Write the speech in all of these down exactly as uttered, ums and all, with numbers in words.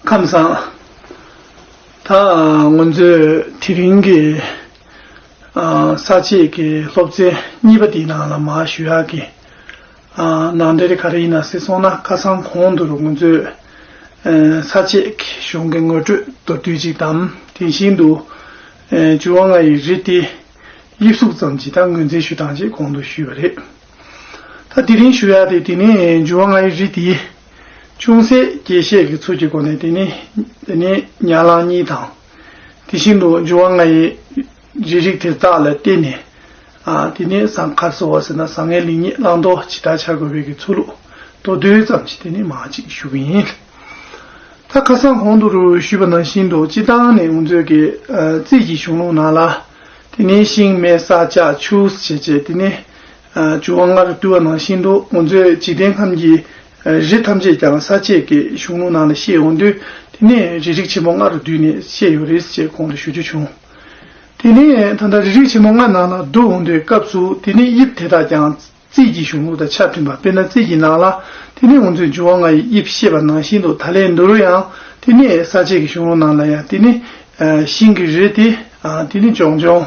ཁམས་བཟང་། ད་ང་ཚོས་དེ་རིང་གི་ཨ་ས་བཅད་ཀྱི་སློབ་ཚན་གཉིས་པ་དེའི་ནང་ལ་མར་ཞུ་ཡག་གི་ཨ་ནང་དོན་དེ་ག་རེ་ཡིན་ན་ཟེར་སོང་ན། ཁ་སང་གོང་དུ་ང་ཚོས་ཨ་ས་བཅད་ཀྱི་གཞུང་གི་ངོ་སྤྲོད་མདོར་བསྡུས་ཅིག་དང་། དེ་བཞིན་དུ་ཨ་འགྱུར་བ་ལྔ་ཡི་རིགས་དེ་དབྱིབས་གཟུགས་ཙམ་ཅིག་དང་ངོས་འཛིན་ཞུ་སྟངས་ཅིག་གོང་དུ་ཞུས་པ་རེད། ད་དེ་རིང་ཞུ་ཡག་དེ་དེ་ནི་འགྱུར་བ་ལྔ་ཡི་རིགས་དེ་ཅུང་ཟད་རྒྱས་བཤད་ཀྱི་ཚུལ་གྱི་སྒོ་ནས། དེ་ནི་དེ་ནི་ཉ་གླང་གཉིས་དང་། དེ་བཞིན་དུ་འགྱུར་བ་ལྔ་ཡི་རིགས་རིགས་དེ་དག་ལ་བརྟེན་ནས། ཨ་དེ་ནི་ཟང་ཁར་སོ་བ་ཟེར་ན་བཟང་ངན་ལེགས་ཉེས་བླང་དོར་ཇི་ལྟར་བྱ་དགོས་པའི་གི་ཚུལ་ལུགས་མདོར་བསྡུས་ཙམ་ཞིག་དེ་ནི་མར་ཅིག་ཞུ་གི་ཡིན། ད་ཁ་སང་གོང་དུ་ཞུས་པ་ནང་བཞིན་དུ། སྤྱིར་བཏང་ནས་ང་ཚོས་ཀྱི་ཨ་རྩིས་ཀྱི་གཞུང་ལུགས་ནང་ལ། དེ་ནས་ཤིང་མེ་ས་ལྕགས་ཆུ་བྱས་བྱས། དེ་ནས་ཨ་འགྱུར་བ་ལྔར་བསྡུ་བ་ནང་བཞིན་དུ། ང་ཚོས་འཇིག་རྟེན་ཁམས་ཀྱི་ཨ་རིགས་ཐམས་ཅད་ཀྱང་ས་བཅད་ཀྱི་གཞུང་ལུགས་ནང་ལ་བཤད་ཡོང་དུས། དེ་ནས་རིགས་རིགས་ཆེན་པོ་ལྔ་རུ་བསྡུས་ནས་བཤད་ཡོད་རེད་ཅེས་གོང་དུ་ཞུ་རྒྱུ་བྱུང་། དེ་ནས་ད་ལྟ་རིགས་རིགས་ཆེན་པོ་ལྔ་ནང་ལ་བསྡུ་ཡོང་དུས་སྐབས་སུ། དེ་ནས་དབྱིབས་དེ་དག་ཀྱང་རྩིས་ཀྱི་གཞུང་ལུགས་དང་ཆ་མཐུན་པ། དཔེར་ན་རྩིས་ཀྱི་ནང་ལ་དེ་ནས་ང་ཚོས་འགྱུར་བ་ལྔ་ཡི་དབྱིབས་བཤད་པ་ནང་བཞིན་དུ། ད་ལན་དུ་ཡང་དེ་ནས་ས་བཅད་ཀྱི་གཞུང་ལུགས་ནང་ལ་ཡང་དེ་ནས་ཨ་ཤིང་གི་རིགས་དེ། ཨ་དེ་ནས་ལྗང་ལྗང་།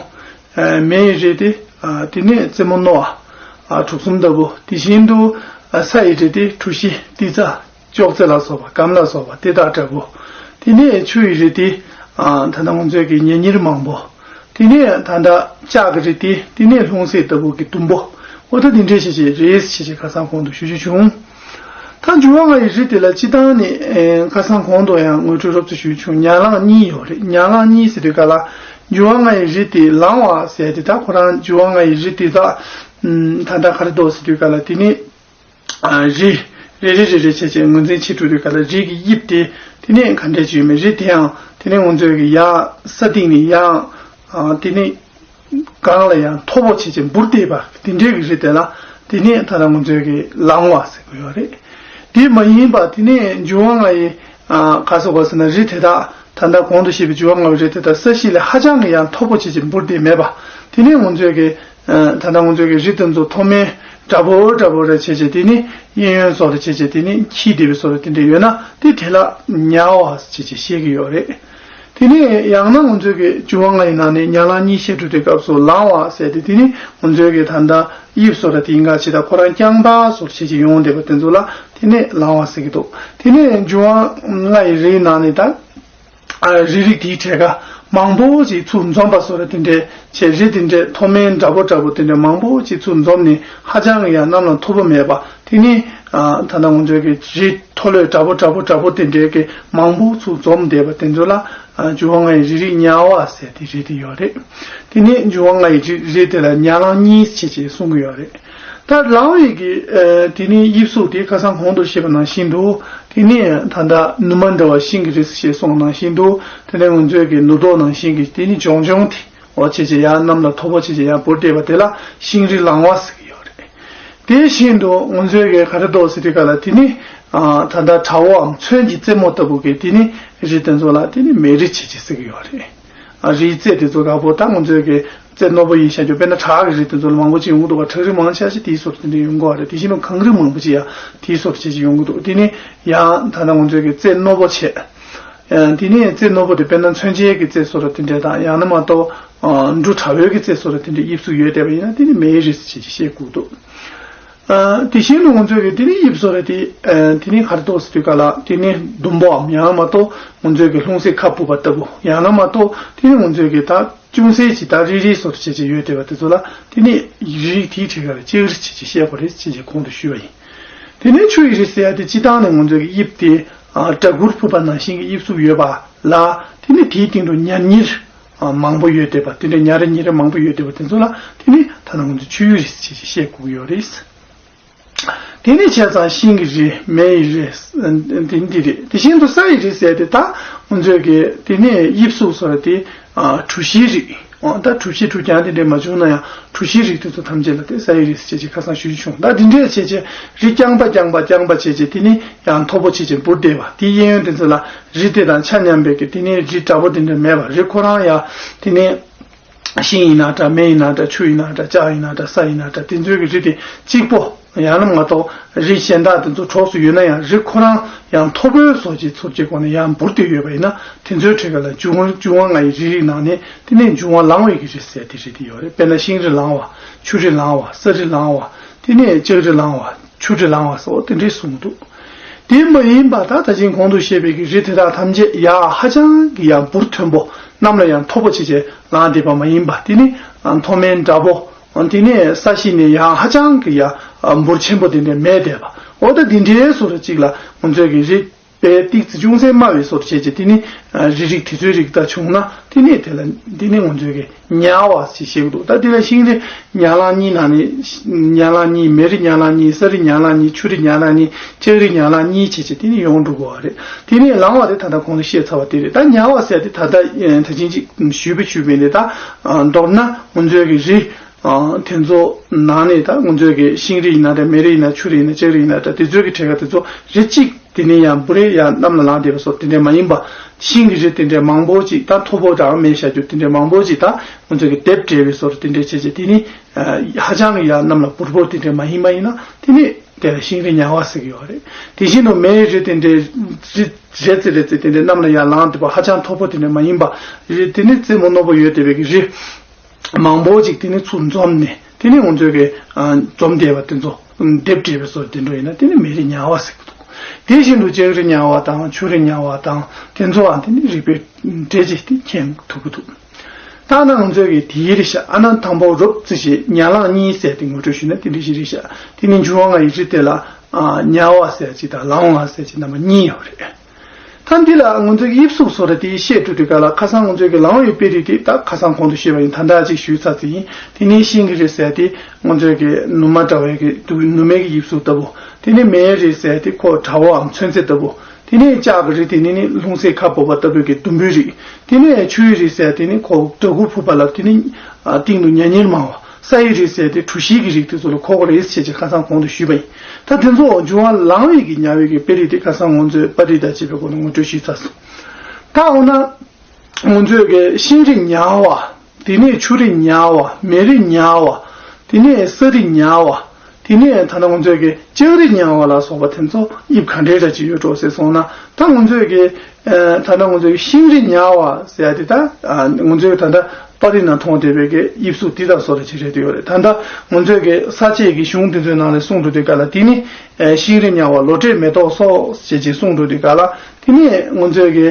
ཨ་མེ་ཡི་རིགས་དེ། ཨ་དེ་ནས་རྩེ་མོ་རྣོ་བ། ཨ་གྲུ་གསུམ་ལྟ་བུ། དེ་བཞིན་དུ་ཨ་ས་ཡི་རིགས་དེ་གྲུ་བཞི། ཏི་ཙ། ཅོག་ཙེ་ལ་སོགས་པ། སྒམ་ལ་སོགས་པ་དེ་དག་འདྲ་པོ། དེ་ནས་ཆུ་ཡི་རིགས་དེ། ཨ་ད་ལྟ་ང་ཚོས་ཀྱི་ཉེ་གཉེར་མང་པོ། དེ་ནས་ད་ལྟ་ལྕགས་ཀྱི་རིགས་དེ། དེ་ནས་ལྷུང་བཟེད་ལྟ་བུ་གི་ཟླུམ་པོ། འོ་ད་དེ་འདྲས་བྱས་བྱས་རེད་ཅེས་ཁ་སང་གོང་དུ་ཞུ་རྒྱུ་བྱུང་། ད་འགྱུར་བ་ལྔ་ཡི་རིགས་དེ་ལ་སྤྱིར་བཏང་ནས་ཨེ་ཁ་སང་གོང་དུ་ཡང་ངོ་སྤྲོད་རོབ་ཙམ་ཞུས་བྱུང་། ཉ་གླང་གཉིས་ཡོད་རེད། ཉ་གླང་གཉིས་ཟེར་དུས་སྐབས་ལ། འགྱུར་བ་ལྔ་ཡི་རིགས་དེ་ལང་བ་ཟེར་དེ། ད་ཁོ་རང་འགྱུར་བ་ལྔ་ཡི་རིགས་དེ་དག་ཨམ་ད་ལྟ་ག་རེ་འདུག་ཟེར་དུས་སྐབས་ལ། དེ་ནི། ཨ་རི། རེ་རེ་རེ་རེ་བྱས་བྱས་ངོས་འཛིན་བྱེད་འགྲོ་དུས་སྐབས་ལ། རིགས་ཀྱི་དབྱིབས་དེ་དེ་ནས་ག་འདྲས་ཅིག་ཡོད་མེད། རིགས་དེའང་དེ་ནས་ང་ཚོས་ཀྱི་ཡར་ས་སྟེང་ནས་ཡར། ཨ་དེ་ནས་སྒང་ལ་ཡང་མཐོ་པོ་བྱས་བྱས་འབུར་བསྡད་པ་དེ་འདྲས་ཀྱི་རིགས་དེ་ལ། དེ་ནས་ད་ལྟ་ང་ཚོས་ཀྱི་ལང་བ་ཟེར་གྱི་ཡོད་རེད། དེ་མ་ཡིན་པ་དེ་ནས་འགྱུར་བ་ལྔ་ཡི་ཨ་ག་ཟེར་དགོས་ཟེར་ན། རིགས་དེ་དག་ད་ལྟ་གོང་དུ་བཤད་པའི་འགྱུར་བ་ལྔ་པའི་རིགས་དེ་དག་ས་གཞི་ལས་ཧ་ཅང་གི་ཡང་མཐོ་པོ་བྱས་བྱས་འབུར་བསྡད་མེད་པ། དེ་ནས་ང་ཚོས་ཀྱི་ཨ་ད་ལྟ་ང་ཚོས་ཀྱི་རི་དེ་ཚོ་མཐོ་དམན་འདྲ་པོ་འདྲ་པོ་རེ་བྱས་བྱས། དེ་ནི་གཡས་གཡོན་སོགས་ལ་བྱས་བྱས། དེ་ནི་འཁྱིལ་བསྡད་པའི་སོགས་ལ་དེ་འདྲ་ཡོད་ན། དེ་དེ་ལ་ཉ་བ་བྱས་བྱས་བཤད་ཀྱི་ཡོད་རེད། དེ་ནི་ཡང་ན་ང་ཚོས་ཀྱི་འགྱུར་བ་ལྔ་ཡི་ནང་ནས་ཉ་གླང་གཉིས་བཤད་འགྲོ་དུས་སྐབས་སུ་ལང་བ་ཟེར་དེ། དེ་ནི་ང་ཚོས་ཀྱི་ད་ལྟ་དབྱིབས་སོགས་ལ་དེ་ཡིན་ག་ཅིག་དང་། ཁོ་རང་རྐྱང་པ་སོགས་བྱས་བྱས་ཡོང་བསྡད་པ་དེ་ཚོ་ལ་དེ་ནི་ལང་བ་ཟེར་གྱི་འདུག། དེ་ནི་འགྱུར་བ་ལྔ་ཡི་རིགས་ནང་ནས་ད། ཨ་རིགས་རིགས་དེའི་གྲས་ཀ་མང་པོ་ཅིག་ཚུར་འཛོམས་པ་སོགས་རེ་དེ་འདྲས་བྱས། རིགས་དེ་འདྲས་མཐོ་དམན་འདྲ་པོ་འདྲ་པོ་དེ་འདྲས་མང་པོ་ཅིག་ཚུར་འཛོམས་ནས། ཧ་ཅང་གི་ཡང་གནམ་ལ་མཐོ་པོ་མེད་པ། དེ་ནི་ཨ་ད་ལྟ་ང་ཚོའི་གི་རིགས་མཐོ་ལོས་འདྲ་པོ་འདྲ་པོ་འདྲ་པོ་དེ་འདྲས་ཀྱི་མང་པོ་ཚུར་འཛོམས་བསྡད་པ་དེ་ཚོ་ལ། ཨ་འགྱུར་བ་ལྔ་ཡི་རིགས་རིགས་ཉ་བ་ཟེར་དེ་རིགས་དེ་ཡོད་རེད། དེ་ནི་འགྱུར་བ་ལྔ་ཡི་རིགས་རིགས་དེ་ལ་ཉ་གླང་གཉིས་བྱས་བྱས་གསུང་གི་ཡོད་རེད། ད་ལང་བའི་གི་ཨ་དེ་ནི་དབྱིབས་གཟུགས་དེ་ཁ་སང་གོང་དུ་བཤད་པ་ནང་བཞིན་དུ། དེ་ནི་ད་ལྟ་ནུ་མ་འདྲ་བ་ཤིང་གི་རིགས་ཞེས་གསུངས་པ་ནང་བཞིན་དུ། དེ་ནས་ང་ཚོའི་གི་ནུ་རྡོག་ནང་བཞིན་གྱི་དེ་ནི་ལྗང་ལྗང་དེ་འོ་བྱས་བྱས་ཡར་གནམ་ལ་མཐོ་པོ་བྱས་བྱས་ཡར་འབུར་བསྡད་པ་དེ་ལ་ཤིང་རིགས་ལང་བ་ཟེར་གྱི་ཡོད་རེད། དེ་བཞིན་དུ་ང་ཚོའི་གི་ག་རེ་འདུག་ཟེར་དུས་སྐབས་ལ། དེ་ནི་ཨ་ད་ལྟ་བྲ་བོའམ་ཚོན་གྱི་རྩེ་མོ་ལྟ་བུ་གི་དེ་ནི་རིགས་དེ་ཚོ་ལ་དེ་ནི་མེ་རིགས་བྱས་བྱས་ཟེར་གྱི་ཡོད་རེད། ཨ་རིའི་རྩེ་དེ་ཚོ་དགའ་པོ། ད་ང་ཚོའི་གི་རྩེ་རྣོ་པོ་ཡིན་ཤག་རྒྱུ། དཔེར་ན་བྲག་གི་རི་དེ་ཚོ་ལ་མང་པོ་ཅིག་ཡོང་གི་འདུག་བ། བྲག་རི་མང་ཆེ་ཤས་དེའི་ཟུར་དེ་འདྲ་ཡོང་གི་རེད། དེ་བཞིན་དུ་གངས་རི་མང་པོ་ཅིག་ཡང་དེའི་ཟུར་བྱས་ཅིག་ཡོང་གི་འདུག། དེ་ནི་ཡང་ད་ལྟ་ང་ཚོའི་གི་རྩེ་རྣོ་པོ་བྱས། ཨ་དེ་ནི་རྩེ་རྣོ་པོ་དེ་དཔེར་ན་མཚོན་ཆའི་གི་རྩེ་སོགས་ལ་དེ་འདྲ་དང་། ཡང་ན་མ་གཏོགས་ཨ་འབྲུ་བྲ་བོའི་གི་རྩེ་སོགས་ལ་དེ་འདྲ་དབྱིབས་གཟུགས་ཡོད་བསྡད་པ་ཡིན་ན། དེ་ནི་མེའི་རིགས་ཟེར་བྱས་ཅིག་བཤད་དགོས་འདུག། ཨ་དེ་བཞིན་དུ་ང་ཚོའི་གི་དེ་ནི་དབྱིབས་སོགས་རེད་དེ། ཨ་དེ་ནི་ག་རེ་འདུག་ཟེར་དུས་སྐབས་ལ། དེ་ནི་ཟླུམ་པོའམ་ཡང་ན་མ་གཏོགས་ང་ཚོའི་གི་ལྷུང་བཟེད་ཁ་སྦུབ་པ་ལྟ་བུ། ཡང་ན་མ་གཏོགས་དེ་ནི་ང་ཚོའི་གི་ད་ཅུང་ཟད་ཅིག་ད་རིལ་རིལ་སོགས་བྱས་བྱས་ཡོད་བསྡད་པ་དེ་ཚོ་ལ། དེ་ནི་རིགས་དེའི་གྲས་ཀ་ལ་ལྕགས་རིགས་བྱས་བྱས་བཤད་དགོས་རེད་ཅེས་བྱས་གོང་དུ་ཞུས་པ་ཡིན། དེ་ནས་ཆུ་ཡི་རིགས་ཟེར་ཡ་དེ་སྤྱིར་བཏང་ནས་ང་ཚོའི་གི་དབྱིབས་དེ་ཨ་སྦྲ་གུར་ཕུབ་པ་ནང་བཞིན་གྱི་དབྱིབས་གཟུགས་ཡོད་པ་ལ། དེ་ནི་དེའི་སྟེང་དུ་ཉ་རྙིལ་ཨ་མང་པོ་ཡོད་བསྡད་པ། དེ་འདྲ་ཉ་ར་རྙིལ་ར་མང་པོ་ཡོད་བསྡད་པ་དེ་ཚོ་ལ་དེ་ནི་ད་ལྟ་ང་ཚོ་ཆུ་ཡི་རིགས་ཅེས་བཤད་དགོས་ཀྱི་ཡོད་རེད། དེ་ནི་བྱས་ཙང་ཤིང་གི་རིགས། མེ་ཡི་རིགས། དེ་ནི་དེ་རེད། དེ་བཞིན་དུ་ས་ཡི་རིགས་ཟེར་དེ་ད་ང་ཚོས་ཀྱི་དེ་ནི་དབྱིབས་གཟུགས་སོགས་དེ་ཨ་གྲུ་བཞིའི་རིགས། འོ་ད་གྲུ་བཞི་གྲུ་རྐྱང་དེ་འདྲས་མ་བྱུང་ན་ཡང་། གྲུ་བཞིའི་རིགས་དེ་ཚོ་ཐམས་ཅད་ལ་དེ་ས་ཡི་རིགས་ཟེར་བྱས་ཅིག་ཁ་སང་ཞུས་བྱུང་། ད་འདི་འདྲས་བྱས་བྱས་རི་རྐྱང་པ་རྐྱང་པ་རྐྱང་པ་བྱས་བྱས། དེ་ནི་ཡང་མཐོ་པོ་བྱས་བྱས་འབུར་བསྡད་པ། དེའི་གཡས་གཡོན་དེ་ཚོ་ལ་རི་དེ་དང་ཆ་མཉམ་པའི་གི་དེ་ནི་རི་འདྲ་པོ་དེ་འདྲ་མེད་པ། རི་ཁོ་རང་ཡང་དེ་ནི་ཤིང་ཡིན་ན་འདྲ། མེ་ཡིན་ན་འདྲ། ཆུ་ཡིན་ན་འདྲ། ལྕགས་ཡིན་ན་འདྲ། ས་ཡིན་ན་འདྲ། དེ་ཚོའི་གི་རི་དེ་གཅིག་པོ། ཡང་ན་མ་གཏོགས་རི་གཞན་དག་དེ་ཚོ་གྲོགས་སུ་ཡོད་ན་ཡང་རི་ཁོ་རང་ཡང་མཐོ་པོའི་བཟོ་བྱེད་ཚུབ་ཀྱི་སྒོ་ནས་ཡང་འབུར་ཏེ་ཡོད་པ་ཡིན་ན་དེ་ཚོའི་གྲས་ཀ་ལ་འབྱུང་བ་འབྱུང་བ་ལྔ་ཡི་རི་རིགས་ནང་ནས་དེ་ནས་འབྱུང་བ་ལང་བའི་གི་རི་ཟེར་དེ་རིགས་དེ་ཡོད་རེད། དཔེར་ན་ཤིང་རི་ལང་བ། ཆུ་རི་ལང་བ། ས་རི་ལང་བ། དེ་ནས་ལྕགས་རི་ལང་བ། ཆུ་རི་ལང་བ་སོགས་དེ་འདྲས་གསུངས་འདུག་དེ་མ་ཡིན་པ་ད་ད་ཅིང་གོང་དུ་བཤད་པའི་གི་རི་དེ་དག་ཐམས་ཅད་ཡང་ཧ་ཅང་གི་ཡང་འབུར་མཐོན་པོ་གནམ་ལ་ཡང་མཐོ་པོ་ཆེ་ཆེ་ལངས་བསྡད་པ་མ་ཡིན་པ། དེ་ནི་མཐོ་དམན་འདྲ་པོ། དེ་ནས་ས་གཞི་ནས་ཡང་ཧ་ཅང་གི་ཡང་འབུར་ཆེན་པོ་དེ་འདྲས་མེད་བསྡད་པ། འོ་ད་འདི་འདྲའི་བཟོ་འདྲ་ཅིག་ལ་ང་ཚོས་ཀྱི་རི་དཔེ་ཏིག་ཙི་ཅུང་ཟད་དམའ་བའི་བཟོ་འདྲ་བྱས་རྗེས་དེ་ནི་རི་རིགས་དེ་ཚོའི་རིགས་དག་བྱུང་ན་དེ་ནི་དེ་ལ་འདི་ནི་ང་ཚོས་ཀྱི་ཉ་བ་ཞེས་བཤད་ཀྱི་འདུག་ད་དེ་ལ་ཤིང་རི་ཉ་གླང་གཉིས་ནང་ནས་ཉ་གླང་གཉིས། མེ་རི་ཉ་གླང་གཉིས། ས་རི་ཉ་གླང་གཉིས། ཆུ་རི་ཉ་གླང་གཉིས། ལྕགས་རི་ཉ་གླང་གཉིས་བྱས་རྗེས་དེ་ནི་ཡོངས་འགྲོ་དགོས་པ་རེད། དེ་ནི་ལང་བ་དེ་ད་ལྟ་གོང་དུ་བཤད་ཚར་བ་དེ་རེད། ད་ཉ་བ་ཟེར་དེ་ད་ལྟ་ད་ཅིང་ཅིག་ཞུས་པ་ཞུས་པ་ཡིན་ཏེ། ད་མདོར་ན་ང་ཚོས་ཀྱི་རི་དེ་ཚོ་ནང་ནས་ད་ང་ཚོས་ཀྱི་ཤིང་རི་ཡིན་ན་འདྲ། མེ་རི་ཡིན་ན། ཆུ་རི་ཡིན་ན། ལྕགས་རི་ཡིན་ན་འདྲ། དེ་ཚོའི་གི་གྲས་ཀ་དེ་ཚོ་རི་གཅིག་དེ་ནས་ཡང་འབུར་རི་ཡང་གནམ་ལ་ལངས་བསྡད་པ་སོགས་དེ་འདྲས་མ་ཡིན་པ། ཤིང་གི་རི་དེ་འདྲས་མང་པོ་ཅིག་ད་མཐོ་པོ་དང་མེད་བཞག་རྒྱུ་དེ་འདྲས་མང་པོ་ཅིག་ད་ང་ཚོས་ཀྱི་སྡེབ་འདྲ་བའི་བཟོ་འདྲ་དེ་འདྲས་བྱས་རྗེས་དེ་ནི་ཧ་ཅང་གི་ཡང་གནམ་ལ་འབུར་པོ་དེ་འདྲས་མ་ཡིན་པ་ཡིན་ན་དེ་ནི་དེ་ལ་ཤིང་རི་ཉ་བ་ཟེར་གྱི་ཡོད་རེད། དེ་བཞིན་དུ་མེའི་རི་དེ་འདྲས་རི་རེ་ཙེ་རེ་ཙེ་དེ་འདྲས་གནམ་ལ་ཡར་ལངས་བསྡད་པ་ཧ་ཅང་མཐོ་པོ་དེ་འདྲས་མ་ཡིན་པ། རི་དེ་ནི་རྩེ་མོ་རྣོ་པོ་ཡོད་བསྡད་པའི་གི་རི་མང་པོ་ཅིག་དེ་ནི་ཚུར་འཛོམས་ནས་དེ་ནི་ང་ཚོས་ཀྱི་འཛོམས་བསྡད་པ་དེ་ཚོ་སྡེབ་འདྲ་བའི་བཟོ་དེ་འདྲ་ཡིན་ན་དེ་ནི་མེ་རི་ཉ་བ་ཟེར་གྱི་འདུག་དེ་བཞིན་དུ་ལྕགས་རི་ཉ་བ་དང་ཆུ་རི་ཉ་བ་དང་དེ་ཚོའང་དེ་ནི་རིགས་པའི་འགྲེལ་བྱེད་དེ་མཁྱེན་ཐུབ་ཀྱི་འདུག་ད་ནང་ང་ཚོས་ཀྱི་དེའི་རིགས་ཤ་ཨ་ན་དང་པོ་རུབ་ཙི་ཞེས་ཉ་གླང་གཉིས་ཟེར་ཏེ་ངོ་སྤྲོད་ཞུས་ན་དེ་འདྲ་ཞིག་རེད་ཤག་དེ་ནི་འབྱུང་བ་ལྔ་ཡི་རི་དེ་ལ་ཉ་བ་ཟེར་ཅིག་དང་ལང་བ་ཟེར་ཅིག་རྣམ་པ་གཉིས་ཡོད་རེད། ད་འདི་ལ་ང་ཚོས་དབྱིབས་གཟུགས་བཟོ་འདྲ་དེ་བཤད་འགྲོ་དུས་ག་ལ་ཁ་སང་ང་ཚོས་ཀྱི་ལང་བའི་དཔེ་རིས་དེ་ད་ཁ་སང་གོང་དུ་ཞུས་པ་ཡིན། ད་ལྟ་ཅིག་ཞུས་ཚར་ཙམ་ཡིན། དེ་ནི་ཤིང་གི་རི་ཟེར་དེ་ང་ཚོས་ཀྱི་ནུ་མ་འདྲ་བའི་གི་དུ་ནུ་མའི་གི་དབྱིབས་གཟུགས་ལྟ་བུ། དེ་ནི་མེའི་རི་ཟེར་དེ་ཁོ་དྲ་བའམ་ཚོན་རྩི་ལྟ་བུ། དེ་ནས་ལྕགས་ཀྱི་རི་དེ་ནི་ནི་ལྷུང་བཟེད་ཁ་སྦུབ་པ་ལྟ་བུའི་གི་ཟླུམ་པོའི་རིགས། དེ་ནས་ཆུའི་རི་ཟེར་དེ་ནི་ཁོ་སྦྲ་གུར་ཕུབ་པ་ལ་དེ་ནི་སྟེང་དུ་ཉ་ཉེར་མང་བ། ས་ཡི་རི་ཟེར་དེ་གྲུ་བཞིའི་གི་རིགས་དེ་ཚོ་ལ་གོ་དགོས་རེད་ཟེར་ཅིག་ཁ་སང་གོང་དུ་ཞུས་པ་ཡིན། ད་དེ་ཚོ་འབྱུང་བ་ལང་བའི་གི་ཉ་བའི་གི་དཔེ་རིས་དེ་ཁ་སང་ང་ཚོས་པར་རིས་དང་བཅས་པའི་སྒོ་ནས་ངོ་སྤྲོད་ཞུས་ཚར་སོང་། ད་འོ་ན་ང་ཚོས་གི་ཤིང་རི་ཉ་བ། དེ་ནས་ཆུ་རི་ཉ་བ། མེ་རི་ཉ་བ། དེ་ནས་ས་རི་ཉ་བ། དེ་ནས་ད་ལྟ་ང་ཚོས་ཀྱི་ལྕགས་རི་ཉ་བ་ལ་སོགས་པ་དེ་ཚོ་དབྱིབས་ག་འདྲའི་འདྲ་ཅིག་ཡོད་འགྲོ་ཟེར་སོང་ན། ད་ང་ཚོས་ཀྱི་ད་ལྟ་ང་ཚོས་ཀྱི་ཤིང་རི་ཉ་བ་ཟེར་ཡ་དེ་ད་ང་ཚོས་ཀྱི་ད་ལྟ་པར་རིས་ནང་མཐོང་བསྡད་པའི་གི་དབྱིབས་གཟུགས་འདི་དང་བཟོ་འདྲ་ཅིག་རེད་དེ་ཡོད་རེད། ད་ལྟ་ང་ཚོས་ཀྱི་ས་དཔྱད་ཀྱི་གཞུང་འདི་ཚོའི་ནང་ནས་གསུངས་འགྲོ་དུས་ག་ལ་དེ་ནི་ཤིང་རི་ཉ་བ་ལོ་འབྲས་མེ་ཏོག་སོགས་ཞེས་ཅིག་གསུངས་འགྲོ་དུས་ག་ལ་དེ་ནི་ང་ཚོས་ཀྱི་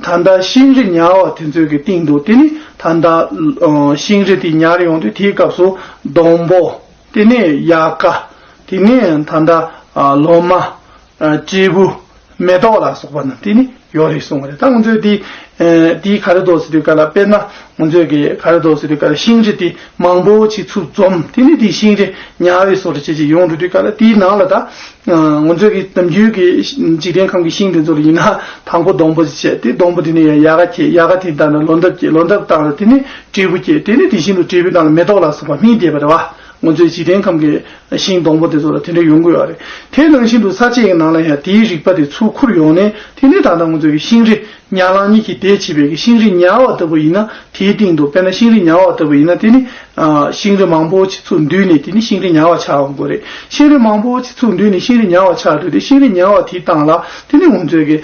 ད་ལྟ་ཤིང་རི་ཉ་བ་དེ་ཚོའི་གི་སྟེང་དུ་དེ་ནི་ད་ལྟ་ཤིང་རི་དེ་ཉར་ཡོང་དུས་དེའི་སྐབས་སུ་སྡོང་པོ། དེ་ནས་ཡལ་ག། དེ་ནས་ད་ལྟ་ལོ་མ། འབྲས་བུ། མེ་ཏོག་ལ་སོགས་པ་རྣམས་དེ་ནི་ཡོད་རེད་གསུངས་པ་རེད། ད་ང་ཚོས་དེ་དེའི་ག་རེ་འདུག་ཟེར་དུས་ག་ལ་དཔེར་ན་ང་ཚོས་ཀྱི་ག་རེ་འདུག་ཟེར་དུས་ག་ལ་ཤིང་རི་དེ་མང་པོ་ཅིག་ཚུར་འཛོམས། དེ་ནི་དེ་ཤིང་རི་ཉ་བའི་བཟོ་འདྲ་ཅིག་ཅིག་ཡོང་འགྲོ་དུས་ག་ལ་དེའི་ནང་ལ་ད་ང་ཚོས་ཀྱི་ནམ་རྒྱུན་གྱི་འཇིག་རྟེན་ཁམས་ཀྱི་ཤིང་དེ་ཚོ་ལ་ཡིན་ན་དང་པོ་སྡོང་པོ་ཅིག་བྱས། དེ་སྡོང་པོ་དེ་ནས་ཡང་ཡལ་ག་སྐྱེས། ཡལ་ག་དེ་ལྟར་ན་ལོ་འདབ་སྐྱེས། ལོ་འདབ་ལྟར་ན་དེ་ནི་འབྲས་བུ་སྐྱེས། དེ་ནི་དེ་བཞིན་དུ་འབྲས་བུ་ལྟར་ན་མེ་ཏོག་ལ་སོགས་པ་སྨིན་བསྡད་པ་རེད་བ། ང་ཚོའི་འཇིག་རྟེན་ཁམས་ཀྱི་ཤིང་སྡོང་པོ་དེ་ཚོ་ལ་དེ་འདྲ་ཡོང་གི་ཡོད་རེད། དེ་ནང་བཞིན་དུ་ས་དཔྱད་ཀྱི་ནང་ལ་ཡང་དེའི་རིགས་པ་དེ་ཚུར་ཁུར་ཡོང་ནས་དེ་ནས་ད་ལྟ་ང་ཚོའི་ཤིང་རི་ཉ་གླང་གཉིས་ཀྱི་སྡེ་བྱས་པའི་ཤིང་རི་ཉ་བ་ལྟ་བུ་ཡིན་ན་དེའི་སྟེང་དུ། དཔེར་ན་ཤིང་རི་ཉ་བ་ལྟ་བུ་ཡིན་ན་དེ་ནི་ཤིང་རི་མང་པོ་ཅིག་ཚུར་འདུས་ནས་དེ་ནི་ཤིང་རི་ཉ་བ་ཆགས་ཡོང་གི་རེད། ཤིང་རི་མང་པོ་ཅིག་ཚུར་འདུས་ནས་ཤིང་རི་ཉ་བ་ཆགས་དུས་དེ་ཤིང་རི་ཉ་བ་དེའི་སྟེང་ལ་དེ་ནི་ང་ཚོའི་གི་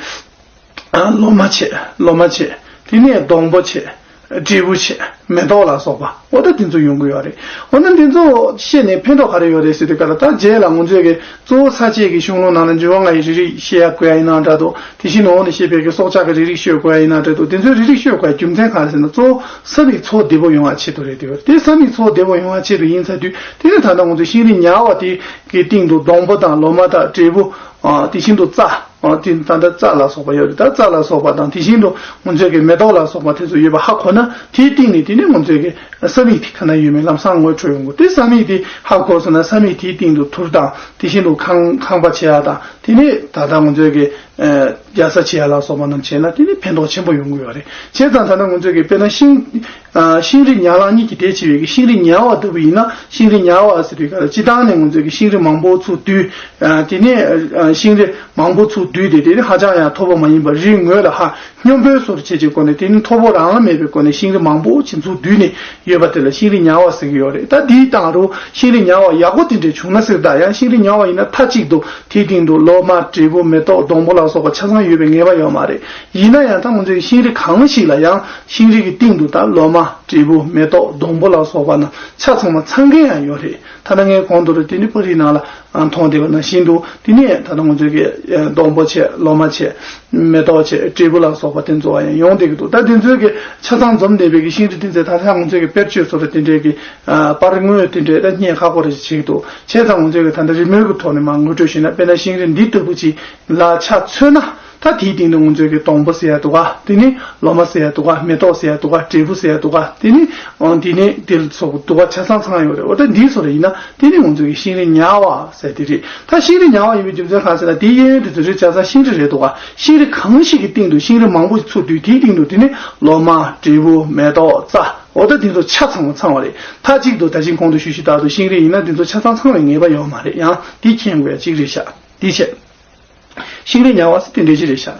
ལོ་མ་བྱས། ལོ་མ་བྱས། དེ་ནས་སྡོང་པོ་བྱས། འབྲས་བུ་བྱས། མེ་ཏོག་ལ་སོགས་པ། འོ་ད་དེ་ཚོ་ཡོང་གི་ཡོད་རེད། འོ་ན་འདི་ཚོ་བཤད་ནས་ཕན་ཐོགས་ག་རེ་ཡོད་རེད་ཟེར་དུས་ག་ལ་ད་རྗེས་ལ་ང་ཚོས་ཀྱི་གཙོ་བོ་ས་དཔྱད་ཀྱི་གཞུང་ལུགས་ནང་ལ་འབྱུང་བ་ལྔ་ཡི་རི་རིགས་བཤད་ཡ་དགོས་ཡ་ཡིན་ན་འདྲ་འདུག་དེ་བཞིན་འོག་ནས་བཤད་པའི་གི་སྲོག་ཆགས་ཀྱི་རི་རིགས་བཤད་དགོས་ཡ་ཡིན་ན་འདྲ་འདུག་དེ་ཚོའི་རི་རིགས་བཤད་དགོས་ཡ་རྒྱུ་མཚན་གང་རེད་ཟེར་ན། གཙོ་བོ་ས་མིག་འཚོ་བདེ་པོ་ཡོང་བ་ཆེད་དུ་རེད་དེ། དེ་ས་མིག་འཚོ་བདེ་པོ་ཡོང་བ་ཆེད་དུ་ཡིན་ཚར་དུས་དེ་ནི་ད་ལྟ་ང་ཚོ་ཤིང་རི་ཉ་བ་དེ་གི་སྟེང་དུ་སྡོང་པོ་དང་ལོ་མ་དང་འབྲས་བུ། དེ་བཞིན་དུ་རྩྭ། ཨ། དེ་ད་ལྟ་རྩྭ་ལ་སོགས་པ་ཡོད་རེད། ད་རྩྭ་ལ་སོགས་པ་དང་དེ་བཞིན་དུ་ང་ཚོའི་གི་མེ་ཏོག་ལ་སོགས་པ་དེ་ཚོ་ཡོད་པ་ཧ་གོ་ན་དེའི་སྟེང་ནས་དེ་ནས་ང་ཚོའི་གི་ས་མིག་དེ་ག་ན་ཡོད་མེད་ལམ་སང་ངོ་འཕྲོད་ཡོང་གི། དེ་ས་མིག་དེ་ཧ་གོ་སོང་ན་ས་མིག་དེའི་སྟེང་དུ་དུར་དང་དེ་བཞིན་དུ་ཁང་ཁང་པ་བྱེད་ཡ་དང་དེ་ནས་ད་ལྟ་ང་ཚོའི་གི་ རྒྱག་ས་བྱེད་ཡ་ལ་སོགས་པ་རྣམས་བྱས་ན་དེ་ནི་ཕན་ཐོགས་ཆེན་པོ་ཡོང་གི་ཡོད་རེད། བྱས་ཙང་ད་ལྟ་ང་ཚོས་ཀྱི་དཔེར་ན་ཤིང་། ཨ། ཤིང་རིགས་ཉར་ལམ་གཉིས་ཀྱི་གྲས་ཆེ་བའི་གི་ཤིང་རིགས་ཉར་བ་ལྟ་བུ་ཡིན་ན། ཤིང་རིགས་ཉར་བ་ཟེར་དུས་ག་ལ་སྤྱི་བཏང་ནས་ང་ཚོས་ཀྱི་ཤིང་རིགས་མང་པོ་ཚུར་བསྡུས། ཨ། དེ་ནས་ཨ་ཤིང་རིགས་མང་པོ་ཚུར་བསྡུས་ཏེ་དེ་ནི་ཧ་ཅང་ཡང་མཐོ་པོ་མ་ཡིན་པ་རིགས་ངོས་ལ་ཧ་སྙོམས་པོའི་བཟོ་འདྲ་བྱས་ཀྱི་སྒོ་ནས། དེ་ནི་མཐོ་པོ་རང་ལ་མེད་པའི་སྒོ་ནས་ཤིང་རིགས་མང་པོ་ཅིག་ཚུར་བསྡུས་ནས་ཡོད་པ་དེ་ལ་ཤིང་རིགས་ཉར་བ་ཟེར་གྱི་ཡོད་རེད། ད་དེའི་སྟེང་རུ་ཤིང་རིགས་ཉར་བ་ཡག་པོ་དེ་འདྲས་བྱུང་ན་ཟེར། ད་ཡང་ཤིང་རིགས་ཉར་བ་ཡིན་ན་མཐའ་གཅིག་ཏུ་དེའི་སྟེང་དུ་ལོ་མ། འབྲས་བུ། མེ་ཏོག། སྡོང་པོ་ལ་སོགས་པ་ཆ་ཚང་ཡོད་པའི་ངེས་པ་ཡོད་མ་རེད། ཡིན་ན་ཡང་ད་ང་ཚོའི་ཤིང་རིགས་གང་ཞིག་ལ་ཡང་ཤིང་རིགས་ཀྱི་སྟེང་དུ་ད་ལོ་མ། འབྲས་བུ། མེ་ཏོག། སྡོང་པོ་ལ་སོགས་པ་རྣམས་ཆ་ཚང་མ་ཚང་མཁན་ཡང་ཡོད་རེད། ད་ལྟ་ངས་གོང་དུ་རུ་དེ་ནི་པར་རིས་ནང་ལ་མཐོང་བསྡད་པ་ནང་བཞིན་དུ། དེ་ནས་ད་ལྟ་ང་ཚོའི་གི་སྡོང་པོ་བྱས། ལོ་མ་བྱས། མེ་ཏོག་བྱས། འབྲས་བུ་ལ་སོགས་པ་དེ་ཚོ་ཡང་ཡོང་བསྡད་ཀྱི་འདུག་ད་དེ་ཚོའི་གི་ཆ་ཚང་འཛོམས་བསྡད་པའི་གི་ཤིང་རིགས་དེ་ཚོ་ད་ལྟ་ང་ཚོའི་གི་དཔེར་བརྗོད་བཟོ་འདྲ་དེ་འདྲའི་གི་ཨ། པར་ངོས་དེ་འདྲའི་ད་རྙེད་ཁག་པོ་རེ་ཞིག་བྱེད་ཀྱི་འདུག་བྱས་ཙང་ང་ཚོའི་གི་ད་ལྟ་རི་མོའི་གི་ཐོག་ནས་མར་ངོ་སྤྲོད་ཞུས་ན། དཔེར་ན་ཤིང་རིགས་འདི་ལྟ་བུ་ཅིག་ལ་ཆ་མཚོན་ན། ད་དེའི་སྟེང་དུ་ང་ཚོའི་གི་སྡོང་པོ་ཟེར་ཡ་འདུག་ག་དེ་ནི་ལོ་མ་ཟེར་ཡ་འདུག་ག་མེ་ཏོག་ཟེར་ཡ་འདུག་ག་འབྲས་བུ་ཟེར་ཡ་འདུག་ག་དེ་ནི་ཨང་། དེ་ནི་དེ་ལ་སོགས་པ་འདུག་ག་ཆ་ཚང་ཚང་ཡོད་རེད། འོ་ད་འདིའི་བཟོ་འདྲ་ཡིན་ན་དེ་ནི་ང་ཚོའི་གི་ཤིང་རིགས་ཉར་བ་ཟེར་དེ་རེད། ད་ཤིང་རིགས་ཉར་བ་ཡིན་པའི་རྒྱུ་མཚན་གང་ཟེར་ན། དེའི་གཡས་གཡོན་དེ་ཚོ་རིགས་ཆ་ཚང་ཤིང་རིགས་རེད་འདུག་ག་ཤིང་རིགས་གང་ཞིག་གི་སྟེང་དུ་ཤིང་རིགས་མང་པོ་ཞིག་ཚུར་བསྡུས། དེའི་སྟེང་དུ་དེ་ནི་ལོ་མ། འབྲས་བུ། མེ་ཏོག། རྩྭ། འོ་ད་དེ་ཚོ་ཆ་ཚང་མ་ཚང་བ་རེད། མཐའ་གཅིག་ཏུ་ད་ཅིང་གོང་དུ་ཞུས་ཞུས་ལྟར་དུ་ཤིང་རིགས་ཡིན་ན་དེ་ཚོ་ཆ་ཚང་ཚང་བའི་ངེས་པ་ཡོད་མ་རེད། ཡང་འདི་མཁྱེན་དགོས་ཡ་གཅིག་རེད་ཤག་འདི་བྱས། ཤིང་རིགས་ཉར་བ་ཟེར་དེ་འདྲ་ཅིག་རེད་ཤག་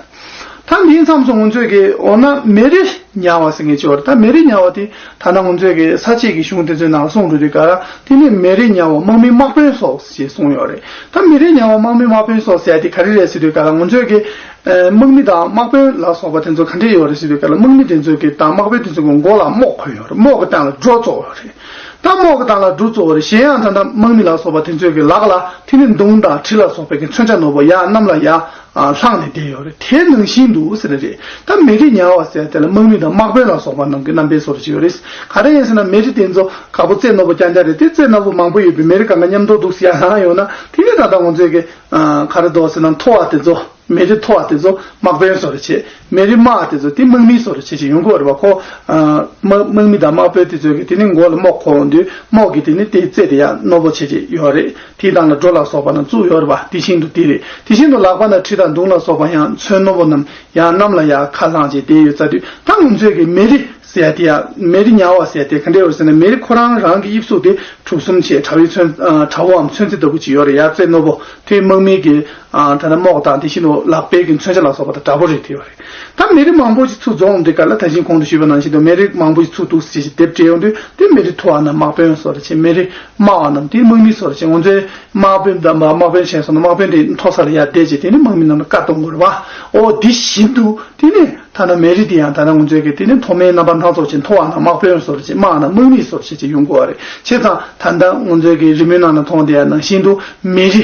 ད་འདིའི་མཚམས་སུ་ང་ཚོས་ཀྱི་འོ་ན་མེ་རི་ཉར་བ་ཟེར་མཁན་ཅིག་ཡོད་རེད། ད་མེ་རི་ཉར་བ་དེ་ད་ལྟ་ང་ཚོས་ཀྱི་ས་བཅད་ཀྱི་གཞུང་དེ་ཚོའི་ནང་གསུངས་འགྲོ་དུས་ག་ར། དེ་ནི་མེ་རི་ཉར་བ་དམག་མི་དམག་དཔོན་སོགས་ཞེས་གསུངས་ཡོད་རེད། ད་མེ་རི་ཉར་བ་དམག་མི་དམག་དཔོན་སོགས་ཟེར་ཡ་དེ་ག་རེ་རེད་ཟེར་དུས་ག་ར། ང་ཚོས་ཀྱི་ཨ། དམག་མི་དང་དམག་དཔོན་ལ་སོགས་པ་དེ་ཚོ་ག་འདྲས་ཡོད་རེད་ཟེར་དུས་ག་ར། དམག་མི་དེ་ཚོ་གི་དང་དམག་དཔོན་དེ་ཚོ་གི་མགོ་ལ་རྨོག་གོན་ཡོད་རེད། རྨོག་གི་སྟེང་ལ་སྒྲོ་བཙུགས་ཡོད་རེད། ད་རྨོག་གི་སྟེང་ལ་སྒྲོ་བཙུགས་པ་རེད། གཞན་ཡང་ད་ལྟ་དམག་མི་ལ་སོགས་པ་དེ་ཚོའི་གི་ལག་ལ་དེ་ནི་མདུང་དང་གྲི་ལ་སོགས་པའི་གི་མཚོན་ཆ་ནོར་བུ་ཡར་གནམ་ལ་ཡར་ཨ་ལྷངས་ནས་བསྡད་ཡོད་རེད། དེ་ནང་བཞིན་དུ་ཟེར་ནི་རེད། ད་མེ་རི་ཉར་བ་ཟེར་དེ་ལ་དམག་མི་དང་དམག་དཔོན་ལ་སོགས་པ་རྣམས་ཀྱི་རྣམ་པའི་བཟོ་འདྲ་ཅིག་ཡོད་རེད། ག་རེ་ཡིན་ཟེར་ན། མེ་རི་དེ་ཚོ་དཀར་པོ་རྩེ་རྣོ་པོ་རྐྱང་རྐྱང་རེད། དེ་རྩེ་རྣོ་པོ་མང་པོ་ཡོད་པའི་མེ་རི་གང་ག་མཉམ་དུ་འདུག་ཟེར་ཡ་ལྷང་ཡོང་ན། དེ་ནི་ད་ལྟ་ང་ཚོའི་གི་ཨ་ག་རེ་འདུག་ཟེར་ན། མཐོ་བ་དེ་ཚོ། མེ་རི་མཐོ་བ་དེ་ཚོ་དམག་དཔོན་བཟོ་འདྲ་བྱས། མེ་རི་དམའ་བ་དེ་ཚོ་དེ་དམག་མི་བཟོ་འདྲ་བྱས་བྱས་ཡོང་གི་ཡོད་རེད་པ། ཁོ་ཨ་དམག་དམག་མི་དང་དམག་དཔོན་དེ་ཚོའི་གི་དེ་ནི་མགོ་ལ་རྨོག་གོན་འདུག་རྨོག་གི་དེ་ནི་དེ་རྩེ་དེ་ཡང་རྣོ་པོ་བྱས་བྱས་ཡོད་རེད། དེའི་སྟེང་ལ་སྒྲོ་ལ་སོགས་པ་རྣམས་བཙུགས་ཡོད་རེད་པ། དེ་བཞིན་དུ་དེ་རེད། དེ་བཞིན་དུ་ལག་པ་ན་གྲི་དང་མདུང་ལ་སོགས་པ་ཡང་མཚོན་རྣོ་པོ་རྣམས་ཡང་གནམ་ལ་ཡར་ཁ་ལྷངས་བྱས་བསྡད་ཡོད་ཙང་དུས། ད་ང་ཚོའི་གི་མེ་རི་ཟེར་ཡ་དེ་ཡང་། མེ་རི་ཉར་བ་ཟེར་ཡ་དེ་ག་འདྲས་ཡོད་ཟེར་ན། མེ་རི་ཁོ་རང་རང་གི་དབྱིབས་གཟུགས་དེ་གྲུ་གསུམ་བྱས། དྲ་བའི་ཚོན། ཨ་དྲ་བོའམ་ཚོན་རྩི་ལྟ་བུ་ཅིག་ཡོད་རེད། ཡར་རྩེ་རྣོ་པོ། དེ་དམག་མི་གི་ཨ་ད་ལྟ་རྨོག་དང་དེ་བཞིན་དུ་ལག་པའི་གི་མཚོན་ཆ་ལ་སོགས་པ་དང་འདྲ་པོ་རེད། དེ་ཡོད་རེད། ད་མེ་རི་མང་པོ་ཞིག་ཚུར་འཛོམས་དུས་ག་ལ། ད་གིན་གོང་དུ་ཞུས་པ་ནང་བཞིན་དུ་མེ་རི་མང་པོ་ཞིག་ཚུར་འདུག་ཟེར་ཞིག་དེབ་བྲིས་ཡོང་དུས། དེ་མེ་རི་མཐོ་བ་རྣམས་དམག་དཔོན་བཟོ་འདྲ་བྱས། མེ་རི་དམའ་བ་རྣམས་དེ་དམག་མི་བཟོ་འདྲ་བྱས། ང་ཚོའི་དམག་དཔོན་དང་དམག་དཔོན་བྱས་སོང་ན། དམག་དཔོན་དེ་མཐོ་ས་ལ་ཡར་བསྡད་བྱས་དེ་ནི་དམག་མི་རྣམས་ལ་བཀའ་གཏོང་དགོས་རེད་པ། འོ་དེ་བཞིན་དུ་དེ་ནི་ད་ལྟ་མེ་རི་དེ་ཡང་ད་ལྟ་ང་ཚོའི་གི་དེ་ནི་མཐོ་དམན་རྣམ་པ་སྣ་ཚོགས་ཅན། མཐོ་བ་རྣམས་དམག་དཔོན་བཟོ་འདྲ་བྱས། དམའ་བ་རྣམས་དམག་མི་བཟོ་འདྲ་བྱས་བྱས་ཡོང་དགོས་པ་རེད། བྱས་ཙང་ད་ལྟ་ང་ཚོའི་གི་རི་མོའི་ནང་ན་མཐོང་བསྡད་ཡ་ནང་བཞིན་དུ། མེ་རི་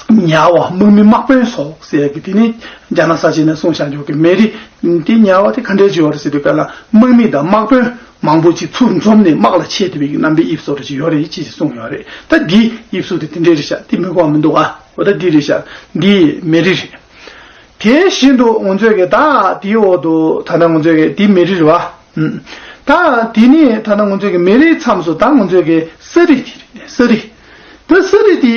ཉར་བ་དམག་མི་དམག་དཔོན་སོགས་ཟེར་ཡ་གི་དེ་ནི་རྒྱ་ནག་ས་ཆ་ནས་གསུངས་བཞག་རྒྱུ་གི་མེ་རི་དེ་ཉར་བ་དེ་ག་འདྲས་ཅིག་ཡོད་རེད་ཟེར་དུས་ག་ལ། དམག་མི་དང་དམག་དཔོན་མང་པོ་ཅིག་ཚུར་འཛོམས་ནས་དམག་ལ་ཆས་བསྡད་པའི་གི་རྣམ་པའི་དབྱིབས་བཟོ་འདྲ་ཅིག་ཡོད་རེད་ཅེས་གསུངས་ཡོད་རེད། ད་འདིའི་དབྱིབས་གཟུགས་དེ་དེ་འདྲས་རེད་ཤག་དེ་མི་གོ་བ་མི་འདུག་ག་འོ་ད་འདི་རེད་ཤག་འདི་མེ་རི་རེད། དེ་བཞིན་དུ་ང་ཚོས་ཀྱི་ད་དེའི་འོག་ཏུ་ད་ལྟ་ང་ཚོས་ཀྱི་འདི་མེ་རི་རེད་པ། ཨུམ། ད་དེ་ནས་ད་ལྟ་ང་ཚོས་ཀྱི་མེ་རིའི་མཚམས་སུ་ད་ང་ཚོས་ཀྱི་ས་རི་དེ་རེད། ས་རི། ད་ས་རི་དེ་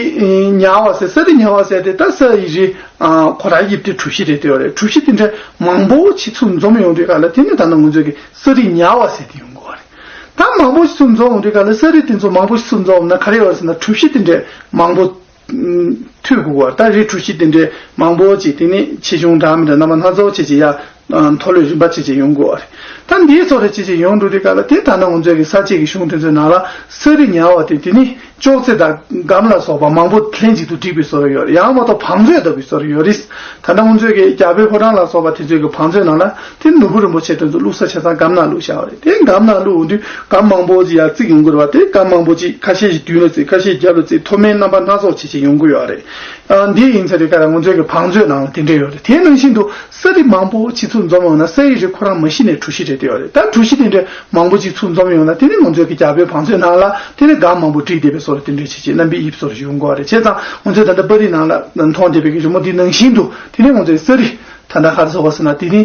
ཉར་བ་ཟེར། ས་རི་ཉར་བ་ཟེར་དེ། ད་ས་ཡི་རི་ཨ་ཁོ་རང་དབྱིབས་དེ་གྲུ་བཞི་རེད་དེ་ཡོད་རེད། གྲུ་བཞི་དེ་འདྲ་མང་པོ་ཅིག་ཚུར་འཛོམས་ཡོང་དུས་ག་ལ། དེ་ནི་ད་ལྟ་ང་ཚོས་ཀྱི་ས་རི་ཉར་བ་ཟེར་དེ་ཡོང་གི་ཡོད་རེད། ད་མང་པོ་ཅིག་ཚུར་འཛོམས་ཡོང་དུས་ག་ལ། ས་རི་དེ་ཚོ་མང་པོ་ཅིག་ཚུར་འཛོམས་ཡོང་ན་ག་རེ་ཡོད་ཟེར་ན། གྲུ་བཞི་དེ་འདྲ་མང་པོ། མཐུད་དགོས་པ། ད་རི་གྲུ་བཞི་དེ་འདྲའི་མང་པོ་ཅིག་དེ་ནི་ཆེ་ཆུང་འདྲ་མི་འདྲ་རྣམ་པ་སྣ་ཚོགས་ཅིག་ཅིག་ཡ་མཐོ་ལོས་རིམ་པ་ཅིག་ཅིག་ཡོང་དགོས་པ་རེད། ད་འདིའི་ཚོ་རེ་ཅིག་ཅིག་ཡོང་འགྲོ་དུས་ག་ལ། དེ་ད་ནང་ང་ཚོའི་གི་ས་བཅད་ཀྱི་གཞུང་དེ་ཚོའི་ནང་ལ་ས་རི་ཉར་བ་དེ་དེ་ནི་ཅོག་ཙེ་དང་སྒམ་ལ་སོགས་པ་མང་པོ་ལྷན་ཅིག་ཏུ་བསྒྲིགས་པའི་བཟོ་འདྲ་ཡོད་རེད། ཡང་མ་གཏོགས་བང་མཛོད་ལྟ་བུའི་བཟོ་འདྲ་ཡོད་རེད། ད་ལྟ་ང་ཚོའི་གི་རྒྱལ་པོའི་ཕོ་བྲང་ལ་སོགས་པ་དེ་ཚོའི་གི་བང་མཛོད་ནང་ལ་དེ་ནོར་བུ་རིན་པོ་ཆེ་དེ་ཚོ་བླུགས་ས་ཆ་ཚང་སྒམ་ནང་བླུགས་བཞག་པ་རེད། དེ་སྒམ་ནང་བླུགས་འོང་དུས་སྒམ་མང་པོ་ཅིག་ཡར་བརྩིགས་ཡོང་གི་རེད་པ། དེ་སྒམ་མང་པོ་ཅིག་ཁ་ཤས་ཤིག་མདུན་ལ་བརྩིགས། ཁ་ཤས་རྒྱབ་ལ་བརྩིགས། མཐོ་དམན་རྣམ་པ་སྣ་ཚོགས་བྱས་བྱས་ཡོང་གི་ཡོད་རེད། ཨ། འདི་ཡིན་ཚེ་རེད་ག་རེ། ང་ཚོའི་གི་བང་མཛོད་ནང་ལ་དེ་འདྲ་ཡོད་རེད། དེ་ནང་བཞིན་དུ་ས་རི་མང་པོ་ཅིག་ཚུར་འཛོམས་ཡོང་ན། ས་ཡི་རི་ཁོ་རང་མ་གཞི་ནས་གྲུ་བཞི་རེད་དེ་ཡོད་རེད། ད་གྲུ་བཞི་དེ་འདྲ་མང་པོ་ཅིག་ཚུར་འཛོམས་ཡོང་ན། དེ་ནི་ང་ཚོའི་གི་རྒྱལ་པོའི་བང་མཛོད་ནང་ལ་དེ་ནི་སྒམ་མང་པོ་བསྒྲིགས་བསྡད་པའི་བཟོ་འདྲ་དེ་འདྲ་བྱས་བྱས་རྣམ་པའི་དབྱིབས་བཟོ་འདྲ་ཡོང་གི་ཡོད་རེད། བྱས་ཙང་ང་ཚོས་ད་ལྟ་པར་རིས་ནང་ལ་མཐོང་བསྡད་པའི་གི་རི་མོ་འདི་ནང་བཞིན་དུ། དེ་ནི་ང་ཚོའི་ས་རི་ད་ལྟ་ག་རེ་བཟོ་དགོས་ཟེར་ན། དེ་ནི།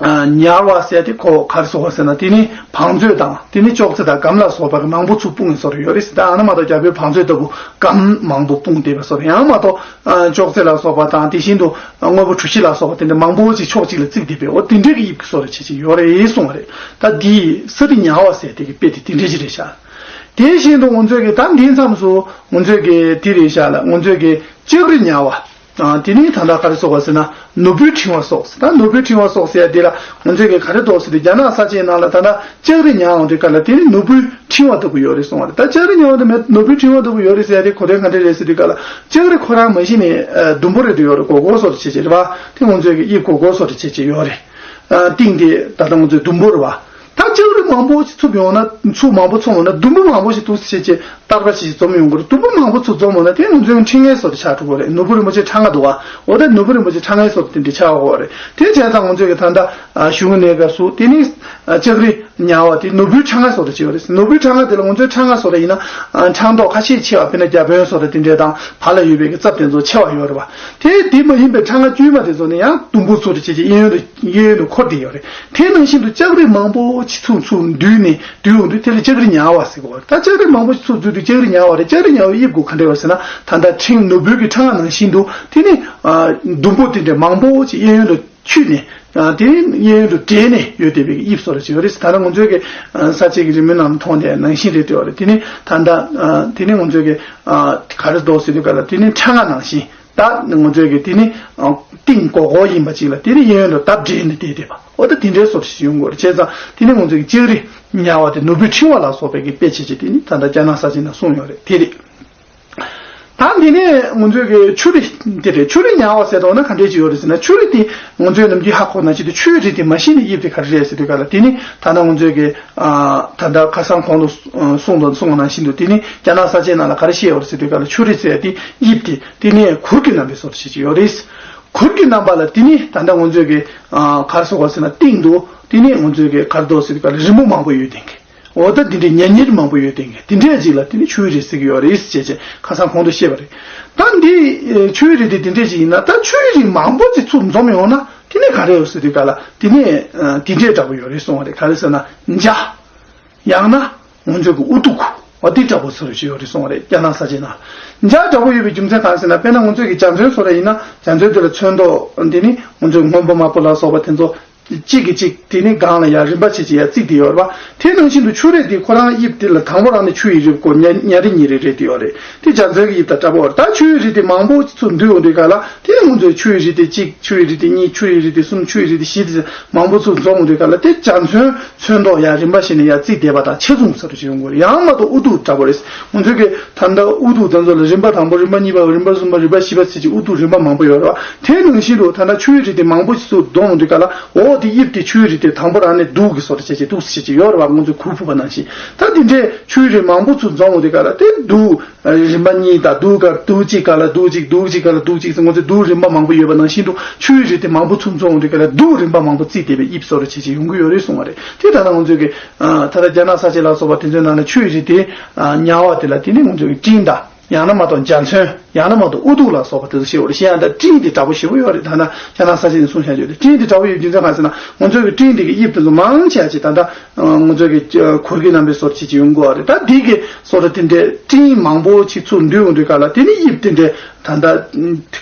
ཉར་བ་ཟེར་དེ་ཁོ་ག་རེ་ཟེར་བ་ཟེར་ན། དེ་ནི་བང་མཛོད་དང་དེ་ནི་ཅོག་ཙེ་དང་སྒམ་ལ་སོགས་པ་གི་མང་པོ་ཚུར་སྤུངས་ཡོད་བཟོ་འདྲ་ཡོད་རེད་ཟེར། ད་ཨ་ན་མ་གཏོགས་རྒྱ་བོད་བང་མཛོད་ལྟ་བུ་སྒམ་མང་པོ་སྤུངས་བསྡད་པ་བཟོ་འདྲ། ཡང་མ་གཏོགས་ཅོག་ཙེ་ལ་སོགས་པ་དང་དེ་བཞིན་དུ་དངོས་པོ་གྲུ་བཞི་ལ་སོགས་པ་དེ་འདྲ་མང་པོ་ཅིག་ཕྱོགས་གཅིག་ལ་བརྩིགས་བསྡད་པའི་འོ་དེ་འདྲའི་གི་དབྱིབས་ཀྱི་བཟོ་འདྲ་བྱས་ཅིག་ཡོད་རེད་གསུངས་པ་རེད། ད་འདི་ས་རི་ཉ་བ་ཟེར་དེ་གི་དཔེ་དེ་དེ་འདྲའི་ཅིག་རེད་ཤག་དེ་བཞིན་དུ་ང་ཚོས་ཀྱི་ད་འདིའི་མཚམས་སུ་ང་ཚོས་ཀྱི་དེ་རེད་ཤག་ལ། ང་ཚོས་ཀྱི་ལྕགས་རི་ཉ་བ། ཨ། དེ་ནི་ད་ལྟ་ག་རེ་ཟེར་བ་ཟེར་ན། ནོར་བུའི་ཕྲེང་བ་སོགས། ད་ནོར་བུའི་ཕྲེང་བ་སོགས་ཟེར་ཡ་དེ་ལ་ང་ཚོས་ཀྱི་ག་རེ་འདུག་ཟེར་དུས། རྒྱ་ནག་ས་ཆའི་ནང་ལ་ད་ལྟ་ལྕགས་རི་ཉ་འོང་དུས་སྐབས་ལ་དེ་ནི་ནོར་བུའི་ཕྲེང་བ་ལྟ་བུ་ཡོད་རེད་གསུངས་པ་རེད། ད་ལྕགས་རི་ཉ་འོང་དུས་མེད་ནོར་བུའི་ཕྲེང་བ་ལྟ་བུ་ཡོད་རེད་ཟེར་ཡ་དེ་གོ་དོན་ག་འདྲ་རེད་ཟེར་དུས་སྐབས་ལ། ལྕགས་རི་ཁོ་རང་མ་གཞི་ནས་ཨ་ཟླུམ་པོ་རེད་འདུག་ཡོད་རེད། སྒོར་སྒོར་བཟོ་འདྲ་བྱས་བྱས་རེད་པ། དེ་ང་ཚོས་ཀྱི་དབྱིབས་སྒོར་སྒོར་བཟོ་འདྲ་བྱས་བྱས་ཡོད་རེད། ཨ། སྟེང་དེ་ད་ལྟ་ང་ཚོས་ཟླུམ་པོ་རེད་པ། ད་ལྕགས་རི་མང་པོ་ཅིག་ཚུར་ཡོང་ན། ཚུར་མང་པོ་ཚུར་འོང་ན། ཟླུམ་པོ་མང་པོ་ཞིག་འདུག་ཟེར་བྱས་བྱས་ཏག་ཏག་ཞིག་འཛོམས་ཡོང་གི་རེད། ཟླུམ་པོ་མང་པོ་ཚུར་འཛོམས་འོང་ན་དེ་ང་ཚོའི་ཕྲེང་བའི་བཟོ་འདྲ་ཆགས་འགྲོ་གི་རེད། ནོར་བུ་རིན་པོ་ཆེ་ཕྲེང་བ་འདུག་ག་འོ་ད་ནོར་བུ་རིན་པོ་ཆེ་ཕྲེང་བའི་བཟོ་འདྲ་དེ་འདྲ་ཆགས་ཡོང་གི་རེད། དེ་བྱས་ཙང་ང་ཚོས་ཀྱི་ད་ལྟ་ཨ་གཞུང་གནས་སྐབས་སུ་དེ་ནི་ཨ་ལྕགས་རི་ཉ་བ་དེ་ནོར་བུའི་ཕྲེང་བ་བཟོ་འདྲ་ཅིག་ཡོད་རེད། ནོར་བུའི་ཕྲེང་བ་དེ་ལ་ང་ཚོའི་ཕྲེང་བ་བཟོ་འདྲ་ཡིན་ན། ཨ། ཕྲེང་རྡོག་ཁ་ཤས་ཆེ་བ། དཔེར་ན་རྒྱ་དཔོན་བཟོ་འདྲ་དེ་འདྲ་དང་བར་ལ་ཡོད་པའི་གི་རྩ་དེ་ཚོ་ཆེ་བ་ཡོད་རེད་པ། དེ་དེ་མ་ཡིན་པའི་ཕྲེང་བ་དཀྱུས་མ་དེ་ཚོ་ནི་ཡང་ཟླུམ་པོ་ཚུལ་དུ་བྱས་ཀྱི་གཡས་གཡོན་དུ་གཡས་གཡོན་དུ་འཁོར་བསྡད་ཡོད་རེད། དེ་ནང་བཞིན་དུ་ལྕགས་རི་མང་པོ་ཅིག་ཚུར་ཚུར་འདུས་ནས་འདུས་ཡོང་དུས་དེ་ལ་ལྕགས་རི་ཉ་བ་ཟེར་གྱི་ཡོད་རེད། ད་ལྕགས་རི་མང་པོ་ཅིག་ཚུར་འཛུལ་དུས་ལྕགས་རི་ཉ་བ་རེད། ལྕགས་རི་ཉ་བའི་དབྱིབས་ཀྱི་ག་འདྲ་ཡོད་ཟེར་ན། ད་ལྟ་ཕྲེང་ནོར་བུའི་གི་ཕྲེང་བ་ནང་བཞིན་དུ་དེ་ནི་ཨ་ཟླུམ་པོ་དེ་འདྲ་མང་པོ་ཅིག་གཡས་གཡོན་དུ་ཆུད་ནས། ཨ། དེ་གཡས་གཡོན་དུ་འབྲེལ་ནས་ཡོད་བསྡད་པའི་དབྱིབས་བཟོ་འདྲ་ཅིག་ཡོད་རེད། ད་ལྟ་ང་ཚོའི་གི་ཨ་ས་ཆའི་གི་རི་མོའི་ནང་མཐོང་བསྡད་ནང་བཞིན་རེད་འདུག་རེད། དེ་ནི་ད་ལྟ་ཨ་དེ་ནི་ང་ཚོའི་གི་ཨ་ག་རེ་འདུག་ཟེར་དུས་སྐབས་ལ་དེ་ནི་ཕྲེང་བ་ནང་བཞིན། ད་ང་ཚོའི་གི་དེ་ནི་ཨ་སྟེང་སྒོར་སྒོར་ཡིན་པ་ཅིག་ལ་དེ་ནི་གཡས་གཡོན་དུ་ད་འབྲེལ་ནས་བསྡད་བསྡད་པ། འོ་ད་དེ་འདྲའི་བཟོ་འདྲ་ཅིག་ཡོང་གི་རེད། བྱས་ཙང་དེ་ནི་ང་ཚོའི་གི་ལྕགས་རི་ཉ་བ་དེ་ནོར་བུའི་ཕྲེང་བ་ལ་སོགས་པའི་གི་དཔེ་བྱས་བྱས་དེ་ནི་ད་ལྟ་རྒྱ་ནག་ས་ཆའི་ནང་གསུངས་ཡོད་རེད། དེ་རེད། ད་འདི་ནས་ང་ཚོའི་གི་ཆུ་རི་དེ་རེད། ཆུ་རི་ཉ་བ་ཟེར་དོ་ན་ག་འདྲས་ཅིག་ཡོད་རེད་ཟེར་ན། ཆུ་རི་དེ་ང་ཚོའི་ནམ་རྒྱུན་ཧ་གོ་ནང་བཞིན་དུ་ཆུའི་རི་དེ་མ་གཞི་ནས་དབྱིབས་དེ་ག་རེ་རེད་ཟེར་དུས་སྐབས་ལ། དེ་ནི་ད་ལྟ་ང་ཚོའི་གི་ཨ་ད་ལྟ་ཁ་སང་གོང་དུ་གསུངས་དང་གསུངས་པ་ནང་བཞིན་དུ་དེ་ནི་རྒྱ་ནག་ས་ཆའི་ནང་ལ་ག་རེ་བཤད་ཡོད་རེད་ཟེར་དུས་སྐབས་ལ། ཆུ་རི་ཟེར་དེ་དབྱིབས་དེ་དེ་ནི་གུར་གྱི་རྣམ་པའི་བཟོ་འདྲ་ཅིག་ཡོད་རེད། གུར་གྱི་རྣམ་པ་ལ་དེ་ནི་ད་ལྟ་ང་ཚོའི་གི་ཨ་ག་རེ་ཟེར་དགོས་ཟེར་ན། སྟེང་དུ་དེ་ནི་ང་ཚོའི་གི་ག་རེ་འདུག་ཟེར་དུས་སྐབས་ལ་རི་མོ་མང་པོ་ཡོད་དེ་གི་འོ་ད་འདི་འདྲའི་ཉ་ཉེར་མང་པོ་ཡོད་དེ་གི་དེ་འདྲས་ཅིག་ལ་དེ་ནི་ཆུའི་རི་ཟེར་གི་ཡོད་རེད་ཅེས་ཅེས་ཁ་སང་གོང་དུ་བཤད་པ་རེད། ད་འདི་ཨེ་ཆུའི་རི་དེ་དེ་འདྲས་ཅིག་ཡིན་ན། ད་ཆུའི་རི་མང་པོ་ཅིག་ཚུར་འཛོམས་ཡོང་ན་དེ་ནི་ག་རེ་ཡོད་ཟེར་དུས་སྐབས་ལ། དེ་ནི་ཨ་དེ་འདྲས་འདྲ་པོ་ཡོད་རེད་གསུངས་པ་རེད། ག་རེ་ཟེར་ན་འཇའ། ཡང་ན་ང་ཚོའི་གི་དབུ་གདུགས། འོ་དེ་འདྲ་པོ་ཚུར་ཅིག་ཡོད་རེད་གསུངས་པ་རེད། རྒྱ་ནག་ས་ཆའི་ནང་འཇའ་འདྲ་པོ་ཡོད་པའི་རྒྱུ་མཚན་གང་ཟེར་ན། དཔེར་ན་ང་ཚོའི་གི་རྒྱ་མཚོའི་བཟོ་འདྲ་ཡིན་ན། རྒྱ་མཚོའི་དེ་ལ་ཚོན་མདོག་འདི་ནི་ང་ཚོའི་སྔོན་པོ་དམར་པོ་ལ་སོགས་པ་དེ་ཚོ་གཅིག་གིས་གཅིག་དེ་ནི་སྒང་ལ་ཡར་རིམ་པ་བྱས་བྱས་ཡར་བརྩིགས་བསྡད་ཡོད་རེད་པ། དེ་ནང་བཞིན་དུ་ཆུ་རི་དེ་ཁོ་རང་དབྱིབས་དེ་ལ་དང་པོ་རང་ནས་ཆུ་ཡི་རི་ཁོ་ཉ་ཉ་རི་ཉི་རི་རེད་བསྡད་ཡོད་རེད། དེ་རྒྱ་མཚོའི་གི་དབྱིབས་དང་འདྲ་པོ་རེད། ད་ཆུ་ཡི་རི་དེ་མང་པོ་ཚུར་འདུས་ཡོང་དུས་སྐབས་ལ། དེ་ནི་ང་ཚོའི་ཆུ་ཡི་རི་དེ་གཅིག་ཆུ་ཡི་རི་དེ་གཉིས། ཆུ་ཡི་རི་དེ་གསུམ། ཆུ་ཡི་རི་དེ་བཞི་དེ་མང་པོ་ཚུར་འཛོམས་ཡོང་དུས་སྐབས་ལ། དེ་རྒྱ་མཚོའི་ཚོན་མདོག་ཡར་རིམ་པ་བྱས་ནས་ཡར་བརྩིགས་བསྡད་པ་དང་ཆ་མཚུངས་ས་རུ་ཅིག་ཡོང་གི་རེད། ཡང་མ་གཏོགས་དབུ་གདུགས་འདྲ་པོ་རེད། ང་ཚོའི་གི་ད་ལྟ་དབུ་གདུགས་དེ་ཚོ་ལ་རིམ་པ་དང་པོ། རིམ་པ་གཉིས་པ། རིམ་པ་གསུམ་པ། རིམ་པ་བཞི་པ་བྱས་བྱས་དབུ་གདུགས་རིམ་པ་མང་པོ་ཡོད་རེད་པ། དེ་ནང་བཞིན་དུ་ད་ལྟ་ཆུའི་རི་དེ་མང་པོ་ཞིག་ཚུར་འཛོམས་ཡོང་དུས་སྐབས་ལ། འོ་དེ་དབྱིབས་དེ་ཆུའི་རི་དེ་དང་པོ་རང་ནས་གདུགས་ཀྱི་བཟོ་འདྲ་བྱས་བྱས་འདུག་སེ་བྱས་བྱས་ཡོད་རེད་པ། ང་ཚོས་གུར་ཕུབ་པ་ནང་བཞིན། ད་དེ་འདྲའི་ཆུའི་རི་མང་པོ་ཚུར་འཛོམས་ཡོང་དུས་སྐབས་ལ། དེ་གདུགས་རིམ་པ་གཉིས་དང་། གདུགས་ཀ་གདུགས་གཅིག་སྒང་ལ་གདུགས་གཅིག་གདུགས་གཅིག་སྒང་ལ་གདུགས་གཅིག་ཟེར། ང་ཚོས་གདུགས་རིམ་པ་མང་པོ་ཡོད་པ་ནང་བཞིན་དུ་ཆུའི་རི་དེ་མང་པོ་ཚུར་འཛོམས་ཡོང་དུས་སྐབས་ལ་གདུགས་རིམ་པ་མང་པོ་བརྩིགས་བསྡད་པའི་དབྱིབས་བཟོ་འདྲ་བྱས་བྱས་ཡོང་གི་ཡོད་རེད་གསུངས་པ་རེད། དེ་ད་ལྟ་ང་ཚོས་གི་ཨ་ད་ལྟ་རྒྱ་ནག་ས་ཆ་ལ་སོགས་པ་དེ་ཚོའི་ནང་ནས་ཆུའི་རི་དེ་ཨ་ཉ་བ་དེ་ལ་དེ་ནི་ང་ཚོས་གི་སྤྲིན་དང་། ཡང་ན་མ་གཏོགས་འཇའ་ཚོན། ཡང་ན་མ་གཏོགས་དབུ་གདུགས་ལ་སོགས་པ་དེ་ཚོ་ཞེས་པ་རེད། གཞན་ཡང་ད་སྤྲིན་དེ་འདྲ་པོ་ཞེ་པོ་ཡོད་རེད། ད་ལྟ་རྒྱ་ནག་ས་ཆ་ནས་གསུངས་བཞག་ཡོད་རེད། སྤྲིན་དེ་འདྲ་པོ་ཡོད་རྒྱུ་མཚན་གང་ཟེར་ན། ང་ཚོའི་གི་སྤྲིན་དེ་གི་དབྱིབས་དེ་ཚོ་མང་ཆེ་བ་ཅིག་ད་ལྟ་ང་ཚོའི་གི་གུར་གྱི་རྣམ་པའི་བཟོ་འདྲ་བྱས་བྱས་ཡོང་གི་ཡོད་རེད། ད་འདི་གི་བཟོ་འདྲ་དེ་འདྲའི་སྤྲིན་མང་པོ་ཅིག་ཚུར་འདུས་ཡོང་དུས་སྐབས་ལ། དེ་ནི་དབྱིབས་དེ་འདྲའི་ད་ལྟ་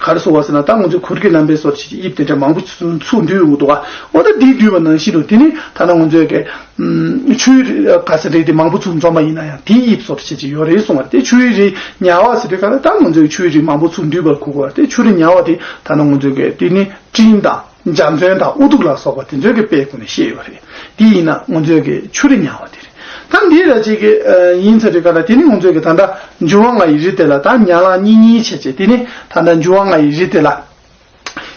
ག་རེ་ཟེར་བ་ཟེར་ན། ད་ང་ཚོའི་གུར་གྱི་རྣམ་པའི་བཟོ་འདྲ་བྱས་བྱས་དབྱིབས་དེ་འདྲའི་མང་པོ་ཅིག་ཚུར་འདུས་ཡོང་གི་འདུག་ག་འོ་ད་འདི་འདུས་པ་ནང་བཞིན་དུ་དེ་ནི་ད་ལྟ་ང་ཚོའི་གི་ཆུའི་རི་ག་ཟེར་རེད། དེ་མང་པོ་ཚུར་འཛོམས་པ་ཡིན་ན་ཡང་དེའི་དབྱིབས་བཟོ་འདྲ་བྱས་བྱས་ཡོད་རེད་གསུངས་པ་རེད། དེ་ཆུའི་རི་ཉ་བ་ཟེར་དུས་སྐབས་ལ། ད་ང་ཚོའི་ཆུའི་རི་མང་པོ་ཚུར་འདུས་པར་གོ་དགོས་པ་རེད། དེ་ཆུ་རི་ཉ་བ་དེ་ད་ལྟ་ང་ཚོའི་གི་དེ་ནི་སྤྲིན་དང་འཇའ་ཚོན་དང་དབུ་གདུགས་ལ་སོགས་པ་དེ་ཚོའི་གི་དཔེའི་སྒོ་ནས་བཤད་ཡོད་རེད། དེ་ཡིན་ན་ང་ཚོའི་གི་ཆུ་རི་ཉ་བ་དེ་རེད། ད་འདི་ལ་ཅིག་གི་ཡིན་ཟེར་དུས་སྐབས་ལ། དེ་ནི་ང་ཚོའི་གི་ད་ལྟ་འབྱུང་བ་ལྔ་ཡི་རི་དེ་ལ། ད་ཉ་ལ་གཉིས་གཉིས་བྱས་བྱས། དེ་ནི་ད་ལྟ་འབྱུང་བ་ལྔ་ཡི་རི་དེ་ལ།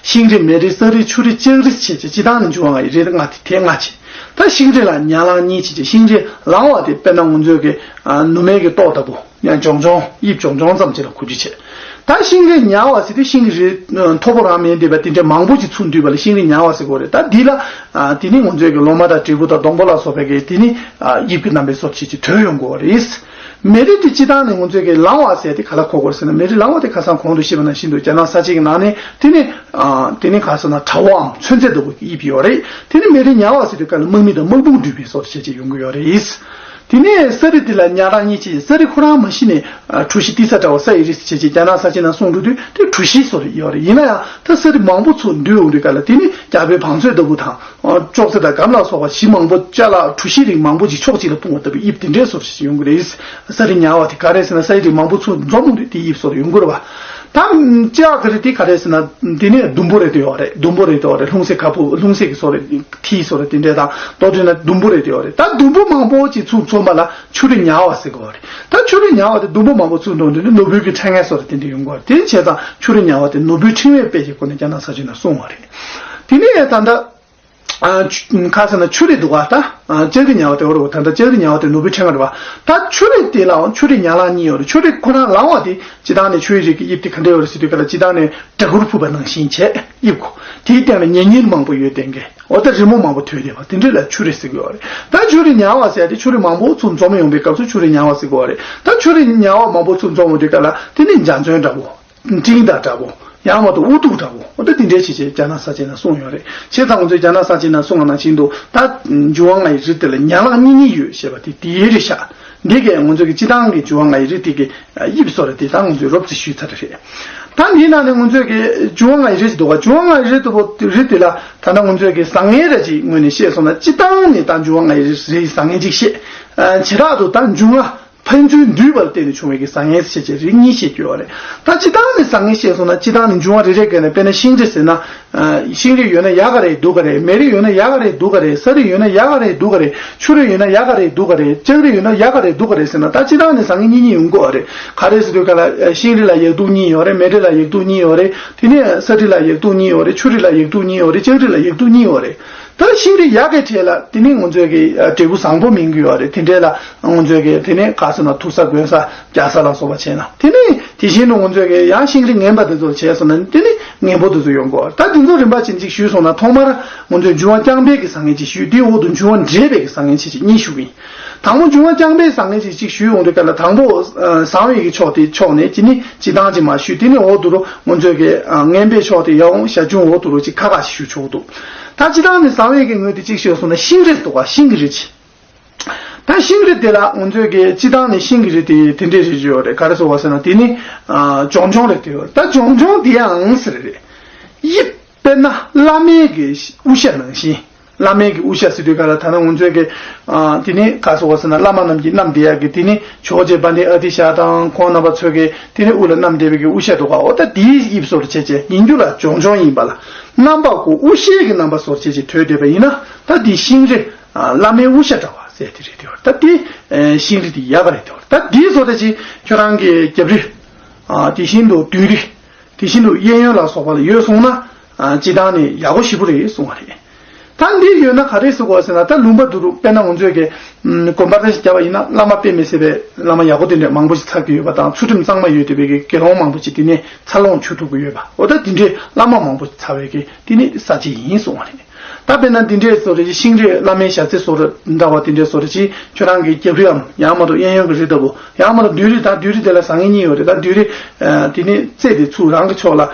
ཤིང་རི་མེ་རི་ས་རི་ཆུ་རི་ལྕགས་རི་བྱས་བྱས་སྤྱིར་བཏང་ནི་འབྱུང་བ་ལྔ་ཡི་རི་ལྔ་དེ་དེ་ལྔ་བྱས། ད་ཤིང་རི་ལ་ཉ་ལང་གཉིས་བྱས་བྱས། ཤིང་རི་ལང་བ་དེ་དཔེར་ན་ང་ཚོའི་གི་ཨ་ནུ་མའི་གི་ཏོག་ལྟ་བུ། ཡང་ལྗོང་ལྗོང་། དབྱིབས་ལྗོང་ལྗོང་ཙམ་ཅིག་ལ་གོ་རྒྱུ་བྱས། ད་ཤིང་རི་ཉ་བ་ཟེར་དུས་ཤིང་རི་མཐོ་པོ་རང་མིན་འདི་པ་དེ་འདྲའི་མང་པོ་ཅིག་ཚུར་འདུས་པ་ལ་ཤིང་རི་ཉ་བ་ཟེར་གོ་རེད། ད་འདི་ལ་ཨ་དེ་ནི་ང་ཚོའི་གི་ལོ་མ་དང་དྲིལ་བུ་དང་སྡོང་པོ་ལ་སོགས་པའི་གི་དེ་ནི་ཨ་དབྱིབས་ཀྱི་རྣམ་པའི་བཟོ་འདྲ་བྱས་བྱས་དོད་ཡོང་གོ་རེད། མེ་རི་དེ་སྤྱིར་བཏང་ནས་ང་ཚོས་ཀྱི་ལང་བ་ཟེར་དེ་ག་ལ་གོ་དགོས་ཟེར་ན། མེ་རི་ལང་བ་དེ་ཁ་སང་གོང་དུ་བཤད་པ་ནང་བཞིན་དུ་རྒྱ་ནག་ས་ཆའི་ནང་ནས་དེ་ནི་ཨ་དེ་ནི་ག་ཟེར་ན་དྲ་བའམ་ཚོན་རྫས་ལྟ་བུ་དབྱིབས་ཡོད་རེད། དེ་ནི་མེ་རི་ཉ་བ་ཟེར་དུས་སྐབས་ལ་དམག་མི་དང་དམག་དཔུང་འདུས་པའི་བཟོ་འདྲ་བྱས་བྱས་ཡོང་གི་ཡོད་རེད། དེ་ནས་ས་རི་དེ་ལ་ཉ་རང་གཉིས་བྱས། ས་རི་ཁོ་རང་མ་གཞི་ནས་གྲུ་བཞི་ཏི་ས་འདྲ་བ་ས་ཡི་རིགས་བྱས་བྱས་རྒྱ་ནག་ས་ཆའི་ནང་སོང་འགྲོ་དུས་དེ་གྲུ་བཞི་བཟོ་རེད་ཡོད་རེད། ཡིན་ན་ཡང་ད་ས་རི་མང་པོ་ཚུར་འདུས་ཡོང་དུས་སྐབས་ལ་དེ་ནི་རྒྱ་བོད་བང་མཛོད་ལྟ་བུ་དང་། ཨ། ཅོག་ཙེ་དང་སྒམ་ལ་སོགས་པ་གཞི་མང་པོ་ཅ་ལག་གྲུ་བཞི་རིགས་མང་པོ་ཅིག་ཕྱོགས་གཅིག་ལ་སྤུངས་པ་ལྟ་བུའི་དབྱིབས་དེ་འདྲའི་བཟོ་འདྲ་ཞིག་ཡོང་གི་རེད། ས་རི་ཉ་བ་དེ་ག་རེ་ཟེར་ན་ས་ཡི་རིགས་མང་པོ་ཚུར་འཛོམས་ཡོང་དུས་དེ་དབྱིབས་བཟོ་འདྲ་ཡོང་གི་རེད་པ། ད་ཅ་ག་རེ་དེ་ག་རེ་ཟེར་ན་དེ་ནས་ཟླུམ་པོ་རེད་དེ་ཡོད་རེད། ཟླུམ་པོ་རེད་དེ་ཡོད་རེད། ལྷུང་བཟེད་ཁ་སྦུབ་ལྷུང་བཟེད་ཀྱི་བཟོ་འདྲ་ཐིག་བཟོ་འདྲ་དེ་འདྲའི་དང་མདོར་བསྡུས་ན་ཟླུམ་པོ་རེད་དེ་ཡོད་རེད། ད་ཟླུམ་པོ་མང་པོ་ཅིག་ཚུར་འཛོམས་པ་ལ་ཆུ་རི་ཉ་བ་ཟེར་གི་ཡོད་རེད། ད་ཆུ་རི་ཉ་བ་དེ་ཟླུམ་པོ་མང་པོ་ཚུར་འཛོམས་དུས་ནི་ནོར་བུའི་གི་ཕྲེང་བ་བཟོ་འདྲ་དེ་འདྲ་ཡོང་གི་ཡོད་རེད། དེ་བྱས་ཙང་ཆུ་རི་ཉ་བ་དེ་ནོར་བུའི་ཕྲེང་བའི་དཔེ་གི་སྒོ་ནས་རྒྱ་ནག་ས་ཆའི་ནང་སོང་བ་རེད། དེ་ནས་ད་ལྟ། ཨ། ཆུ། ཁ་ཟེར་ན་ཆུ་རི་འདུག་ག་ད། ཨ། ལྕགས་རི་ཉ་བ་དེ་འོ་རེད་པ། ད་ལྟ་ལྕགས་རི་ཉ་བ་དེ་ནོར་བུའི་ཕྲེང་བ་རེད་པ། ད་ཆུ་རི་དེ་ལའང་ཆུ་རི་ཉ་ལང་གཉིས་ཡོད་རེད། ཆུ་རི་ཁོ་རང་ལང་བ་དེ་སྤྱིར་བཏང་ནས་ཆུའི་རིགས་ཀྱི་དབྱིབས་དེ་ག་འདྲ་ཡོད་རེད་ཟེར་དུས་སྐབས་ལ་སྤྱིར་བཏང་ནས་སྦྲ་གུར་ཕུབ་པ་ནང་བཞིན་བྱས་དབྱིབས་གོ། དེའི་སྟེང་ལ་ཉེ་ཉིལ་མང་པོ་ཡོད་དེ་འགའ། འོ་ད་རི་མོ་མང་པོ་ཐོན་བསྡད་པ་དེ་འདྲ་ལ་ཆུ་རི་ཟེར་གི་ཡོད་རེད། ད་ཆུ་རི་ཉ་བ་ཟེར་ཡ་དེ་ཆུ་རི་མང་པོ་ཚུར་འཛོམས་ཡོང་པའི་སྐབས་སུ་ཆུ་རི་ཉ་བ་ཟེར་གི་ཡོད་རེད། ད་ཆུ་རི་ཉ་བ་མང་པོ་ཚུར་འཛོམས་ཡོང་དུས་སྐབས་ལ་དེ་ནི་འཇའ་ཚོན་འདྲ་པོ། སྤྲིན་དང་འདྲ་པོ། ཡང་མ་གཏོགས་དབུ་གདུགས་འདྲ་པོ། འོ་ད་དེ་འདྲའི་བྱས་བྱས་རྒྱ་ནག་ས་ཆའི་ནང་སོང་ཡོད་རེད། བྱས་ཙང་ང་ཚོས་རྒྱ་ནག་ས་ཆའི་ནང་སོང་བ་ནང་བཞིན་དུ་ད་འབྱུང་བ་ལྔ་ཡི་རི་དེ་ལ་ཉ་ལང་གཉིས་གཉིས་ཡོད་ཞེས་པ་དེ་དེའི་རི་ཤག་འདི་གས་ང་ཚོས་ཀྱི་སྤྱིར་བཏང་གི་འབྱུང་བ་ལྔ་ཡི་རི་དེ་གི་དབྱིབས་བཟོ་འདྲ་དེ་ད་ང་ཚོས་རོབ་ཙམ་ཞུས་ཚར་རེད། ད་འདིའི་ནང་ནས་ང་ཚོས་ཀྱི་འབྱུང་བ་ལྔ་ཡི་རི་ཞིག་འདུག་ག་འབྱུང་བ་ལྔ་ཡི་རི་དེ་པོ་རི་དེ་ལ་ད་ལྟ་ང་ཚོས་ཀྱི་བཟང་ངན་ར་ཅིག་ངོས་ནས་བཤད་སོང་ན་སྤྱིར་བཏང་ནས་ད་འབྱུང་བ་ལྔ་ཡི་རི་རིའི་བཟང་ངན་ཅིག་བཤད། བྱེ་བྲག་ཏུ་ད་འབྱུང་བ། ཕན་ཚུན་འདུས་པར་བརྟེན་ནས་བྱུང་བའི་གི་བཟང་ངན་ཞེས་བྱའི་རིགས་གཉིས་བཤད་ཀྱི་ཡོད་རེད། ད་སྤྱིར་བཏང་ནས་བཟང་ངན་བཤད་སོང་ན་སྤྱིར་བཏང་ནས་འབྱུང་བ་རེ་རེ་ག་ནས་དཔེར་ན་ཤིང་རི་ཟེར་ན། ཨ། ཤིང་རི་ཡོད་ན་ཡག་ག་རེད་སྡུག་ག་རེད། མེ་རི་ཡོད་ན་ཡག་ག་རེད་སྡུག་ག་རེད། ས་རི་ཡོད་ན་ཡག་ག་རེད་སྡུག་ག་རེད། ཆུ་རི་ཡོད་ན་ཡག་ག་རེད་སྡུག་ག་རེད། ལྕགས་རི་ཡོད་ན་ཡག་ག་རེད་སྡུག་ག་རེད་ཟེར་ན་ད་སྤྱིར་བཏང་ནས་བཟང་ངན་གཉིས་གཉིས་ཡོང་གི་ཡོད་རེད། ག་རེ་ཟེར་དུས་ག་ལ་ཤིང་རི་ལ་ཡག་སྡུག་གཉིས་ཡོད་རེད། མེ་རི་ལ་ཡག་སྡུག་གཉིས་ཡོད་རེད། དེ་ནས་ས་རི་ལ་ཡག་སྡུག་གཉིས་ཡོད་རེད། ཆུ་རི་ལ་ཡག་སྡུག་གཉིས་ཡོད་རེད། ལྕགས་རི་ལ་ཡག་སྡུག་གཉིས་ཡོད་རེད། ད་ཤིང་རི་ཡག་གི་གྲས་ལ་དེ་ནི་ང་ཚོས་ཀྱི་འབྲས་བུ་བཟང་པོ་སྨིན་གྱི་ཡོད་རེད། དེ་འདྲས་ལ་ང་ཚོས་ཀྱི་དེ་ནི་ག་ཟེར་ན་དུར་ས་གོན་ས་རྒྱག་ས་ལ་སོགས་པ་བྱས་ན། དེ་ནི་དེ་བཞིན་དུ་ང་ཚོས་ཀྱི་ཡང་ཤིང་རི་ངན་པ་དེ་ཚོར་བྱས་སོང་ན་དེ་ནི་ངན་པོ་དེ་ཚོ་ཡོང་གི་ཡོད་རེད། ད་དེ་ཚོ་རིམ་པ་བཞིན་ཅིག་ཞུས་སོང་ན་ཐོག་མར་ང་ཚོས་འབྱུང་བ་རྐྱང་པའི་གི་བཟང་ངན་ཅིག་ཞུས། དེའི་འོག་ཏུ་འབྱུང་བ་འབྲེལ་བའི་གི་བཟང་ངན་ཅིག་ཅིག་གཉིས་ཞུ་གི་ཡིན། དང་པོ་འབྱུང་བ་རྐྱང་པའི་བཟང་ངན་ཅིག་ཅིག་ཞུས་ཡོང་དུས་སྐབས་ལ་དང་པོ་བཟང་བའི་གི་ཕྱོགས་དེ་ཕྱོགས་ནས་ཅི་ནི་སྤྱིར་བཏང་ཅིག་མར་ཞུས། དེ་ནི་འོག་ཏུ་རུ་ང་ཚོས་ཀྱི་ངན་པའི་ཕྱོགས་དེ་ཡར་འོང་ཞར་བྱུང་འོག་ཏུ་རུ་ཅིག་ཁ་ཁ་ཞིག་ཞུ་ཆོག་འདུག་ད་སྤྱིར་བཏང་ནས་བཟང་བའི་གི་ངོས་དེ་གཅིག་ཞུས་སོང་ན་ཤིང་རི་འདུག་ག་ཤིང་གི་རི་ཆེ། ད་ཤིང་རི་དེ་ལ་ང་ཚོས་ཀྱི་སྤྱིར་བཏང་ནས་ཤིང་གི་རི་དེ་དེ་འདྲའི་རི་ཡོད་རེད། ག་རེ་ཟེར་བ་ཟེར་ན་དེ་ནི་ལྗོང་ལྗོང་རེད་དེ་ཡོད། ད་ལྗོང་ལྗོང་དེ་ཡང་ཟེར་རེད། དབྱིབས་དཔེར་ན་བླ་མའི་གི་དབུ་ཞྭ་ནང་བཞིན། བླ་མའི་གི་དབུ་ཞྭ་ཟེར་དུས་ག་ལ་ད་ནི་ང་ཚོས་ཀྱི་དེ་ནི་ག་རེ་ཟེར་བ་ཟེར་ན་བླ་མ་རྣམས་ཀྱིས་བསྣམས་བསྡད་ཡག་གི་དེ་ནི་ཇོ་བོ་རྗེ་དཔལ་ལྡན་ཨ་ཏི་ཤ་དང་ཁོང་རྣམ་པ་ཚོས་ཀྱི་དེ་ནི་དབུ་ལ་བསྣམས་བསྡད་པའི་གི་དབུ་ཞྭ་འདུག་ག་འོ་ད་དེའི་དབྱིབས་བཟོ་འདྲ་བྱས་བྱས་ཡིན་རྒྱུ་ལ་ལྗོང་ལྗོང་ཡིན་པ་ལ་རྣམ་པ་ཀོ་དབུ་ཞྭའི་གི་རྣམ་པ་བཟོ་འདྲ་བྱས་བྱས་དོད་བསྡད་པ་ཡིན་ན་ད་དེ་ཤིང་རི། བླ་མའི་དབུ་ཞྭ་འདྲ་བ་ཟེར་དེ་རེད་དེ་བ། ད་དེ་ཤིང་རི་དེ་ཡག་ག་རེད་དེ་བ། ད་དེ་བཟོ་འདྲ་ཅིག་ཁྱོད་རང་གི་རྒྱབ་རི། དེ་བཞིན་དུ་མདུན་རི། དེ་བཞིན་དུ་གཡས་གཡོན་ལ་སོགས་པ་ལ་ཡོད་སོང་ན། སྤྱིར་བཏང་ནས་ཡག་པོ་ཞེ་པོ་རེད་གསུང་བ་རེད། ད་འདི་ཡོད་ན་ག་རེ་ཟེར་དགོས་ཟེར་ན་ད་ལུང་པ་དུ་རུ་དཔེར་ན་ང་ཚོས་ཀྱི་དགོན་པ་རེ་ཞིག་བརྒྱབ་པ་ཡིན་ན་བླ་མ་དཔེ་མི་སྲིད་པའི་བླ་མ་ཡག་པོ་དེ་འདྲ་མང་པོ་ཞིག་ཚར་གྱི་ཡོད་པ་དང་ཚུལ་ཁྲིམས་གཙང་མ་ཡོད་བསྡད་པའི་དགེ་སློང་མང་པོ་ཞིག་དེ་ནས་འཚར་ལོངས་བྱུང་ཐུབ་ཀྱི་ཡོད་པ་འོ་ད་དེ་འདྲའི་བླ་མ་མང་པོ་ཞིག་ཚར་བའི་གི་དེ་ནི་ས་ཆ་ཡིན་གསུང་བ་རེད། ད་དཔེར་ན་འདི་འདྲའི་བཟོ་འདྲ་ཅིག་ཤིང་རི་བླ་མའི་ཞྭ་རྩེ་བཟོ་འདྲ་འདྲ་བ་དེ་འདྲའི་བཟོ་འདྲ་ཅིག་ཁྱོད་རང་གི་རྒྱབ་རི་འམ་ཡང་མ་གཏོགས་གཡས་གཡོན་གྱི་རི་ལྟ་བུ་ཡང་མ་གཏོགས་མདུན་རི་ད་མདུན་རི་དེ་ལ་བཟང་ངན་གཉིས་ཡོད་རེད། ད་མདུན་རི། དེ་ནི་རྩེ་དེ་ཚུར་རང་གི་ཕྱོགས་ལ།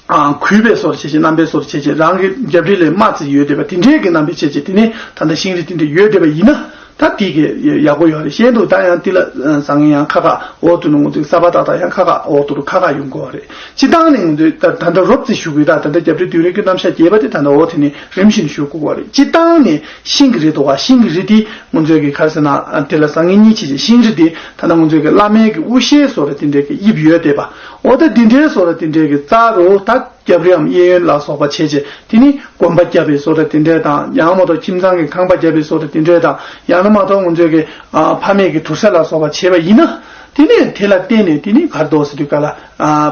གུས་པའི་བཟོ་འདྲ་བྱས་བྱས་རྣམ་པའི་བཟོ་འདྲ་བྱས་བྱས་རང་གི་རྒྱབ་རི་ལས་དམའ་ཙམ་ཡོད་བསྡད་པ་དེ་འདྲའི་གི་རྣམ་པའི་བྱས་བྱས་དེ་ནི་ད་ལྟ་ཤིང་རི་དེ་འདྲ་ཡོད་བསྡད་པ་ཡིན་ན། ད་དེ་གི་ཡག་པོ་ཡོད་རེད། གཞན་དུ་ད་ཡང་དེ་ལ་བཟང་ངན་ཡང་ཁ་ཁ་འོག་ཏུ་ནི་ང་ཚོའི་ས་པ་ཏག་ཏག་ཡང་ཁ་ཁ་འོག་ཏུ་རུ་ཁ་ཁ་ཡོང་གི་ཡོད་རེད། སྤྱིར་བཏང་ནས་ང་ཚོས་ད་ད་ལྟ་རོབ་ཙམ་ཞུ་དགོས། ད་ད་ལྟ་རྒྱབ་རི་མདུན་རི་གི་རྣམ་གཞག་རྒྱས་པ་དེ་ད་ལྟ་འོག་དེ་ནས་རིམ་བཞིན་ཞུ་དགོས་པ་རེད། སྤྱིར་བཏང་ནས་ཤིང་གི་རི་འདུག་ག་ཤིང་གི་རི་དེ་ང་ཚོས་ཀྱི་ག་རེ་ཟེར་ན་དེ་ལ་བཟང་ངན་གཉིས་བྱས་བྱས་ཤིང་རི་དེ་ད་ལྟ་ང་ཚོས་ཀྱི་བླ་མའི་གི་དབུ་ཞྭའི་བཟོ་འདྲ་དེ་འདྲའི་གི་དབྱིབས་ཡོད་བསྡད་པ་འོ་ད་དེ་འདྲའི་བཟོ་འདྲ་དེ་འདྲའི་གི་རྩ་རུ་ད། རྒྱབ་རིའམ་གཡས་གཡོན་ལ་སོགས་པ་བྱས་རྗེས་དེ་ནི་དགོན་པ་བརྒྱབ་པའི་བཟོ་འདྲ་དེ་འདྲས་དང་ཡང་མ་གཏོགས་ཁྱིམ་ཚང་གི་ཁང་པ་བརྒྱབ་པའི་བཟོ་འདྲ་དེ་འདྲས་དང་ཡང་ན་མ་གཏོགས་ང་ཚོས་ཀྱི་ཕ་མེས་ཀྱི་དུར་ས་ལ་སོགས་པ་བྱས་པ་ཡིན་ན་དེ་ནི་དེ་ལ་བརྟེན་ནས་དེ་ནི་ག་རེ་འདུག་ཟེར་དུས་ག་ལ་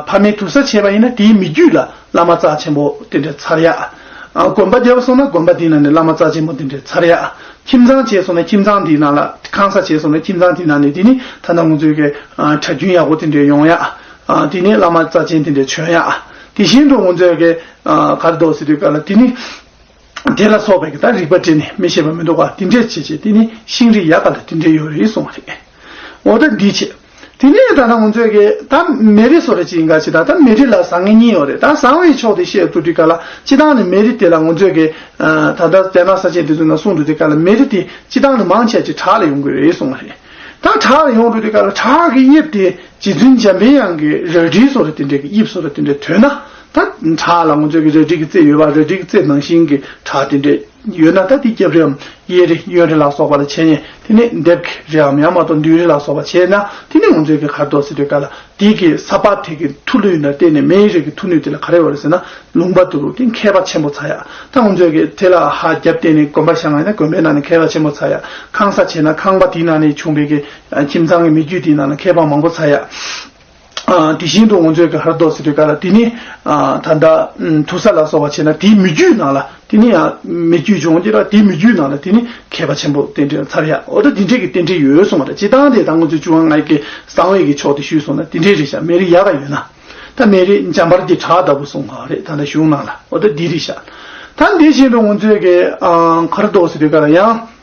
ཕ་མེས་དུར་ས་བྱས་པ་ཡིན་ན་དེའི་མི་རྒྱུད་ལ་བླ་མ་རྩ་ཆེན་པོ་དེ་འདྲས་ཚར་ཡག་དགོན་པ་བརྒྱབ་སོང་ན་དགོན་པ་དེའི་ནང་ནས་བླ་མ་རྩ་ཆེན་པོ་དེ་འདྲས་ཚར་ཡག་ཁྱིམ་ཚང་བྱས་སོང་ན་ཁྱིམ་ཚང་དེའི་ནང་ལ་ཁང་ས་བྱས་སོང་ན་ཁྱིམ་ཚང་དེའི་ནང་ནས་དེ་ནི་ད་ལྟ་ང་ཚོས་ཀྱི་གྲྭ་རྒྱུན་ཡག་པོ་དེ་འདྲས་ཡོང་ཡག་དེ་ནས་བླ་མ་རྩ་ཆེན་དེ་འདྲས་བྱོན་ཡག་དེ་བཞིན་དུ་ང་ཚོས་ཀྱི་ག་རེ་འདུག་ཟེར་དུས་ག་ལ་དེ་ནི་དེ་ལ་སོགས་པའི་གི་ད་རིག་པ་སྤྲད་ནས་མི་ཤེས་པ་མི་འདུག་ག་དེ་འདྲས་བྱས་བྱས་དེ་ནི་ཤིང་རི་ཡག་ག་ལ་དེ་འདྲས་ཡོད་རེད་གསུངས་པ་རེད། འོ་ད་འདི་བྱས། དེ་ནས་ད་ལྟ་ང་ཚོས་ཀྱི་ད་མེ་རི་སོགས་རེ་ཅིག་ཡིན་ག་ཅིག་ད་ད་མེ་རི་ལ་ཟང་ངེ་གཉིས་ཡོད་རེད། ད་ཟང་བའི་ཕྱོགས་དེ་བཤད་ཐུབ་དུས་ག་ལ་སྤྱི་བཏང་ནས་མེ་རི་དེ་ལ་ང་ཚོས་ཀྱི་ད་ལྟ་རྒྱ་ནག་ས་ཆེན་དེ་ཚོ་ནང་གསུངས་འདུག་དུས་ག་ལ་མེ་རི་དེ་སྤྱི་བཏང་ནས་མང་ཆེ་ཅིག་བྲག་ལ་ཡོང་གི་རེད་གསུངས་པ་རེད། ད་བྲག་ལ་ཡོང་འགྲོ་དུས་ག་ལ་བྲག་གི་དབྱིབས་དེ་རྗེ་བཙུན་འཇམ་པའི་དབྱངས་ཀྱི་རལ་གྲི་སོགས་རེ་དེ་འདྲའི་གི་དབྱིབས་སོགས་རེ་དེ་འདྲའི་ཐོན་ན། ད་བྲག་ལ་ང་ཚོས་ཀྱི་རལ་གྲི་གི་རྩེ་ཡོད་པ། རལ་གྲི་གི་རྩེ་ནང་བཞིན་གྱི་བྲག་དེ་འདྲའི་ཡོད་ན། ད་དེ་རྒྱབ་རིའམ་གཡས་རི་གཡོན་རི་ལ་སོགས་པ་ལ་བྱས་ནས་དེ་ནས་ལྡེབས་ཀྱི་རིའམ་ཡང་མ་གཏོགས་མདུན་རི་ལ་སོགས་པ་བྱས་ན། དེ་ནས་ང་ཚོས་ཀྱི་ག་རེ་འདུག་ཟེར་དུས་ག་ལ་དེ་གི་ས་པ་དེ་གི་མཐུ་ལུས་ལ་བརྟེན་ནས་མེའི་རི་གི་མཐུ་ནུས་དེ་ལ་ག་རེ་ཡོད་རེད་ཟེར་ན། ལུང་པ་དེ་རུ་དེ་མཁས་པ་ཆེན་པོ་ཚ་ཡ། ད་ང་ཚོས་ཀྱི་དེ་ལ་ཧ་རྒྱབ་བལྟས་ནས་དགོན་པ་བཞེངས་པ་ཡིན་ན་དགོན་པའི་ནང་ནས་མཁས་པ་ཆེན་པོ་ཚ་ཡ། ཁང་ས་བྱས་ན་ཁང་པ་དེའི་ནང་ནས་བྱུང་བའི་གི་ཁྱིམ་ཚང་གི་མི་རྒྱུད་དེའི་ནང་ན་མཁས་པ་མང་པོ་ཚ་ཡ། ཨ། དེ་བཞིན་དུ་ང་ཚོས་ཀྱི་ཧར་རྡོ་ཟེར་དུས་ག་ལ་དེ་ནི། ཨ། ད་ལྟ་དུར་ས་ལ་སོགས་པ་བྱས་ན་དེའི་མི་རྒྱུད་ནང་ལ་དེ་ནི་ཡང་མི་རྒྱུད་སྦྱོང་རྒྱུ་ལ་དེའི་མི་རྒྱུད་ནང་ལ་དེ་ནི་མཁས་པ་ཆེན་པོ་རྟེན་འབྲེལ་ཚར་ཡ། འོ་ད་དེ་འདྲས་ཀྱི་རྟེན་འབྲེལ་ཡོད་གསུངས་པ་རེད། སྤྱི་བཏང་དེ་ད་ང་ཚོས་བཅུ་པ་ལྔ་གི་གསང་བའི་གི་ཕྱོགས་དེ་ཞུས་སོང་ན་དེ་འདྲས་རེད་ཤག་མེ་རི་ཡག་ག་ཡོད་ན། ད་མེ་རི་འཇམ་དཔལ་གྱི་བྲག་ལྟ་བུ་གསུངས་པ་རེད། ད་ལྟ་གཞུང་ནང་ལ་འོ་ད་འདི་རེད་ཤག་ད་འདི་བཞིན་དུ་ང་ཚོས་ཀྱི་ཨ་ག་རེ་འདུག་ཟེར་དུས་ག་ལ་ཡང་།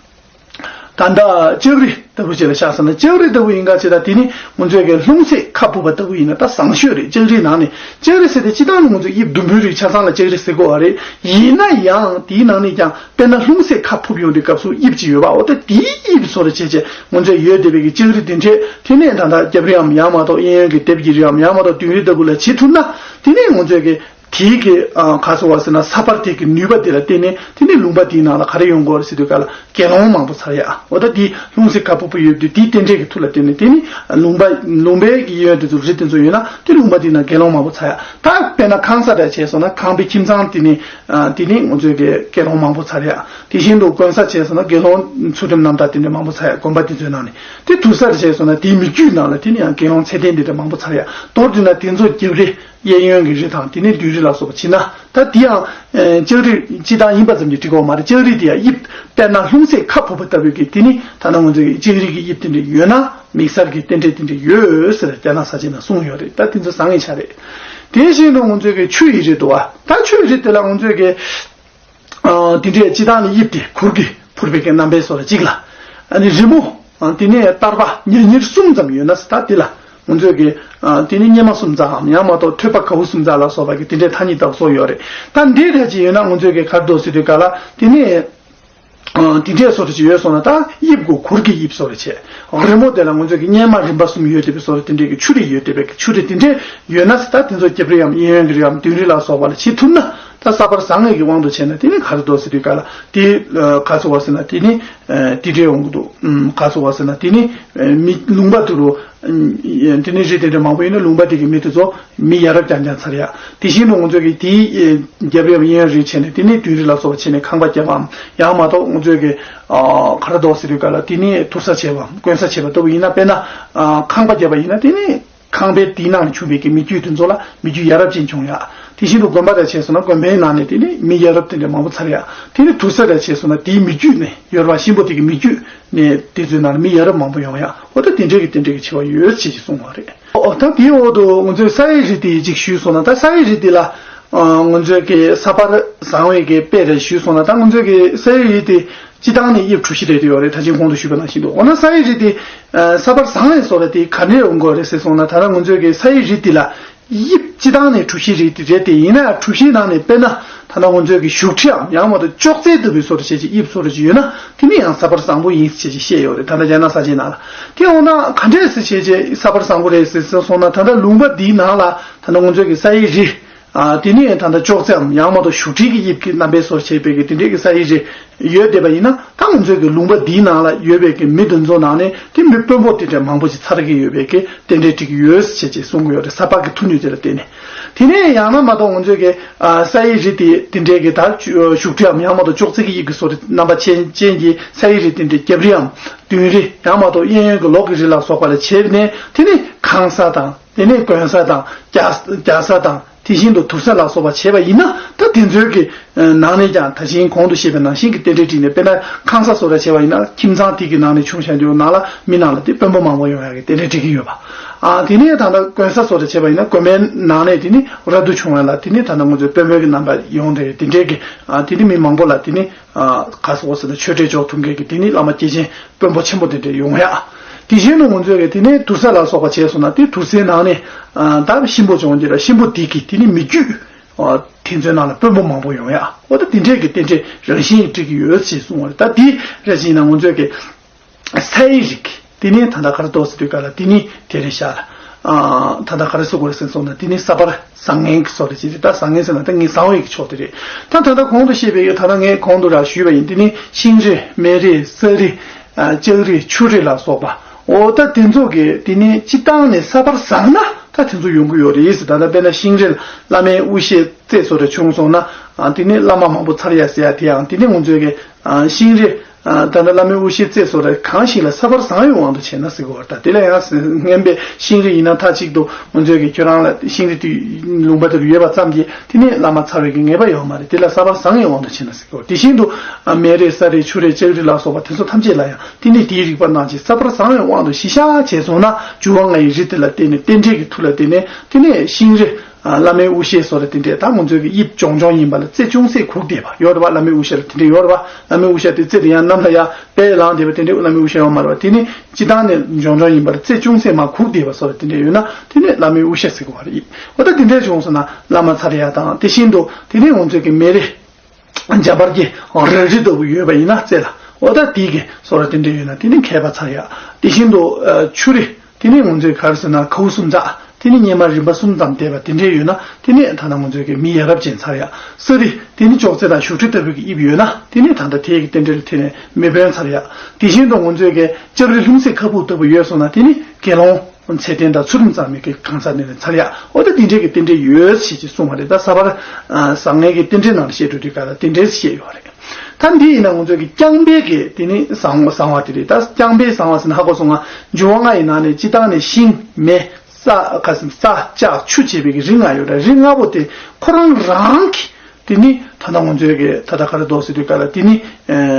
ད་ལྟ་ལྕགས་རི་ལྟ་བུ་ཅིག་ལ་བཞག་ཟེར་ན། ལྕགས་རི་ལྟ་བུ་ཡིན་ག་ཅིག་ད་དེ་ནི་ང་ཚོས་ཀྱི་ལྷུང་བཟེད་ཁ་ཕུབ་པ་ལྟ་བུ་ཡིན་ན་ད་བཟང་ཤོས་རེད། ལྕགས་རིའི་ནང་ནས་ལྕགས་རི་ཟེར་ཏེ་སྤྱི་བཏང་ནས་ང་ཚོས་དབྱིབས་ཟླུམ་པོའི་རིགས་ཆ་ཚང་ལ་ལྕགས་རི་ཟེར་གོ་བ་རེད། ཡིན་ན་ཡང་དེའི་ནང་ནས་ཀྱང་དཔེར་ན་ལྷུང་བཟེད་ཁ་ཕུབ་ཡོང་དུས་སྐབས་སུ་དབྱིབས་ཅིག་ཡོད་པ། འོ་ད་དེའི་དབྱིབས་བཟོ་འདྲ་བྱས་བྱས་ང་ཚོས་ཡོད་བསྡད་པའི་གི་ལྕགས་རི་དེ་འདྲས་དེ་ནས་ད་ལྟ་རྒྱབ་རིའམ་ཡང་མ་གཏོགས་གཡས་གཡོན་གྱི་ལྡེབས་ཀྱི་རིའམ་ཡང་མ་གཏོགས་མདུན་རི་ལྟ་བུ་ལ་བྱེད་ཐུབ་ན། དེ་ནས་ང་ཚོས་ཀྱི་དེའི་གི་ཨ་ག་རེ་ཟེར་བ་ཟེར་ན། ས་པར་དེ་གི་ནུས་པ་དེ་ལ་བརྟེན་ནས་དེ་ནས་ལུང་པ་དེའི་ནང་ལ་ག་རེ་ཡོང་གི་ཡོད་རེད་ཟེར་དུས་ག་ལ་དགེ་སློང་མང་པོ་ཚར་ཡ། འོ་ད་དེ་ལྷུང་བཟེད་ཁ་ཕུབ་པོ་ཡོད་དུས་དེའི་རྟེན་འབྲེལ་གྱི་མཐུ་ལ་བརྟེན་ནས་དེ་ནི་ལུང་པ་ལུང་པའི་གི་གཡོན་དེ་ཚོ་རི་དེ་ཚོ་ཡོད་ན་དེ་ལུང་པ་དེའི་ནང་དགེ་སློང་མང་པོ་ཚར་ཡ། ད་དཔེར་ན་ཁང་ས་འདྲ་བྱས་སོང་ན་ཁང་པའི་ཁྱིམ་ཚང་དེ་ནི་ཨ་དེ་ནི་ང་ཚོའི་གི་དགེ་སློང་མང་པོ་ཚར་ཡ། དེ་བཞིན་དུ་དགོན་ས་བྱས་སོང་ན་དགེ་སློང་ཚུལ་ཁྲིམས་རྣམ་དག་དེ་འདྲ་མང་པོ་ཚར་ཡ། དགོན་པ་དེ་ཚོའི་ནང་ནས། དེ་དུར་ས་འདྲ་བྱས་སོང་ན་དེའི་མི་རྒྱུད་ནང་ལ་དེ་ནི་ཡང་དགེ་སློང་ཚད་ལྡན་དེ་འདྲ་མང་པོ་ཚར་ཡ། མདོར་བསྡུས་ན་དེ་ཚོ་རྒྱབ་རི། གཡས་གཡོན་གྱི་རི་དང་དེ་ནས་མདུན་རི་ལ་སོགས་པ་ཕྱིན་ན། ད་དེ་ཡང་ཨེ་ལྕགས་རི་སྤྱི་བཏང་ཡིན་པ་ཙམ་གྱིས་འགྲིག་གི་ཡོད་མ་རེད། ལྕགས་རི་དེ་ཡང་དབྱིབས་དཔེར་ན་ལྷུང་བཟེད་ཁ་ཕུབ་པ་ལྟ་བུའི་གི་དེ་ནི་ད་ལྟ་ང་ཚོའི་ལྕགས་རི་གི་དབྱིབས་དེ་འདྲ་ཡོད་ན་དམིགས་བསལ་གྱི་རྟེན་འབྲེལ་དེ་འདྲ་ཡོད་ཟེར་རྒྱ་ནག་ས་ཆ་ནང་གསུངས་ཡོད་རེད། ད་དེ་ཚོ་བཟང་ངེས་ཆགས་རེད། དེ་བཞིན་དུ་ང་ཚོའི་གི་ཆུ་ཡི་རི་འདུག་བ། ད་ཆུ་ཡི་རི་དེ་ལ་ང་ཚོའི་གི་ཨ་དེ་འདྲའི་སྤྱི་བཏང་ནས་དབྱིབས་དེ་གུར་གྱིས་ཕུར་བའི་གི་རྣམ་པའི་བཟོ་འདྲ་གཅིག་ལ། ཨ་ནི་རི་མོ། ཨ་དེ་ནས་བསྟར་པ་ཉེ་ཉེར་གསུམ་ཙམ་ཡོད་ན་ཟེར། ད་དེ་ལ་ང་ཚོས་ཀྱི་ཨ་དེ་ནི་སྙེ་མ་སུམ་རྩའམ་ཡང་མ་གཏོགས་ཐོད་པ་གའུ་སུམ་རྩ་ལ་སོགས་པ་གི་དེ་འདྲའི་ཐ་སྙད་དག་བཟོ་ཡོད་རེད། ད་འདི་འདྲ་ཅིག་ཡོད་ན་ང་ཚོས་ཀྱི་ག་རེ་འདུག་ཟེར་དུས་ག་ལ་དེ་ནི་ཨ་དེ་འདྲའི་བཟོ་འདྲ་ཅིག་ཡོད་སོང་ན། ད་དབྱིབས་གུ་གུར་གྱི་དབྱིབས་བཟོ་འདྲ་བྱས། རི་མོ་དེ་ལ་ང་ཚོས་ཀྱི་སྙེ་མ་རིམ་པ་གསུམ་ཡོད་བསྡད་པའི་བཟོ་འདྲ་དེ་འདྲའི་གི་ཆུ་རིས་ཡོད་བསྡད་པའི་གི་ཆུ་རིས་དེ་འདྲའི་ཡོད་ན་ཟེར། ད་དེ་ཚོ་རྒྱབ་རིའམ་གཡས་གཡོན་གྱི་རིའམ་མདུན་རི་ལ་སོགས་པ་ལ་བྱེད་ཐུབ་ན། ད་ས་པར་བཟང་ངེས་ཀྱི་དབང་དུ་བྱས་ན་དེ་ནི་ག་རེ་འདུག་ཟེར་དུས་ག་ལ་དེ་ཨ་ག་རེ་ཟེར་བ་ཟེར་ན། དེ་ནི་ཨ་དེ་འདྲའི་ཡོང་གི་འདུག་ཨུམ་ག་རེ་ཟེར་བ་ཟེར་ན། དེ་ནི་ཨ་མི་ལུང་པ་དེ་རུ་ཨ་དེ་ནི་རི་དེ་འདྲ་མང་པོ་ཡོད་ན་ལུང་པ་དེ་གི་མི་དེ་ཚོ་མི་ཡ་རབས་རྐྱང་རྐྱང་ཚར་ཡ། དེ་བཞིན་དུ་ང་ཚོས་ཀྱི་དེའི་ཨ་རྒྱབ་རིའམ་གཡས་རི་བྱས་ནས་དེ་ནི་མདུན་རི་ལ་སོགས་པ་བྱས་ནས་ཁང་པ་བརྒྱབ་པའམ་ཡང་མ་གཏོགས་ང་ཚོས་ཀྱི་ཨ་ག་རེ་འདུག་ཟེར་དུས་ག་ལ་དེ་ནི་དུར་ས་བྱས་པའམ་དགོན་ས་བྱས་པ་ལྟ་བུ་ཡིན་ན། དཔེར་ན་ཨ་ཁང་པ་བརྒྱབ་པ་ཡིན་ན་དེ་ནི། ཁང་པའི་དེའི་ནང་ནས་བྱུང་བའི་གི་མི་རྒྱུད་དེ་ཚོ་ལ་མི་རྒྱུད་ཡ་རབས་ཅན་བྱུང་ཡ། དེ་བཞིན་དུ་དགོན་པ་འདྲ་བྱས་སོང་ན་དགོན་པའི་ནང་ནས་དེ་ནི་མི་ཡ་རབས་དེ་འདྲ་མང་པོ་ཚར་ཡ། དེ་ནི་དུར་ས་འདྲ་བྱས་སོང་ན་དེའི་མི་རྒྱུད་ནས་ཡོ་རོབ་པ་གཤིན་པོ་དེ་གི་མི་རྒྱུད་ནས་དེ་ཚོའི་ནང་ལ་མི་ཡ་རབས་མང་པོ་ཡོང་ཡ། འོ་ད་དེ་འདྲའི་གི་དེ་འདྲའི་གི་ཆེ་བ་ཡོད་ཅེས་ཀྱི་གསུངས་པ་རེད། ཨོ་ད་དེའི་འོག་ཏུ་ང་ཚོས་ས་ཡི་རི་དེ་ཅིག་ཞུས་སོང་ན། ད་ས་ཡི་རི་དེ་ལ་ང་ཚོས་གི་ས་པར་བཟང་བའི་གི་དཔེ་རེ་ཞུས་སོང་ན། ད་ང་ཚོས་གི་ས་ཡི་རི་དེ། སྤྱི་བཏང་ནས་དབྱིབས་གྲུ་བཞི་རེད་དེ་ཡོད་རེད། ད་ཅིང་གོང་དུ་ཞུས་པ་ནང་བཞིན་དུ། འོ་ན་ས་ཡི་རི་དེ་ས་པར་བཟང་བའི་བཟོ་འདྲ་དེ་ག་འདྲས་ཡོང་གི་ཡོད་རེད་ཟེར་སོང་ན། ད་ལྟ་ང་ཚོས་ཀྱི་ས་ཡི་རི་དེ་ལ་དབྱིབས་སྤྱི་བཏང་ནས་གྲུ་བཞི་རེད་དེ་རེད་དེ། ཡིན་ན་ཡང་གྲུ་བཞིའི་ནང་ནས་དཔེར་ན་ད་ལྟ་ང་ཚོས་ཀྱི་བཞུགས་ཁྲི་འམ་ཡང་མ་གཏོགས་ཅོག་ཙེ་ལྟ་བུའི་བཟོ་འདྲ་བྱས་ཀྱི་དབྱིབས་བཟོ་འདྲ་ཅིག་ཡོད་ན་དེ་ནི་ཡང་ས་པར་བཟང་པོ་ཡིན་ཟེར་ཅིག་བཤད་ཡོད་རེད། ད་ལྟ་རྒྱ་ནག་ས་ཆའི་ནང་ལ། དེ་འོ་ན་ག་འདྲས་ཟེར་བྱས་ཀྱི་ས་པར་བཟང་པོ་རེད་ཟེར་སོང་ན། ད་ལྟ་ལུང་པ་འདིའི་ནང་ལ་ད་ལྟ་ང་ཚོས་ཀྱི་ས་ཡི་རི། ཨ་དེ་ནས་ད་ལྟ་ཅོག་ཙེའམ་ཡང་མ་གཏོགས་བཞུགས་ཁྲི་གི་དབྱིབས་ཀྱི་རྣམ་པའི་བཟོ་བྱས་པའི་གི་དེ་འདྲའི་གི་ས་ཡི་རི་ཡོད་བསྡད་པ་ཡིན་ན། ད་ང་ཚོའི་གི་ལུང་པ་འདིའི་ནང་ལ་ཡོད་པའི་གི་མི་དེ་ཚོ་ནང་ནས་དེ་མི་དཔོན་པོ་དེ་འདྲ་མང་པོ་ཞིག་ཚར་གི་ཡོད་པའི་གི་རྟེན་འབྲེལ་འགྲིག་གི་ཡོད་ཟེར་བྱས་ཅིག་གསུང་གི་ཡོད་རེད། ས་པར་གི་མཐུ་ནུས་དེ་ལ་བརྟེན་ནས། དེ་ནས་ཡང་ན་མ་གཏོགས་ང་ཚོའི་གི་ཨ་ས་ཡི་རི་དེ་དེ་འདྲའི་གི་ད་བཞུགས་ཁྲིའམ་ཡང་མ་གཏོགས་ཅོག་ཙེ་གི་དབྱིབས་ཀྱི་བཟོ་རིགས་རྣམ་པ་ཅན་ཅན་གྱི་ས་ཡི་རི་དེ་འདྲའི་རྒྱབ་རིའམ་མདུན་རི་ཡང་མ་གཏོགས་གཡས་གཡོན་གི་ལོགས་ཀྱི་རི་ལ་སོགས་པ་ལ་བྱས་ནས་དེ་ནས་ཁང་ས་དང་། དེ་ནས་དགོན་ས་དང་རྒྱ་རྒྱ་ས་དང་དེ་བཞིན་དུ་དུར་ས་ལ་སོགས་པ་བྱས་པ་ཡིན་ན། ད་དེ་ཚོའི་གི་ནང་ནས་ཀྱང་ད་གིན་གོང་དུ་བཤད་པའི་ནང་བཞིན་གྱི་རྟེན་འབྲེལ་བསྒྲིགས་ནས། དཔེར་ན་ཁང་ས་བཟོ་འདྲ་བྱས་པ་ཡིན་ན་ཁྱིམ་ཚང་དེ་གི་ནང་ནས་བྱུང་བཞག་དུས་ནང་ལ་མི་ནང་ལ་དེ་དཔོན་པོ་མང་པོ་ཡོང་ཡག་གི་རྟེན་འབྲེལ་འགྲིག་གི་ཡོད་པ། ཨ་དེ་ནས་ད་ལྟ་དགོན་ས་བཟོ་འདྲ་བྱས་པ་ཡིན་ན་དགོན་པའི་ནང་ནས་དེ་ནི་རབ་ཏུ་བྱུང་བ་ལ་དེ་ནི་ད་ལྟ་ང་ཚོའི་དཔོན་པོའི་གི་རྣམ་པ་ཡོང་དེ་དེ་འདྲའི་གི་ཨ་དེ་ནི་མི་མང་པོ་ལ་དེ་ནི། ཨ་ག་ཟེར་བ་ཟེར་ན་ཆོས་འབྲེལ་འཇོག་ཐུབ་མཁན་གྱི་དེ་ནི་བླ་མ་སྐྱེས་ཆེན་དཔོན་པོ་ཆེན་པོ་དེ་འདྲ་ཡོང་ཡ། དེ་བཞིན་དུ་ང་ཚོས་ཀྱི་དེ་ནས་དུར་ས་ལ་སོགས་པ་བྱས་སོང་ན་དེ་དུར་སའི་ནང་ནས་ཨ་ད་གཤིན་པོ་བྱུང་རྒྱུ་ར་གཤིན་པོ་དེ་གི་དེ་ནས་མི་རྒྱུད་ཨ་དེ་ཚོའི་ནང་ལ་དཔོན་པོ་མང་པོ་ཡོང་ཡ། འོ་ད་དེ་འདྲས་ཀྱི་རྟེན་འབྲེལ་རང་བཞིན་ཡིས་འགྲིག་གི་ཡོད་ཅེས་གསུངས་པ་རེད། ད་དེ་རེ་བཞིན་ན་ང་ཚོས་ཀྱི་སའི་རིགས་དེ་ནས་ད་ལྟ་ག་རེ་འདུག་ཟེར་དུས་ག་ལ་དེ་ནས་དེ་རེད་ཤག་ལ། ཨ་ད་ལྟ་ག་རེ་ཟེར་དགོས་རེད་ཟེར་སོང་ན་དེ་ནས་ས་པར་བཟང་ངན་གྱི་སོགས་རེད་ཅེས་རེད། ད་བཟང་ངན་ཟེར་ན་ད་ངས་བཟང་བའི་གི་ཕྱོགས་དེ་རེད། ད་ད་ལྟ་གོང་དུ་བཤད་པའི་ད་ལྟ་ངས་གོང་དུ་ར་ཞུས་པ་ཡིན། དེ་ནས་ཤིང་རི་མེ་རི་ས་རི་ཨ་ལྕགས་རི་ཆུ་རི་ལ་སོགས་པ། འོ་ད་དེ་ཚོ་གི་དེ་ནས་སྤྱི་བཏང་ནས་ས་པར་བཟང་ན་ད་དེ་ཚོ་ཡོང་གི་ཡོད་རེད་ཟེར། ད་ལྟ་དཔེར་ན་ཤིང་རི་ལ་བླ་མའི་དབུ་ཞྭའི་རྩེ་སོགས་རེ་བྱུང་སོང་ན་ཨ་དེ་ནས་བླ་མ་མང་པོ་ཚར་ཡ་ཟེར་ཡ་དེ་ཡང་དེ་ནས་ང་ཚོས་གི་ཨ་ཤིང་རི་ཨ་ད་ལྟ་བླ་མའི་དབུ་ཞྭའི་རྩེ་སོགས་རེ་གང་ཞིག་ལ་ས་པར་བཟང་བའི་དབང་དུ་བྱས་ན་ཟེར་གི་ཡོད་རེད། ད་དེ་ལ་ཡང་སྔན་པའི་ཤིང་རི་ཡིན་ན་མཐའ་གཅིག་ཏུ་ང་ཚོས་གི་ཁྱོད་རང་ལ་ཤིང་རི་དེ་ལུང་པ་དེ་རུ་ཡོད་པ་ཙམ་གྱིས་དེ་ནས་བླ་མ་ཚར་བའི་གི་ངེས་པ་ཡོད་མ་རེད། དེ་ལ་ས་པར་བཟང་བའི་དབང་དུ་བྱས་ན་ཟེར་གི་ཡོད་རེད། དེ་བཞིན་དུ་ཨ་མེ་རི་ས་རི་ཆུ་རི་ལྕགས་རི་ལ་སོགས་པ་དེ་ཚོ་ཐམས་ཅད་ལ་ཡང་དེ་ནས་དེའི་རིགས་པ་རྣམས་ཀྱིས་ས་པར་བཟང་བའི་དབང་དུ་གཞི་བཞག་བྱས་སོང་ན་འགྱུར་བ་ལྔ་ཡི་རི་དེ་ལ་བརྟེན་ནས་རྟེན་འབྲེལ་གྱི་མཐུ་ལ་བརྟེན་ནས་དེ་ནས་ཤིང་རི་ཨ་བླ་མའི་དབུ་ཞྭའི་སོགས་ལ་དེ་འདྲས་ད་ང་ཚོའི་གི་དབྱིབས་གྱོང་གྱོང་ཡིན་པ་ལ་རྩེ་ཅུང་ཟད་ཁུག་བསྡད་པ་ཡོད་རེད་བ། བླ་མའི་དབུ་ཞྭ་ལ་དེ་འདྲས་ཡོད་རེད་བ། བླ་མའི་དབུ་ཞྭ་དེ་རྩེ་དེ་ཡང་གནམ་ལ་ཡར་པས་ལངས་བསྡད་པ་དེ་འདྲས་བླ་མའི་དབུ་ཞྭ་ཡོད་མ་རེད་བ། དེ་ནི་སྤྱི་བཏང་ནས་གྱོང་གྱོང་ཡིན་པ་ལ་རྩེ་ཅུང་ཟད་མར་ཁུག་བསྡད་པ་སོགས་ལ་དེ་འདྲས་ཡོད་ན་དེ་ནི་བླ་མའི་དབུ་ཞྭ་ཟེར་གི་བ་རེད། འོ་ད་དེ་འདྲས་བྱུང་སོང་ན་བླ་མ་ཚར་ཡ་དང་དེ་བཞིན་དུ་དེ་ནི་ང་ཚོའི་གི་མེ་རི་འཇམ་པར་གྱི་རལ་གྲི་ལྟ་བུ་ཡོད་པ་ཡིན་ན་རྩེ་ལ་འོ་ད་དེ་གི་སོགས་ལ་དེ་འདྲས་ཡོད་ན་དེ་ནི་མཁས་པ་ཚར་ཡ། དེ་བཞིན་དུ་ཨ་ཆུ་རི་དེ་ནས་ང་ཚོས་ག་རེ་ཟེར་ན་ཁའུ་སུམ་རྩ། དེ་ནས་སྙེ་མ་རིམ་པ་གསུམ་ཙམ་བསྡད་པ་དེ་འདྲས་ཡོད་ན་དེ་ནས་ད་ལྟ་ང་ཚོས་ཀྱི་མི་ཡ་རབས་ཅན་ཚར་ཡ། ས་རི་དེ་ནས་ཅོག་ཙེ་དང་བཞུགས་ཁྲི་ལྟ་བུའི་གི་དབྱིབས་ཡོད་ན་དེ་ནས་ད་ལྟ་དེའི་གི་རྟེན་འབྲེལ་དེ་ནས་མི་དཔོན་ཚར་ཡ། དེ་བཞིན་དུ་ང་ཚོས་ཀྱི་ལྕགས་རི་ལྷུང་བཟེད་ཁ་སྦུབ་ལྟ་བུ་ཡོད་སོང་ན་དེ་ནས་དགེ་སློང་ཚད་ལྡན་དང་ཚུལ་ཁྲིམས་གཙང་མའི་གི་གང་ཟག་དེ་ནས་ཚར་ཡ། འོ་ད་དེ་འདྲས་ཀྱི་རྟེན་འབྲེལ་ཡོད་ཞེས་ཀྱི་གསུངས་པ་རེད། ད་ས་པར་ཨ་བཟང་ངན་གྱི་རྟེན་འབྲེལ་ནང་ལ་བཤད་འགྲོ་དུས་ག་ལ་དེ་འདྲས་བཤད་ཡོད་རེད། ད་འདི་ཡིན་ན་ང་ཚོས་ཀྱི་རྐྱང་པའི་གི་དེ་ནི་བཟང་བཟང་བ་དེ་རེད། ད་རྐྱང་པའི་བཟང་བ་ཟེར་ན་ཧ་གོ་སོང་ང་། འགྱུར་བ་ལྔ་ཡི་ནང་ནས་སྤྱི་བཏང་ནས་ཤིང་མེ་ས་ཁ་སིམ་ས་ལྕགས་ཆུ་བཅས་པའི་གི་རིགས་ལྔ་ཡོད་རེད། རིགས་ལྔ་པོ་དེ་ཁོ་རང་རང་གི་དེ་ནི་ད་ལྟ་ང་ཚོས་ཀྱི་ད་ལྟ་ག་རེ་འདུག་ཟེར་དུས་ག་ལ་དེ་ནི་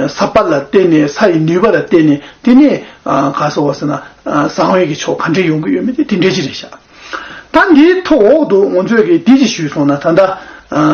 ས་པ་ལ་བརྟེན་ནས་ས་ཡི་ནུས་པ་ལ་བརྟེན་ནས་དེ་ནི་ག་སོགས་པ་ཟེར་ན་བཟང་བའི་གི་ཕྱོགས་ག་འདྲས་ཡོང་གི་ཡོད་མེད་དེ་དེ་འདྲས་ཅིག་རེད་ཤག་ད་འདིའི་ཐོག་འོག་ཏུ་ང་ཚོས་ཀྱི་འདི་ཅིག་ཞུས་སོང་ན་ད་ལྟ་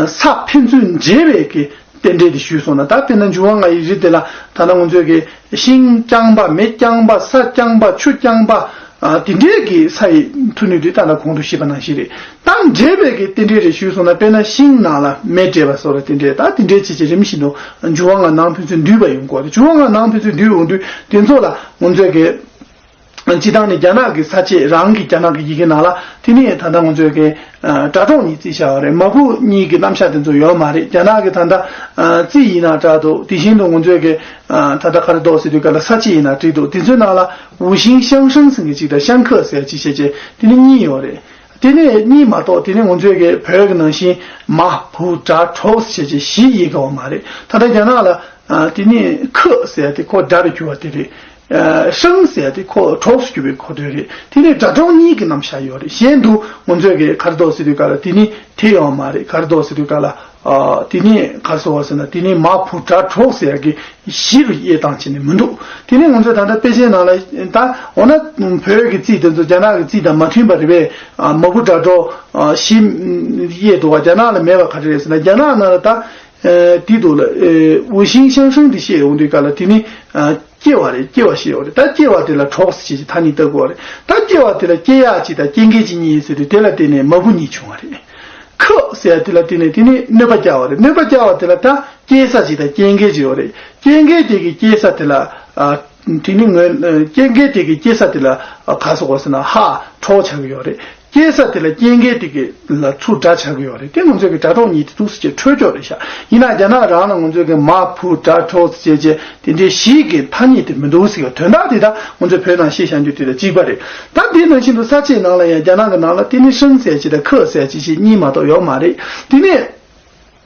ས་ཕན་ཚུན་འབྲེལ་བའི་གི་རྟེན་འབྲེལ་དེ་ཞུས་སོང་ན། ད་དཔེར་ན་འགྱུར་བ་ལྔ་ཡི་རི་དེ་ལ་ད་ལྟ་ང་ཚོས་ཀྱི་ཤིང་རྐྱང་པ་མེ་རྐྱང་པ་ས་རྐྱང་པ་ཆུ་རྐྱང་པ་ཨ་དེ་འདྲས་ཀྱི་ས་ཡི་མཐུ་ནུས་དེ་ད་ལྟ་གོང་དུ་བཤད་པ་ནང་བཞིན་རེད། ད་འབྲེལ་བའི་གི་རྟེན་འབྲེལ་རེ་ཞུས་སོང་ན་དཔེར་ན་ཤིང་ནང་ལ་མེ་འདྲེས་པ་སོགས་ལ་རྟེན་འབྲེལ་ད་དེ་འདྲས་བྱས་བྱས་རིམ་བཞིན་དུ་འགྱུར་བ་ལྔ་ནང་ཕན་ཚུན་འདུས་པ་ཡོང་གི་ཡོད་རེད། འགྱུར་བ་ལྔ་ནང་ཕན་ཚུན་འདུས་ཡོང་དུས་དེ་ཚོ་ལ་ང་ཚོས་ཀྱི་སྤྱི་བཏང་ནས་རྒྱ་ནག་གི་ས་བཅད་རང་གི་རྒྱ་ནག་གི་ཡི་གེ་ནང་ལ་དེ་ནས་ད་ལྟ་ང་ཚོས་ཀྱི་སྒྲ་སྒྲོགས་གཉིས་བརྩིས་བཞག་པ་རེད། མ་བུ་གཉིས་ཀྱི་རྣམ་གཞག་དེ་ཚོ་ཡོད་མ་རེད། རྒྱ་ནག་གི་ད་ལྟ་རྩིས་ཡིན་ན་འདྲ་འདུག་དེ་བཞིན་དུ་ང་ཚོས་ཀྱི་ད་ལྟ་ག་རེ་འདུག་ཟེར་དུས་ག་ལ་ས་བཅད་ཡིན་ན་བྲིས་འདུག་དེ་ཚོའི་ནང་ལ་ཝུ་ཤིང་ཤང་ཧྲང་ཟེར་མཁན་གཅིག་དང་ཤང་ཁེ་ཟེར་གཅིག་བྱས་རྗེས་དེ་ནི་གཉིས་ཡོད་རེད། དེ་ནས་གཉིས་མ་གཏོགས་དེ་ནས་ང་ཚོས་ཀྱི་བོད་ཀྱི་ནང་བཞིན་མ་བུ་དགྲ་གྲོགས་ཟེར་བྱས་བཞི་དབྱེ་གི་ཡོད་མ་རེད། ད་ལྟ་རྒྱ་ནག་ལ་དེ་ནས་ཁེ་ཟེར་དེ་ཁོ་དགྲ་རུ་གྱུར་བ་དེ་རེད། ཧྲང་ཟེར་དེ་ཁོ་གྲོགས་སུ་གྱུར་པའི་གོ་དོན་རེད། དེ་ནས་སྒྲ་སྒྲོགས་གཉིས་ཀྱི་རྣམ་གཞག་ཡོད་རེད། གཞན་དུ་ང་ཚོས་ཀྱི་ག་རེ་འདུག་ཟེར་དུས་ག་ལ་དེ་ནི་དེ་ཡོད་མ་རེད། ག་རེ་འདུག་ཟེར་དུས་ག་ལ་དེ་ནི་ག་རེ་ཟེར་བ་ཟེར་ན་དེ་ནི་མ་བུ་དགྲ་གྲོགས་ཟེར་ཡ་གི་བཞི་རུ་དབྱེ་སྟངས་བྱས་ནས་མི་འདུག་དེ་ནས་ང་ཚོས་ད་ལྟ་དཔེ་ཆའི་ནང་ལ་ད་འོ་ན་བོད་ཀྱི་རྩིས་དེ་ཚོ་རྒྱ་ནག་གི་རྩིས་དང་མ་མཐུན་པ་རེད་པས། མ་བུ་དགྲ་གྲོགས་བཞི་དབྱེ་འདུག་བ། རྒྱ་ནག་ལ་མེད་པ་ག་རེ་རེད་ཟེར་ན་རྒྱ་ནག་ནང་ལ་ད་དེ་འདུག་ལ་ཝུ་ཤིང་ཤང་ཧྲང་དེ་བཤད་ཡོང་དུས་ག་ལ་དེ་ནི་སྐྱེ་བ་རེད། སྐྱེ་བ་ཞེས་ཡོད་རེད། ད་སྐྱེ་བ་དེ་ལ་གྲོགས་ཟེར་གྱི་ཐ་སྙད་བཏགས་དགོས་རེད། ད་སྐྱེ་བ་དེ་ལ་སྐྱེ་ཡག་ཅིག་དང་སྐྱེ་མཁན་ཅིག་གཉིས་ཡིན་ཟེར་དུས་དེ་ལ་བརྟེན་ནས་མ་བུ་གཉིས་བྱུང་བ་རེད། ཁེ་ཟེར་ཡ་དེ་ལ་བརྟེན་ནས་དེ་ནི་གནོད་པ་བསྐྱལ་བ་རེད། གནོད་པ་བསྐྱལ་བ་དེ་ལ་ད་སྐྱེ་ས་ཅིག་དང་སྐྱེ་མཁན་ཅིག་ཡོད་རེད། སྐྱེ་མཁན་དེ་གི་སྐྱེ་ས་དེ་ལ་ཨ་དེ་ནི་ངོས་སྐྱེ་མཁན་དེ་གི་སྐྱེ་ས་དེ་ལ་ཨ་ག་སོགས་པ་ཟེར་ན་ཧ་གྲོགས་ཆགས་ཀྱི་ཡོད་རེད། སྐྱེ་ས་དེ་ལ་སྐྱེ་མཁན་དེ་གི་ལ་ཚུར་དགྲ་ཆགས་ཀྱི་ཡོད་རེད། དེ་ང་ཚོས་ཀྱི་སྒྲ་སྒྲོགས་གཉིས་དེ་འདུག་སེ་བྱས་འཕྲོས་སྐྱོར་རེད་ཤག་ཡིན་ན་རྒྱ་ནག་རང་ལ་ང་ཚོས་ཀྱི་མ་བུ་དགྲ་གྲོགས་ཟེར་བྱས་དེ་འདྲའི་བཞི་གི་ཐ་སྙད་དེ་མི་འདུག་ཟེར་བ་དོན་དག་དེ་དག་ང་ཚོས་བོད་ནང་བཤད་བཞག་རྒྱུ་དེ་དང་གཅིག་པ་རེད། ད་དེ་ནང་བཞིན་དུ་ས་བཅད་ནང་ལ་ཡང་རྒྱ་ནག་གི་ནང་ལ་དེ་ནི་ཧྲང་ཟེར་གྱི་དང་ཁེ་ཟེར་གྱི་ཞིག་གཉིས་མ་གཏོགས་ཡོད་མ་རེད། དེ་ནས་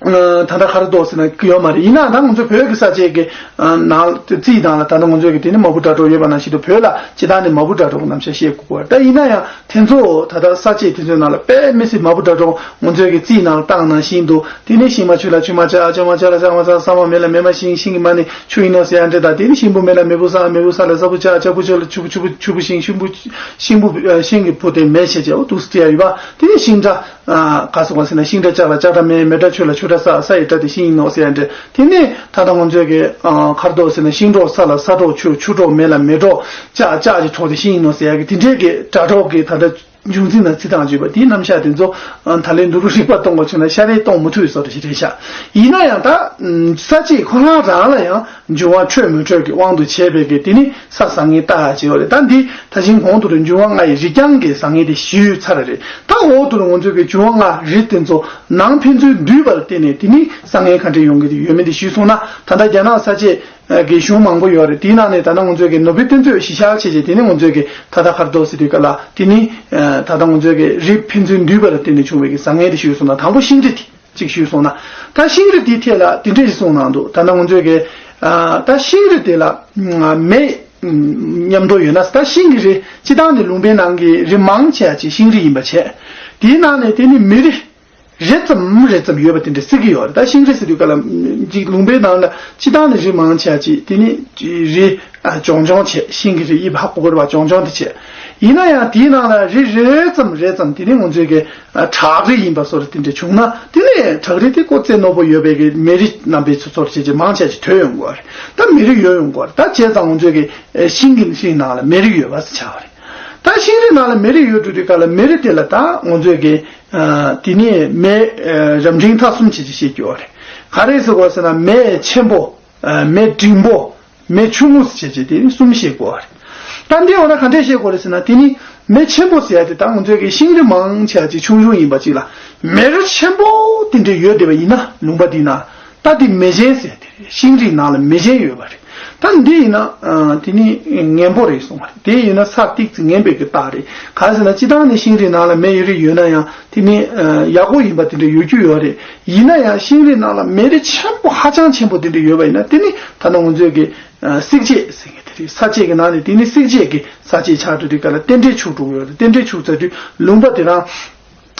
ད་ལྟ་ག་རེ་འདུག་ཟེར་ན་ཡོད་མ་རེད། ཡིན་ན་ད་ང་ཚོ་བོད་ཀྱི་ས་བཅད་ཀྱི་ནང་རྩིས་དང་ལ་ད་ལྟ་ང་ཚོས་ཀྱི་དེ་ནི་མ་བུ་དགྲ་གྲོགས་ཡོད་པ་ནང་བཞིན་དུ་བོད་ལ་སྤྱི་བཏང་ནས་མ་བུ་དགྲ་གྲོགས་རྣམ་གཞག་བཤད་དགོས་པ་རེད། ད་ཡིན་ན་ཡང་དེ་ཚོ་ད་ལྟ་ས་བཅད་དེ་ཚོའི་ནང་ལ་དཔེ་མི་སྲིད་མ་བུ་དགྲ་གྲོགས་ང་ཚོས་ཀྱི་རྩིས་ནང་ལ་བཏང་ནང་བཞིན་དུ་དེ་ནི་ཤིང་མ་ཆུ་ལ་ཆུ་མ་ཆག་ལྕགས་མ་ཆག་ལ་ལྕགས་མ་ཆག་ས་མ་མེ་ལ་མེ་མ་ཤིང་ཤིང་གི་མ་ནི་ཆུ་ཡིན་ནོ་ཟེར་ཡ་འདྲ། ད་དེ་ནི་ཤིང་བུ་མེ་ལ་མེ་བུ་ས་མེ་བུ་ས་ལ་ས་བུ་ཆག་ལྕགས་བུ་ཆག་ལ་ཆུ་བུ་ཆུ་བུ་ཆུ་བུ་ཤིང་ཤིང་བུ་ཤིང་བུ་ཤིང་གི་བུ་དེ་མེ་བྱས་བྱས་འོ་འདུག་སེ་བྲིས་ཡ་ཡོད་པ། དེ་ནི་ཤིང་སྒྲ་ག་སོགས་པ་ཟེར་ན་ཤིང་སྒྲ་ལྕགས་ལ་ལྕགས་སྒྲ་མེ་མེ་སྒྲ་ཆུ་ལ་ཆུ། ཆུ་སྒྲ་ས། ས་ཡི་སྒྲ་དེ་ཤིང་ཡིན་ནོ་ཟེར་ཡ་འདྲ། དེ་ནས་ད་ལྟ་ང་ཚོས་ཀྱི་ཨ་གར་དོག་ཟེར་ན་ཤིང་སྒྲོག་ས་ལ། ས་སྒྲོག་ཆུ། ཆུ་སྒྲོག་མེ་ལ། མེ་སྒྲོག་ལྕགས། ལྕགས་ཀྱི་སྒྲོག་དེ་ཤིང་ཡིན་ནོ་ཟེར་ཡ་གི་དེ་འདྲའི་གི་སྒྲ་སྒྲོག་གི་ད་ལྟ་འབྱུང་རྩིས་ན་རྩི་སྟངས་བརྗོད་པ་དེའི་རྣམ་གཞག་དེ་ཚོ་ཨ་ད་ལན་དུ་རུ་རིག་པ་གཏོང་དགོས་བྱུང་ན་ཤ་རེ་གཏོང་མི་ཐུབ་པའི་བཟོ་འདྲ་ཞིག་རེད་ཤག་ཡིན་ན་ཡང་ད་ས་བཅད་ཁོ་རང་རང་ལ་ཡང་འབྱུང་བ་འཕྲོད་མི་འཕྲོད་ཀྱི་དབང་དུ་བྱས་པའི་གི་དེ་ནི་ས་བཟང་ངན་བལྟ་ཡ་བྱེད་ཡོད་རེད། ད་འདི་ད་ཅིང་གོང་དུ་རུ་འབྱུང་བ་ལྔ་ཡི་རིགས་རྐྱང་གི་བཟང་ངན་དེ་ཞུས་ཚར་རེད། ད་འོག་ཏུ་རུ་ང་ཚོས་ཀྱི་འབྱུང་བ་ལྔ་རིགས་དེ་ཚོ་ནང་ཕན་ཚུན་འདུས་པར་བརྟེན་ནས་དེ་ནི་བཟང་ངན་ག་འདྲ་ཡོང་གི་དེ་ཡོད་མེད་དེ་ཞུས་སོང་ན། ད་ལྟ་རྒྱ་ནག་ས་བཅད་ཀྱི་གཞུང་མང་པོ་ཡོད་རེད། དེའི་ནང་ནས་ད་ལྟ་ང་ཚོས་ཀྱི་ནོ་བེལ་བསྟན་བཅོས་གཞི་བཞག་བྱས་རྗེས་དེ་ནི་ང་ཚོས་ཀྱི་ད་ལྟ་གར་དོག་ཟེར་དུས་སྐབས་ལ་དེ་ནི་ད་ལྟ་ང་ཚོས་ཀྱི་རིགས་ཕན་ཚུན་འདུས་པར་བརྟེན་ནས་བྱུང་བའི་གི་བཟང་ངན་དེ་ཞུས་སོང་ན། དང་པོ་ཤིང་རིགས་དེ་གཅིག་ཞུས་སོང་ན། ད་ཤིང་རིགས་དེའི་ཐད་ལ་དེ་འདྲ་ཞིག་གསུངས་གནང་འདུག་ད་ལྟ་ང་ཚོས་ཀྱི་ཨ་ད་ཤིང་རིགས་དེ་ལ་མེ་མཉམ་དུ་ཡོད་ན། ད་ཤིང་གི་རིགས་སྤྱི་བཏང་ནས་ལུང་པའི་ནང་གི་རིགས་མང་ཆེ་བ་ཅིག་ཤིང་རིགས་ཡིན་པ་བྱས། དེའི་ནང་ནས་དེ་ནི་མེ་རིགས་རེ་ཙམ་རེ་ཙམ་ཡོད་པ་དེ་འདྲ་བརྩི་གི་ཡོད་རེད། ད་ཤིང་རིགས་ཟེར་དུས་སྐབས་ལ་ཅིག་ལུང་པའི་ནང་ལ་སྤྱི་བཏང་ནས་རིགས་མང་ཆེ་བ་ཅིག་དེ་ནི་རིགས་ཨ་གྱོང་གྱོང་བྱས། ཤིང་གི་རིགས་དབྱིབས་ཧ་གོ་དགོས་རེད་པ། གྱོང་གྱོང་དེ་བྱས། ཡིན་ན་ཡང་དེའི་ནང་ལ་རིགས་རེ་ཙམ་རེ་ཙམ་དེ་ནི་ང་ཚོའི་གི་ཨ་བྲག་རིགས་ཡིན་པ་བཟོ་འདྲ་དེ་འདྲ་བྱུང་ན། དེ་ནས་བྲག་རིགས་དེ་ཀོ་རྩེ་རྣོ་པོ་ཡོད་པའི་གི་མེ་རི་རྣམ་པའི་ཚོ་ཚོར་བྱེད་ཀྱི་མང་ཆེ་ཅིག་ཐོན་ཡོང་གི་ཡོད་རེད། ད་མེ་རི་ཡོད་ཡོང་གི་ཡོད་རེད། ད་བྱས་ཙང་ང་ཚོའི་གི་ཨེ་ཤིང་གི་ཤིང་ནང་ལ་མེ་རི་ཡོད་པ་ཟེར་བྱ་བ་རེད། ད་ཤིང་རི་ནང་ལ་མེ་རི་ཡོད་འགྲོ་དུས་སྐབས་ལ་མེ་རི་དེ་ལ་ད་ང་ཚོའི་གི་ཨ་དེ་ནས་མེ་ཨ་རབ་འབྲིང་ཐ་གསུམ་བྱེད་ཀྱི་བཤད་ཀྱི་ཡོད་རེད། ག་རེ་ཟེར་དགོས་ཟེར་ན། མེ་ཆེན་པོ། ཨ་མེ་འབྲིང་པོ། མེ་ཆུང་ངུ་ཟེར་བྱས་བྱས་དེ་ནི་གསུམ་བཤད་དགོས་པ་རེད། ད་འདི་འོ་ན་ག་འདྲས་བཤད་དགོས་རེད་ཟེར་ན། དེ་ནི་མེ་ཆེན་པོ་ཟེར་ཡ་དེ་ད་ང་ཚོའི་གི་ཤིང་རི་མང་ཆེ་བ་ཅིག་ཆུང་ཆུང་ཡིན་པ་ཅིག་ལ་མེ་རི་ཆེན་པོ་དེ་འདྲས་ཡོད་བསྡད་པ་ཡིན་ན། ལུང་པ་འདི་ན་ད་དེ་མེ་ཆེན་ཟེར་དེ་རེད། ཤིང་རི་ནང་ལ་མེ་ཆེན་ཡོད་པ་རེད། ད་འདི་ཡིན་ན་ཨ་དེ་ནི་ངན་པོ་རེད་གསུངས་པ་རེད། དེ་ཡིན་ན་ས་ཏིག་ཙི་ངན་པའི་གི་རྟགས་རེད། ག་རེ་ཟེར་ན་སྤྱི་བཏང་ནས་ཤིང་རི་ནང་ལ་མེ་ཡོད་རེད། ཡོད་ན་ཡང་དེ་ནི་ཨ་ཡག་པོ་ཡིན་པ་དེ་འདྲས་ཡོད་རྒྱུ་ཡོད་རེད། ཡིན་ན་ཡང་ཤིང་རི་ནང་ལ་མེ་རི་ཆེན་པོ་ཧ་ཅང་ཆེན་པོ་དེ་འདྲ་ཡོད་པ་ཡིན་ན། དེ་ནི་ད་ལྟ་ང་ཚོས་ཀྱི་ཨ་བསྲེག་བཅད་ཟེར་མཁན་དེ་རེད། ས་བཅད་ཀྱི་ནང་ནས་དེ་ནི་བསྲེག་བཅད་ཀྱི་ས་བཅད་ཆགས་འགྲོ་དུས་སྐབས་ལ་རྟེན་འབྲེལ་འཆུག་འགྲོ་གི་ཡོད་རེད། རྟེན་འབྲེལ་འཆུག་ཚར་དུས་ལུང་པ་དེ་རང་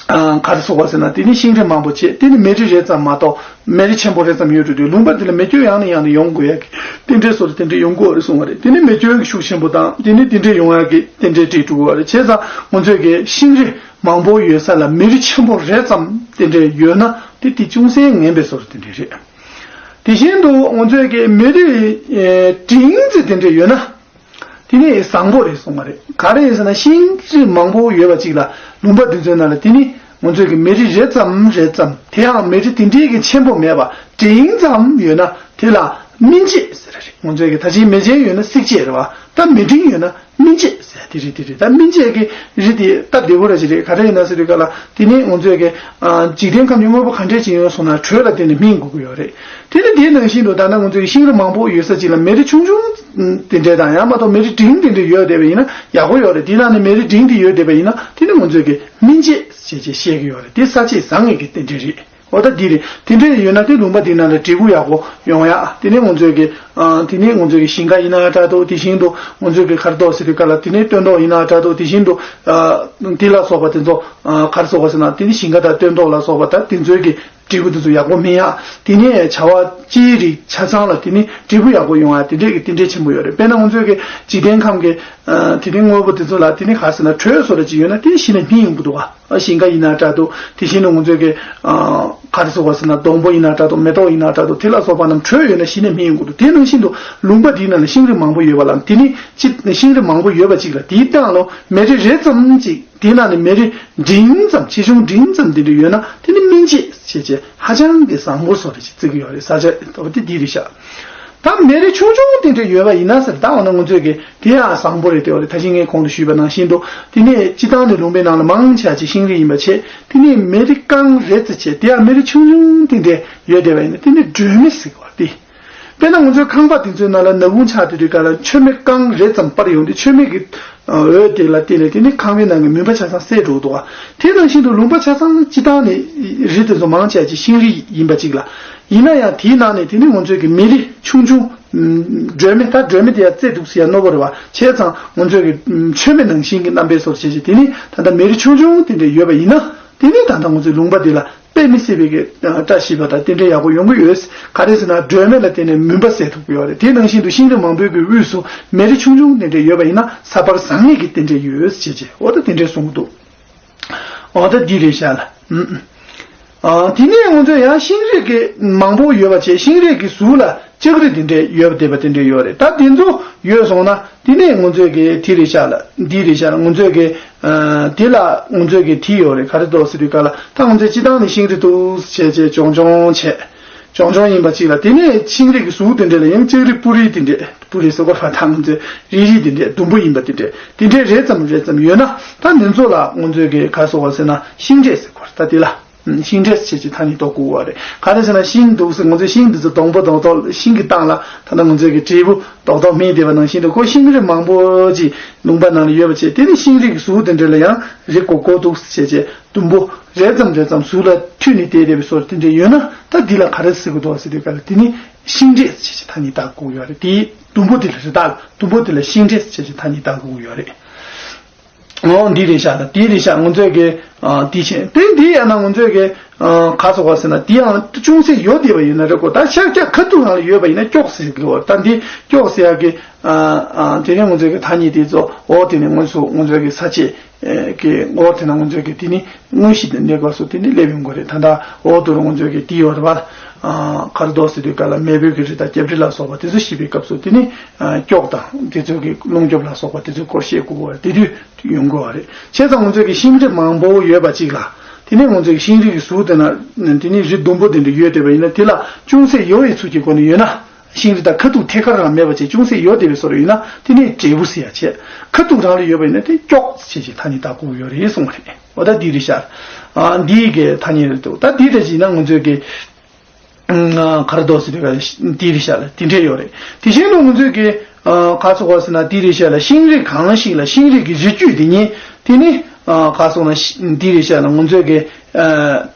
ཨ་ག་རེ་ཟེར་དགོས་ཟེར་ན། དེ་ནི་ཤིང་རི་མང་པོ་བྱས། དེ་ནི་མེ་རི་རེ་ཙམ་མ་གཏོགས་མེ་རི་ཆེན་པོ་རེ་ཙམ་ཡོད་འགྲོ་དུས་ལུང་པ་དེ་ལ་མེ་སྐྱོན་ཡང་ནས་ཡང་དུ་ཡོང་དགོས་ཡ་གི་རྟེན་འབྲེལ་སོགས་ལ་དེ་འདྲ་ཡོང་གི་ཡོད་རེད་གསུངས་པ་རེད། དེ་ནི་མེ་སྐྱོན་གྱི་ཤུགས་ཆེན་པོ་དང་དེ་ནི་དེ་འདྲ་ཡོང་ཡ་གི་རྟེན་འབྲེལ་འགྲིག་འགྲོ་གི་ཡོད་རེད། བྱས་ཙང་ང་ཚོས་ཀྱི་ཤིང་རི་མང་པོ་ཡོད་ས་ལ་མེ་རི་ཆེན་པོ་རེ་ཙམ་དེ་འདྲ་ཡོད་ན་དེ་དེ་ཅུང་ཟད་ངན་པའི་བཟོ་འདྲ་དེ་འདྲ་རེད། དེ་བཞིན་དུ་ང་ཚོས་ཀྱི་མེ་རི་ཨེ་འབྲིང་ཙམ་དེ་འདྲ་ཡོད་ན་དེ་ནི་བཟང་པོ་རེད་གསུངས་པ་རེད། ག་རེ་ཡིན་ཟེར་ན་ཤིང་རི་མང་པོ་ཡོད་པ་ཅིག་ལ་ལུང་པ་དེ་ཚོའི་ནང་ལ་དེ་ནི་ང་ཚོས་ཀྱི་མེ་རི་རེ་ཙམ་རེ་ཙམ། དེའང་མེ་རི་དེ་འདྲའི་གི་ཆེན་པོ་མེད་པ་འབྲིང་ཙམ་ཡོད་ན་དེ་ལ་སྨིན་བྱེད་ཟེར་རེད། ང་ཚོས་ཀྱི་ད་ཅིག་མེ་ཆེན་ཡོད་ན་བསྲེག་བཅད་རེད་པ། ད་མེ་འབྲིང་ཡོད་ན་སྨིན་བྱེད་ཟེར་དེ་རེད། དེ་རེད། ད་སྨིན་བྱེད་ཀྱི་རི་དེ་སྟབས་བདེ་པོ་ར་ཅིག་རེད། ག་རེ་ཡིན་ན་ཟེར་དུས་སྐབས་ལ་དེ་ནི་ང་ཚོས་ཀྱི་ཨ་འཇིག་རྟེན་ཁམས་ཀྱི་དངོས་པོ་ག་འདྲས་ཅིག་ཡོད་སོང་ན་དྲོད་ལ་བརྟེན་ནས་སྨིན་དགོས་ཀྱི་ཡོད་རེད། དེ་ནི་དེའི་ནང་བཞིན་དུ་ད་ནི་ང་ཚོས་ཀྱི་ཤིང་རི་མང་པོ་ཡོད་ས་ཅིག་ལ་མེ་རི་ཆུང་ཆུང་དེ་འདྲས་དང་ཡང་མ་གཏོགས་མེ་རི་འབྲིང་དེ་འདྲས་ཡོད་བསྡད་པ་ཡིན་ན་ཡག་པོ་ཡོད་རེད། དེའི་ནང་ནས་མེ་རི་འབྲིང་དེ་ཡོད་བསྡད་པ་ཡིན་ན་དེ་ནི་ང་ཚོས་ཀྱི་སྨིན་བྱེད་ཞེས་བྱས་བཤད་ཀྱི་ཡོད་རེད། དེ་ས་བཅད་བཟང་ངན་གྱི་རྟེན་འབྲེལ་རེད། འོ་ད་འདི་རེད། དེ་འདྲས་ཡོད་ན་དེ་ལུང་པ་འདི་ནང་ལ་འབྲས་བུ་ཡག་པོ་ཡོང་ཡ། དེ་ནས་ང་ཚོས་ཀྱི་ཨ་དེ་ནས་ང་ཚོས་ཀྱི་ཞིང་ཁ་ཡིན་ན་འདྲ་འདུག་དེ་བཞིན་དུ་ང་ཚོས་ཀྱི་གར་དོག་ཟེར་དུས་སྐབས་ལ་དེ་ནས་སྟོན་ཐོག་ཡིན་ན་འདྲ་འདུག་དེ་བཞིན་དུ་ཨ་དེ་ལ་སོགས་པ་དེ་ཚོ་ཨ་ག་རེ་ཟེར་དགོས་ཟེར་ན། དེ་ནས་ཞིང་ཁ་དང་སྟོན་ཐོག་ལ་སོགས་པ་ད་དེ་ཚོའི་ཀྱི་འབྲས་བུ་དེ་ཚོ་ཡག་པོ་སྨིན་ཡ། དེ་ནས་བྱ་བ་སྤྱིའི་རིགས་ཆ་ཚང་ལ་དེ་ནས་འབྲས་བུ་ཡག་པོ་ཡོང་ཡ། དེ་འདྲས་ཀྱི་རྟེན་འབྲེལ་ཆེན་པོ་ཡོད་རེད། དཔེར་ན་ང་ཚོས་ཀྱི་འཇིག་རྟེན་ཁམས་ཀྱི་ཨ་དེ་ནས་དངོས་པོ་དེ་ཚོ་ལ་དེ་ནས་ག་རེ་ཟེར་ན་དྲོད་བཟོ་འདྲ་ཅིག་ཡོད་ན་དེ་གཞི་ནས་སྨིན་ཡོང་གི་འདུག་ག་ཨ་ཞིང་ཁ་ཡིན་ན་འདྲ་འདུག་དེ་བཞིན་དུ་ང་ཚོས་ཀྱི་ཨ་ག་རེ་ཟེར་དགོས་ཟེར་ན་སྡོང་པོ་ཡིན་ན་འདྲ་འདུག་མེ་ཏོག་ཡིན་ན་འདྲ་འདུག་དེ་ལ་སོགས་པ་རྣམས་དྲོད་ཡོད་ན་གཞི་ནས་སྨིན་ཡོང་གི་འདུག་དེ་ནང་བཞིན་དུ་ལུང་པ་འདིའི་ནང་ལ་ཤིང་རི་མང་པོ་ཡོད་པ་ལ་དེ་ནི་ཅི་ཤིང་རི་མང་པོ་ཡོད་པ་ཅིག་ལ་དེའི་སྟེང་ལ་མེ་རི་རེ་ཙམ་ཅིག་དེའི་ནང་ནས་མེ་རི་འབྲིང་ཙམ་ཆེ་ཆུང་འབྲིང་ཙམ་དེ་འདྲ་ཡོད་ན་དེ་ནི་སྨིན་བྱེད་ཞེས་བྱས་ཧ་ཅང་གི་བཟང་པོ་བཟོ་འདྲ་ཅིག་བརྩི་གི་ཡོད་རེད། ས་ཆ་འོ་དེ་འདི་རེད་ཤག་ད་མེ་རི་ཆུང་ཆུང་དེ་འདྲ་ཡོད་པ་ཡིན་ན་ཟེར། ད་འོ་ན་ང་ཚོས་ཀྱི་དེ་ཡང་བཟང་པོ་རེད། དེ་བ་རེད། ད་ཅི་ངས་གོང་དུ་ཞུས་པ་ནང་བཞིན་དུ་དེ་ནས་སྤྱི་བཏང་ནས་ལུང་པའི་ནང་ལ་མང་ཆེ་བ་ཅིག་ཤིང་རི་ཡིན་པ་བྱས། དེ་ནས་མེ་རི་རྐང་རེ་ཙམ་བྱས། དེ་ཡང་མེ་རི་ཆུང་ཆུང་དེ་འདྲ་ཡོད་བསྡད་པ་ཡིན་ན་དེ་ནི་སྒྲོན་མེ་ཟེར་གི་བ་དེ། དཔེར་ན་ང་ཚོའི་ཁང་པ་དེ་ཚོའི་ནང་ལ་ནག་ཁུང་ཆགས་དེ་དུས་སྐབས་ལ་མཆོད་མེ་རྐང་རེ་ཙམ་སྤར་ཡོང་དུས་མཆོད་མེ་གི་འོད་དེ་ལ་བརྟེན་ནས་དེ་ནི་ཁང་པའི་ནང་གི་མུན་པ་ཆ་ཚང་བསལ་འགྲོ་གི་འདུག་བ། དེ་ནང་བཞིན་དུ་ལུང་པ་ཆ་ཚང་སྤྱི་བཏང་ནས་རི་དེ་ཚོ་མང་ཆེ་བ་ཅིག་ཤིང་རི་ཡིན་པ་ཅིག་ལ། ཡིན་ན་ཡང་དེའི་ནང་ནས་དེ་ནི་ང་ཚོས་ཀྱི་མེ་རི་ཆུང་ཆུང་སྒྲོན་མེ། ད་སྒྲོན་མེ་དེ་ཡང་རྩེ་འདུག་ཟེར་ཡ་རྣོ་པོ་རེད་བ། བྱས་ཙང་ང་ཚོས་ཀྱི་མཆོད་མེ་ནང་བཞིན་གྱི་རྣམ་པའི་བཟོ་འདྲ་བྱས་བྱས་དེ་ནི་ད་ལྟ་མེ་རི་ཆུང་ཆུང་དེ་འདྲ་ཡོད་པ་ཡིན་ན་དེ་ནི་ད་ལྟ་ང་ཚོའི་ལུང་པ་འདི་ལ་དཔེ་མི་སྲིད་པའི་གི་བཀྲ་ཤིས་པ་དང་རྟེན་འབྲེལ་ཡག་པོ་ཡོང་གི་ཡོད། ག་རེ་ཟེར་ན་སྒྲོན་མེ་ལ་བརྟེན་ནས་མུན་པ་བསལ་ཐུབ་ཀྱི་ཡོད་རེད། དེ་ནང་བཞིན་དུ་ཤིང་རི་མང་པོའི་གི་དབུས་སུ་མེ་རི་ཆུང་ཆུང་དེ་འདྲ་ཡོད་པ་ཡིན་ན་ས་སྤར་བཟང་ངན་གྱི་རྟེན་འབྲེལ་ཡོད་ཅེས་བྱས། འོ་ད་དེ་འདྲས་གསུང་གི་འདུག་འོ་ད་འདི་རེད་ཤག་ལ། ཨུམ། ཨ། དེ་ནས་ང་ཚོས་ཡང་ཤིང་རིགས་ཀྱི་མང་པོ་ཡོད་པ་བྱས། ཤིང་རིགས་ཀྱི་གཟུགས་ལ་ལྕགས་རིགས་དེ་འདྲས་ཡོད་པ་དེ་འདྲས་ཡོད་རེད། ད་དེ་ཚོ་ཡོད་སོང་ན་དེ་ནས་ང་ཚོས་ཀྱི་དེ་རེད་ཤག་ལ། འདི་རེད་ཤག་ལ། ང་ཚོས་ཀྱི་ཨ། དེ་ལ་ང་ཚོས་ཀྱི་དེ་ཡོད་རེད། ག་རེ་འདུག་ཟེར་དུས་ག་ལ། ད་ང་ཚོས་སྤྱིར་བཏང་ནས་ཤིང་རིགས་འདུག་བྱས་བྱས་གྱོང་གྱོང་བྱས། གྱོང་གྱོང་ཡིན་པ་གཅིག་ལ། དེ་ནས་ཤིང་རིགས་ཀྱི་གཟུགས་དེ་འདྲས་ལ་ཡང་ལྕགས་རིགས་སྤུ་རིས་དེ་འདྲས། སྤུ་རིས་ཟེར་དགོས་རེད་པ། ད་ང་ཚོས་རིལ་རིལ་དེ་འདྲས། དུམ་བུ་ཡིན་པ་དེ་འདྲས། དེ་འདྲས་རེ་ཙམ་རེ་ཙམ་ཡོད་ན། ད་འདི་ཚོ་ལ་ང་ཚོས་ཀྱི་ག་རེ་ཟེར་དགོས་ཟེར་ན་ཤིང་འབྲས་ཟེར་དགོས་རེད། ད་དེ་ལ། ཤིང་འབྲས་ཟེར་བྱས་ཀྱི་ཐ་སྙད་གཏོགས་དགོས་པ་རེད། ག་རེ་ཟེར་ན་ཤིང་འདུག་ཟེར། ང་ཚོའི་ཤིང་འདི་ཚོ་སྡོང་པོ་སྡོང་ཏོག་ཤིང་གི་སྟེང་ལ་ད་ལྟ་ང་ཚོའི་གི་འབྲས་བུ་རྡོག་རྡོག་སྨིན་བསྡད་པ་ནང་བཞིན་དུ། ཁོ་ཤིང་རིགས་མང་པོ་ཅིག་ལུང་པ་ནང་ལ་ཡོད་པ་བྱས། དེ་ནི་ཤིང་རིགས་ཀྱི་གཟུགས་དེ་འདྲ་ལ་ཡང་རིགས་གོ་གོ་འདུག་ཟེར་བྱས་ཀྱི་དུམ་བུ་རེ་ཙམ་རེ་ཙམ་གཟུགས་ལ་མཐུད་ནས་བསྡད་བསྡད་པའི་བཟོ་འདྲ་དེ་འདྲ་ཡོད་ན། ད་འདི་ལ་ག་རེ་ཟེར་གི་འདུག་ཟེར་དུས་ག་ལ། དེ་ནི་ཤིང་འབྲས་ཟེར་བྱས་ཀྱི་ཐ་སྙད་བཏགས་དགོས་ཡོད་རེད། དེའི་དུམ་བུ་དེ་ལ་རེ་ད་དུམ་བུ་དེ་ལ་ཤིང་འབྲས་ཟེར་བྱས་ཀྱི་ཐ་སྙད་བཏགས་དགོས་ཡོད་རེད། འོ། འདི་རེད་ཤག། ད་འདི་རེད་ཤག། ང་ཚོས་ཀྱི་ཨ། འདི་བྱས། དེ་འདི་ཡང་ན་ང་ཚོས་ཀྱི་ཨ། ག་རེ་ཟེར་དགོས་ཟེར་ན། འདི་ཡང་ཅུང་ཟད་ཡོ་བསྡད་པ་ཡིན་ན་རེད་གོ། ད་ཤར་རྒྱག་ཁ་ཐུག་རང་ལ་ཡོད་པ་ཡིན་ན་སྐྱོགས་ཟེར་གི་འོ། ད་འདི་སྐྱོགས་ཟེར་ཡག་གི་ཨ། ཨ། དེ་ནས་ང་ཚོས་ཀྱི་ཐ་སྙད་དེ་ཚོ། འོ། དེ་ནས་ང་ཚོ་ང་ཚོས་ཀྱི་ས་བཅད་ཀྱི། འོ། དེ་ན་ང་ཚོས་ཀྱི་དེ་ནི་དངོས་གཞི་དེ་འདྲའི་སྐབས་སུ་དེ་ནི་སླེབས་ཡོང་གི་རེད། ད་ལྟ་འོ་དུ་རུ་ང་ཚོས་ཀྱི་དེ་ཡོད་རེད་པ། ཨ། ག་རེ་འདུག་ཟེར་དུས་ག་ལ། མེས་པོའི་གི་རི་དྭགས་རྒྱབ་རི་ལ་སོགས་པ་དེ་ཚོ་ཞེས་པའི་སྐབས་སུ་དེ་ནི་ཨ། སྐྱོགས་དང་དེ་ཚོའི་གི་རླུང་རྒྱབ་ལ་སོགས་པ་དེ་ཚོའི་སྐོར་བཤད་དགོས་པ་དེ་དུས་ཡོང་དགོས་པ་རེད། བྱས་ཙང་ང་ཚོས་ཀྱི་ཤིང་རིགས་མང་པོ་ཡོད་པ་གཅིག་ལ། དེ་ནས་ང་ཚོས་ཀྱི་ཤིང་རིགས་ཀྱི་གཟུགས་དེ་ན་དེ་ནི་རིལ་དུམ་བུ་དེ་འདྲ་ཡོད་བསྡད་པ་ཡིན་ན། དེ་ལ་ཅུང་ཟད་ཡོ་ཡི་ཚུལ་གྱི་སྒོ་ནས་ཡོད་ན། ཤིང་རིགས་དང་ཁ་ཐུག་ཐད་ཀར་རང་མེད་པ་བྱས། ཅུང་ཟད་ཡོ་བསྡད་པའི་བཟོ་འདྲ་ཡིན་ན་དེ་ནི་འབྲས་བུ་ཟེར་ཡ་བྱས། ཁ་ཐུག་རང་ལ་ཡོད་པ་ཡིན་ན་དེ་སྐྱོགས་ཟེར་བྱས་ཀྱི་ཐ་སྙད་བཏགས་དགོས་ཡོད་རེད་གསུངས་པ་རེད། འོ། ད་འདི་རེད་ཤག། ཨ། འདིའི་གི་ཐ་སྙད་རེད་འདུག། ད་འདི་འདྲ་ཞིག་ཡིན་ན་ང་ཚོས་ཀྱི་ཨ། ག་རེ་འདུག་ཟེར་དུས་ག་ལ། འདི་རེད་ཤག་ལ། དེ་འདྲས་ཡོད་རེད། དེ་བཞིན་དུ་ང་ཚོས་ཀྱི་ཨ། ག་རེ་ཟེར་དགོས་ཟེར་ན། འདི་རེད་ཤག་ལ། ཤིང་རིགས་གང་ཞིག་ལ། ཤིང་རིགས་ཀྱི་རིགས་རྒྱུད་དེ་ཉིད་དེ་ནི་ཨ། ག་རེ་ཟེར་དགོས་ན། འདི་རེད་ཤག་ལ། ང་ཚོས་ཀྱི་ཨ།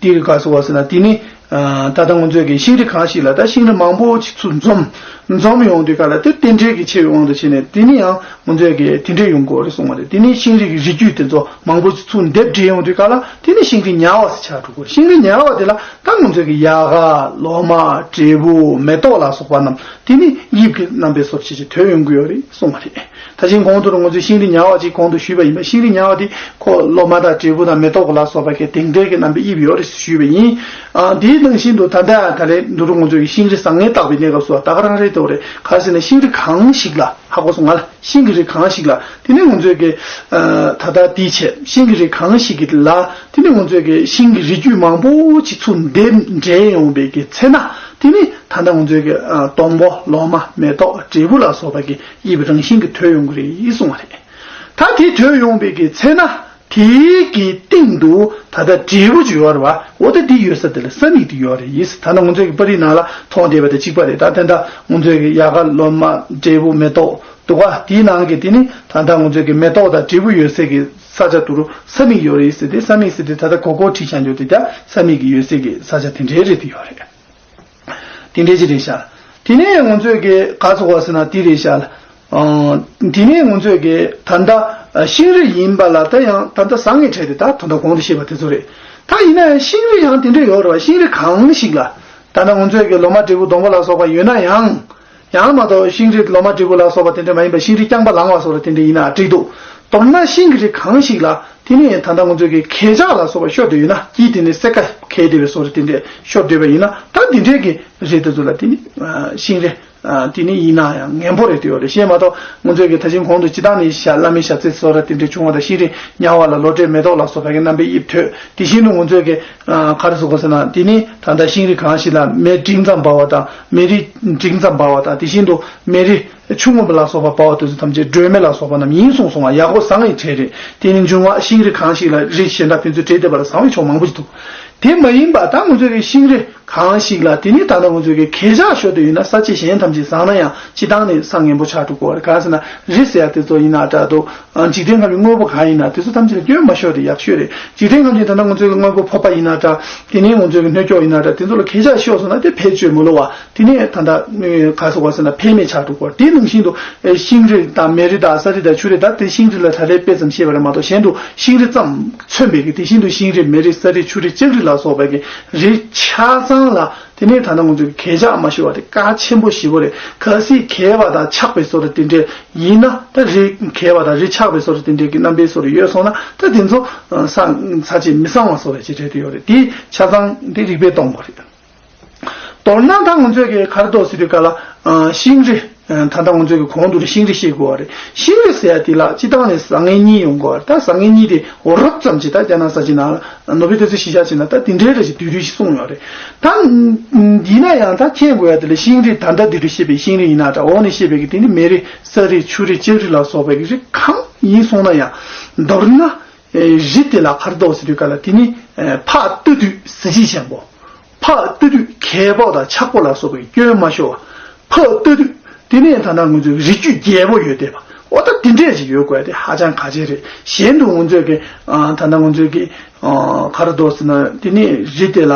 འདི་རེད། ག་རེ་ཟེར་དགོས་ཟེར་ན། དེ་ནི་ཨ། ད་ལྟ་ང་ཚོས་ཀྱི་ཤིང་རིགས་གང་ཞིག་ལ། ད་ཤིང་རིགས་མང་པོ་ཅིག་ཚུར་འཛོམས་འཛོམས་ཡོང་དུས་ག་ལ། དེ་རྟེན་འབྲེལ་གྱི་ཆེ་བའི་དབང་དུ་བྱས་ནས་དེ་ནི་ཡང་ང་ཚོས་ཀྱི་དེ་འདྲས་ཡོང་དགོས་རེད་གསུངས་པ་རེད། དེ་ནི་ཤིང་རིགས་ཀྱི་རིགས་རྒྱུད་དེ་ཚོ་མང་པོ་ཅིག་ཚུར་སྡེབ་སྦྲེལ་ཡོང་དུས་ག་ལ། དེ་ནི་ཤིང་རིགས་ཉར་བ་ཟེར་ཆགས་འགྲོ་གི་རེད། ཤིང་རིགས་ཉར་བ་དེ་ལ་ད་ང་ཚོས་ཀྱི་ཡལ་ག། ལོ་མ། འབྲས་བུ། མེ་ཏོག་ལ་སོགས་པ་རྣམས་དེ་ནི་དབྱིབས་ཀྱི་རྣམ་པའི་བཟོ་འདྲ་ཅིག་ཐོན་ཡོང་གི་ཡོད་རེད་གསུངས་པ་རེད། ད་ཅིང་གོང་དུ་ང་ཚོས་ཤིང་རིགས་ཉར་བ་ཅིག་གོང་དུ་ཞུས་པ་ཡིན་པ། ཤིང་རིགས་ཉར་བ་དེ་ཁོ་ལོ་མ་དང་འབྲས་བུ་དང་མེ་ཏོག་ལ་སོགས་པ་གི་དེང་འབྲེལ་གྱི་རྣམ་པའི་དབྱིབས་ཡོད་རེད་ཞུས་པ་ཡིན། ཨ། དེའི་ནང་བཞིན་དུ་ད་ལྟ་ད་རེས་འདི་རུ་ང་ཚོས་ཀྱི་ཤིང་རིགས་བཟང་ངན་བརྟག་པའི་གནས་སྐབས་སུ་ད་ག་རང་རེད་འདུག་རེད། ག་རེ་ཟེར་ན། ཤིང་རིགས་གང་ཞིག་ལ། ཧ་གོ་སོང་ང་ལ། ཤིང་གི་རིགས་གང་ཞིག་ལ། དེ་ནི་ང་ཚོས་ཀྱི་ཨ། ད་ལྟ་དེའི་ཆེད། ཤིང་གི་རིགས་གང་ཞིག་གི་ལ། དེ་ནི་ང་ཚོས་ཀྱི་ཤིང་གི་རིགས་རྒྱུད་མང་པོ་ཅིག་ཚུར་སྡེབ་སྦྲེལ་ཡོང་བའི་གི་ཚེ་ན། དེ་ནི་ད་ལྟ་ང་ཚོས་ཀྱི་ཨ། སྡོང་པོ། ལོ་མ། མེ་ཏོག། འབྲས་བུ་ལ་སོགས་པ་གི་དབྱིབས་རང་བཞིན་གྱིས་ཐོན་ཡོང་གི་རེད་གསུངས་པ་རེད། ད་དེ་ཐོན་ཡོང་བའི་གི་ཚེ་ན། དེའི་གི་སྟེང་དུ་ད་ལྟ་འབྲས་བུ་ཅིག་ཡོད་རེད་པ། འོ། ད་དེ་ཡོད་ས་དེ་ལ་ས་མིག་དེ་ཡོད་རེད། ད་ལྟ་ང་ཚོས་ཀྱི་པར་རིས་ནང་ལ་མཐོང་བསྡད་པ་དང་གཅིག་པ་རེད། ད་དེ་འདྲ་ང་ཚོས་ཀྱི་ཡལ་ག། ལོ་མ། འབྲས་བུ། མེ་ཏོག་འདུག་ག། དེའི་ནང་གི་དེ་ནི་ད་ལྟ་ང་ཚོས་ཀྱི་མེ་ཏོག་དང་འབྲས་བུ་ཡོད་སའི་གི་ས་ཆ་དེ་རུ་ས་མིག་ཡོད་རེད་ཟེར་ཏེ། ས་མིག་ཟེར་དེ་ད་ལྟ་གོ་གོ་བྲིས་བཞག་རྒྱུ་དེ། ད་ས་མིག་གི་ཡོད་སའི་གི་ས་ཆ་དེ་འདྲའི་རེད། དེ་ཡོད་རེད། དེ་འདྲའི་ཅིག་རེད་ཤག། དེ་ནས་ང་ཚོས་ཀྱི་ག་རེ་ཟེར་དགོས་ཟེར་ན། དེ་རེད་ཤག་ལ། ཨ། དེ་ནས་ང་ཚོས་ཀྱི་ད་ལྟ་ཤིང་རིགས་ཡིན་པ་ལ། ད་ཡང་ད་ལྟ་བཟང་ངན་ཕྲད་དེ་ད་ད་ལྟ་གོང་དུ་བཤད་པ་དེ་ཚོ་རེད། ད་ཡིན་ན་ཡང་ཤིང་རིགས་ཡང་དེ་འདྲ་ཡོད་རེད་པ། ཤིང་རིགས་གང་ཞིག་ལ། ད་ལྟ་ང་ཚོས་ཀྱི་ལོ་མ། འབྲས་བུ། སྡོང་པོ་ལ་སོགས་པ་ཡོད་ན་ཡང་། ཡང་མ་གཏོགས་ཤིང་རིགས་ལོ་མ་འབྲས་བུ་ལ་སོགས་པ་དེ་འདྲ་མ་ཡིན་པ། ཤིང་རིགས་རྐྱང་པ་ལངས་པ་སོགས་ལ་དེ་འདྲ་ཡིན་ན་འགྲིག་འདུག། མདོར་ན་ཤིང་གི་རིགས་གང་ཞིག་ལ་དེ་ནས་ད་ལྟ་ང་ཚོས་ཀྱི་གས་ཆག་ལ་སོགས་པ་ཤོར་བསྡད་ཡོད་ན། དཀྱིལ་དེ་ནས་སེར་ཁ་གས་བསྡད་པའི་བཟོ་འདྲ་དེ་འདྲ་ཤོར་བསྡད་པ་ཡིན་ན། ད་དེ་འདྲའི་གི་རིགས་དེ་ཚོ་ལ་དེ་ནི་ཤིང་རིགས་དེ་ནི་ཡིན་ན་ཡང་ངན་པོ་རེད་དེ་ཡོད་རེད། ཤེས་མ་གཏོགས་ང་ཚོས་ཀྱི་ད་ཅིང་གོང་དུ་སྤྱིར་བཏང་ནས་བཤད། བླ་མའི་ཞབས་རྩེ་བཟོ་འདྲ་དེ་འདྲ་བྱུང་བ་དང་། ཤིང་རིགས་ཉར་བ་ལ་ལོ་འབྲས་མེ་ཏོག་ལ་སོགས་པའི་གི་རྣམ་པའི་དབྱིབས་ཐོན། དེ་བཞིན་དུ་ང་ཚོས་ཀྱི་ཨ། ག་རེ་ཟེར་དགོས་ཟེར་ན། དེ་ནི་ད་ལྟ་ཤིང་རིགས་གང་ཞིག་ལ་མེ་འབྲིང་ཙམ་འབར་བ་དང་། མེ་རི་འབྲིང་ཙམ་འབར་བ་དང་། དེ་བཞིན་དུ་མེ་རི་ཆུང་ངུ་ལ་སོགས་པ་འབར་བ་དེ་ཚོ་ཐམས་ཅད་སྒྲོན་མེ་ལ་སོགས་པ་རྣམས་ཡིན་གསུངས་སོང་ང་། ཡག་པོ་བཟང་ངན་ཕྲད་རེད། དེ་ནི་འབྱུང་བ་ཤིང་རིགས་གང་ཞིག་ལ་རིགས་གཞན་དག་ཕན་ཚུན་འབྲེལ་བསྡད་པ་ལ་བཟང་བའི་ཕྱོགས་མང་པོ་ཞིག་འདུག། དེ་མ་ཡིན་པ་ད་ང་ཚོའི་གི་ཤིང་རིགས་གང་ཞིག་ལ་དེ་ནི་ད་ལྟ་ང་ཚོའི་གི་གས་ཆག་ཤོར་བསྡད་ཡོད་ན། ས་བཅད་གཞན་ཐམས་ཅད་བཟང་ན་ཡང་སྤྱིར་བཏང་ནས་ས་ངན་པོ་ཆགས་འགྲོ་གི་རེད། གང་ཟེར་ན་རི་ཟེར་ཡ་དེ་ཚོ་ཡིན་ན་འདྲ་འདུག། ཨ། འཇིག་རྟེན་ཁམས་ཀྱི་དངོས་པོ་གང་ཡིན་ན་དེ་ཚོ་ཐམས་ཅད་ལ་སྐྱོན་མ་ཤོར་དེ་ཡག་ཤོས་རེད། འཇིག་རྟེན་ཁམས་ཀྱི་ད་ལྟ་ང་ཚོའི་དངོས་པོ་ཕོར་པ་ཡིན་ན་འདྲ། དེ་ནས་ང་ཚོའི་གི་སྣོད་ཀྱོག་ཡིན་ན་འདྲ། དེ་ཚོ་ལ་གས་ཆག་ཤོར་སོང་ན་དེ་བེད་སྤྱོད་མི་ལོ་བ། དེ་ནས་ད་ལྟ་ག་རེ་ཟེར་དགོས་ཟེར་ན་ཕན་མེད་ཆགས་འགྲོ་གི་རེད། དེ་ནང་བཞིན་དུ་ཤིང་རིགས་དང་མེ་རི་དང་ས་རི་དང་ཆུ་རིགས། ད་དེ་ཤིང་རིགས་ལ་ད་རེས་དཔེ་ཙམ་བཤད་པ་རེད་མ་གཏོགས། གཞན་དུ་ཤིང་རིགས་ཙམ་མཚོན་པའི་གི། དེ་བཞིན་དུ་ཤིང་རིགས། མེ་རི། ས་རི། ཆུ་རིགས། ལྕགས་རིགས་ལ་སོགས་པའི་གི་རིགས་ཆ་ཚང་ལ། དེ་ནས་ད་ལྟ་ང་ཚོས་གས་ཆག་མ་ཤོར་བ་དེ་གལ་ཆེན་པོ་ཞེ་པོ་རེད། གལ་སྲིད་གས་པ་དང་ཆག་པའི་བཟོ་འདྲ་དེ་འདྲས་ཡིན་ན། ད་རི་གས་པ་དང་རི་ཆག་པའི་བཟོ་འདྲ་དེ་འདྲས་ཀྱི་རྣམ་པའི་བཟོ་འདྲ་ཡོད་སོང་ན། ད་དེ་ཚོ་ས་ས་ཆས་མི་གཙང་བ་བཟོ་འདྲ་ཅིག་རེད་དུ་ཡོད་རེད། དེ་ཆ་ཚང་དེ་རིགས་པས་སྟོན་དགོས་རེད། མདོར་ན་ད་ང་ཚོས་གས་ག་རེ་འདུག་ཟེར་དུས་ག་ལ་ཤིང་རི། ད་ལྟ་ང་ཚོས་གི་གོང་དུ་ཤིང་རི་བཤད་དགོས་པ་རེད། ཤིང་རི་ཟེར་ཡ་དེ་ལ་སྤྱིར་བཏང་ནས་བཟང་ངན་གཉིས་ཡོང་དགོས་པ་རེད། ད་བཟང་ངན་གཉིས་དེ་འོ་རབ་ཙམ་ཅིག་ད་རྒྱ་ནག་ས་ཆ་ནང་ལ་ནོ་བེལ་དེ་ཚོ་གཞི་བཞག་བྱས་ན་ད་དེ་འདྲའི་རེ་ཞིག་བསྡུས་བསྡུས་ཤིག་གསུངས་ཡོད་རེད། ད་ཡིན་ན་ཡང་ད་མཁྱེན་དགོས་ཡ་དེ་ལ་ཤིང་རི་ད་ལྟ་འདི་རུ་བཤད་པའི་ཤིང་རི་ཡིན་ན་འདྲ། འོག་ནས་བཤད་པའི་གི་དེ་ནི་མེ་རི། ས་རི། ཆུ་རི། ལྕགས་རི་ལ་སོགས་པའི་གི་རི་གང་ཡིན་སོང་ན་ཡང་། མདོར་ན་རི་དེ་ལ་ག་རེ་འདུག་ཟེར་དུས་ག་ལ་དེ་ནི་ཕར་ལྟ་དུས་གཟི་བརྗིད་ཅན་པོ། ཕར་ལྟ་དུས་གས་པ་དང་ཆག་པ་ལ་སོགས་པའི་སྐྱོན་མ་ཤོར་བ། ཕར་ལྟ་དུས་དེ་ནས་ད་ལྟ་ང་ཚོའི་རི་རྒྱུད་རྒྱས་པོ་ཡོད་བསྡད་པ། འོ་ད་དེ་འདྲས་ཅིག་ཡོད་དགོས་དེ་ཧ་ཅང་གལ་ཆེ་རེད། གཞན་དུ་ང་ཚོས་ཀྱི་ད་ལྟ་ང་ཚོས་ཀྱི་ག་རེ་འདུག་ཟེར་ན། དེ་ནས་རི་དེ་ལ་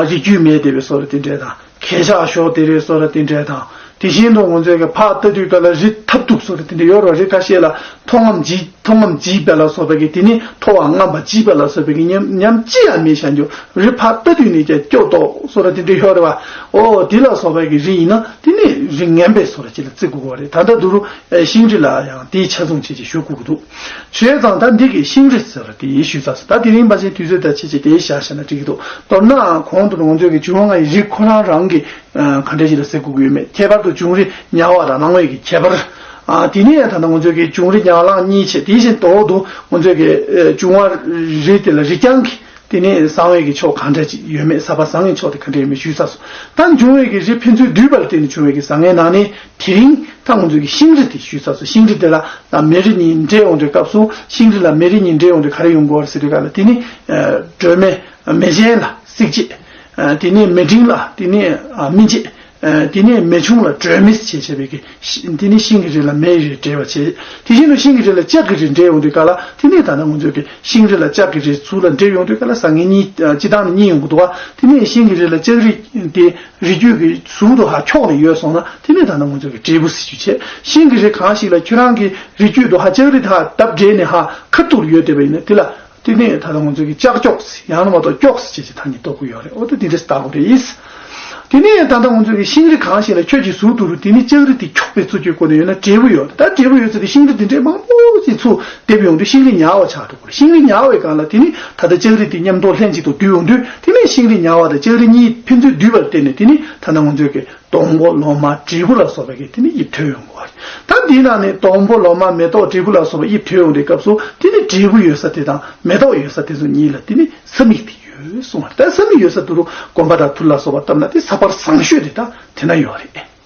རི་རྒྱུད་མེད་བསྡད་པའི་བཟོ་འདྲ་དེ་འདྲས་དང་། གས་ཆག་ཤོར་བསྡད་རེད་བཟོ་འདྲ་དེ་འདྲས་དང་། དེ་བཞིན་དུ་ང་ཚོས་ཀྱི་ཕར་ལྟ་དུས་ག་ལ་རི་ཐབས་སྡུག་བཟོ་འདྲ་དེ་འདྲས་ཡོད་རེད་པ། རི་ཁ་ཤས་ལ་མཐོ་ངམ་བརྗིད་མཐོ་ངམ་བརྗིད་པ་ལ་སོགས་པའི་གི་དེ་ནི་མཐོ་བ་ངམ་པ་བརྗིད་པ་ལ་སོགས་པའི་གི་ཉམས་ཉམས་ཅི་ཡང་མེད་བཞག་རྒྱུ། རི་ཕར་ལྟ་དུས་ནས་ཀྱང་སྐྱོ་མདོག་བཟོ་འདྲ་དེ་འདྲས་ཡོད་རེད་པ། འོ་དེ་ལ་སོགས་པའི་གི་རི་ཡིན་ན་དེ་ནི་རི་ངན་པའི་བཟོ་འདྲ་ཅིག་ལ་བརྩི་དགོས་པ་རེད། ད་ལྟ་དུ་རུ་ཤིང་རི་ལ་ཡང་དེའི་ཆ་ཚང་བྱས་ཅིག་ཞུ་དགོས་ཀྱི་འདུག། བྱས་ཙང་ད་འདི་གི་ཤིང་རི་ཟེར་བ་དེ་ཡིས་ཞུས་ཚར་སོང་། ད་དེ་རིང་ཕལ་ཆེར་དུས་ཚོད་ད་ཆེ་ཆེ་དེ་བཞག་བཞག་ན་འགྲིག་གི་འདུག། མདོར་ན་གོང་དུ་ང་ཚོས་ཀྱི་བྱུང་བའི་རི་ཁོ་རང་རང་གི་ག་འདྲ་ཞིག་ལ་ཟེར་དགོས་ཀྱི་ཡོད་མེད། ཁྱད་པར་དུ་འབྱུང་རི་ཉ་བ་དང་སྣང་བའི་གི་ཁྱད་པར། དེ་ནས་ད་ལྟ་ང་ཚོས་ཀྱི་འབྱུང་རི་ཉ་གླང་གཉིས་བྱས། དེ་བཞིན་དོག་ཏུ་ང་ཚོས་ཀྱི་འབྱུང་བ་རི་དེ་ལ་རི་རྐྱང་གི་དེ་ནས་བཟང་བའི་གི་ཕྱོགས་ག་འདྲ་ཅིག་ཡོད་མེད། ས་པ་བཟང་བའི་ཕྱོགས་དེ་ག་འདྲ་ཡོད་མེད་ཞུས་ཚར་སོང་། ད་འབྱུང་བའི་གི་རི་ཕན་ཚུན་འདུས་པ་ལ་བརྟེན་ནས་བྱུང་བའི་གི་བཟང་ངན་ནང་ནས་དེ་རིང་ད་ང་ཚོས་ཀྱི་ཤིང་རི་དེ་ཞུས་ཚར་སོང་། ཤིང་རི་དེ་ལ་ད་མེ་རི་གཉིས་འདྲེས་ཡོང་དུས་སྐབས་སུ། ཤིང་རི་ལ་མེ་རི་གཉིས་འདྲེས་ཡོང་དུས་ག་རེ་ཡོང་དགོས་རེད་ཟེར་དུས་ག་ལ་དེ་ནི་སྒྲོན་མེ། མེ་ཆེན་ལ་བསྲེག་བཅད། དེ་ནས་མེ་འབྲིང་ལ་དེ་ནས་སྨིན་བཅད། དེ་ནས་མེ་ཆུང་ལ་སྒྲོན་མེ་ཟེར་བྱས་བྱས་པའི་གི་ཤི་དེ་ནས་ཤིང་གི་རི་ལ་མེའི་རི་འདྲེས་པ་བྱས། དེ་བཞིན་དུ་ཤིང་གི་རི་ལ་ལྕགས་ཀྱི་རི་འདྲེས་ཡོང་དུས་ག་ལ་དེ་ནས་ད་ལྟ་ང་ཚོས་ཀྱི་ཤིང་རི་ལ་ལྕགས་ཀྱི་རི་ཚུར་ལ་འདྲེས་ཡོང་དུས་ག་ལ་བཟང་ངན་གཉིས་སྤྱི་བཏང་ནས་གཉིས་ཡོང་གི་འདུག་བ། དེ་ནས་ཤིང་གི་རི་ལ་ལྕགས་རི་དེ་རི་རྒྱུད་ཀྱི་ཟུར་དུ་ཧ་འཁྱོག་ནས་ཡོད་སོང་ན་དེ་ནས་ད་ལྟ་ང་ཚོས་ཀྱི་འབྲས་བུ་ཟེར་རྒྱུ་བྱས། ཤིང་གི་རི་གང་ཞིག་ལ་ཁྱོད་རང་གི་རི་རྒྱུད་དུ་ཧ་ལྕགས་རི་དེ་ཧ་བརྡབ་འདྲེས་ནས་ཧ་ཁ་ཐུག་ཡོད་བསྡད་པ་ཡིན་ན་དེ་ལ། དེ་ནས་ད་ལྟ་ང་ཚོས་ཀྱི་ལྕགས་སྐྱོགས་ཟེར། ཡང་ན་མ་གཏོགས་སྐྱོགས་ཟེར་བྱས་ཀྱི་ཐ་སྙད་འདོགས་ཀྱི་ཡོད་རེད། འོ་ད་དེ་འདྲས་ལྟ་དགོས་རེད། དེ་ནས་ད་ལྟ་ང་ཚོས་ཀྱི་ཤིང་རི་གང་ཞིག་ལ་ཁྱོད་ཀྱི་ཟུར་དུ་རུ་དེ་ནི་ལྕགས་རི་དེ་འཁྱོག་པའི་ཚུལ་གྱིས་བཀོད་ནས་ཡོད་ན་འབྲས་བུ་ཡོད། ད་འབྲས་བུ་ཡོད་ཚེ་དེ་ཤིང་རི་དེ་འདྲས་མང་པོ་ཞིག་ཚུར་འདེབས་ཡོང་དུས་ཤིང་རི་ཉར་བ་ཆགས་འགྲོ་གི་རེད། ཤིང་རི་ཉར་བའི་སྒང་ལ་དེ་ནི་ད་ལྟ་ལྕགས་རི་དེ་མཉམ་དུ་ལྷན་ཅིག་ཏུ་འདུས་ཡོང་དུས་དེ་ནས་ཤིང་རི་ཉར་བ་དང་ལྕགས་རི་གཉིས་ཕན་ཚུན་འདུས་པར་བརྟེན་ནས་དེ་ནི་ད་ལྟ་ང་ཚོས་ཀྱི་སྡོང་པོ་ལོ་མ་འབྲས་བུ་ལ་སོགས་པའི་གི་དེ་ནི་དབྱིབས་ཐོན་ཡོང་གི་རེད། ད་འདིའི་ནང་ནས་སྡོང་པོ་ལོ་མ་མེ་ཏོག་འབྲས་བུ་ལ་སོགས་པ་དབྱིབས་ཐོན་ཡོང་དུས་སྐབས་སུ་དེ་ནི་འབྲས་བུ་ཡོད་ས་དེ་དང་མེ་ཏོག་ཡོད་ས་དེ་ཚོ་གཉིས་ལ་དེ་ནི་ས་མིག་དེ་ཡོད་གསུངས་པ་རེད། ད་ས་མིག་ཡོད་ས་དེ་རུ་གོམ་པ་དང་ཐུར་ལ་སོགས་པ་བཏབ་ན་དེ་ས་པར་བཟང་ཤོས་དེ་ད་དེ་ན་ཡོད་རེད།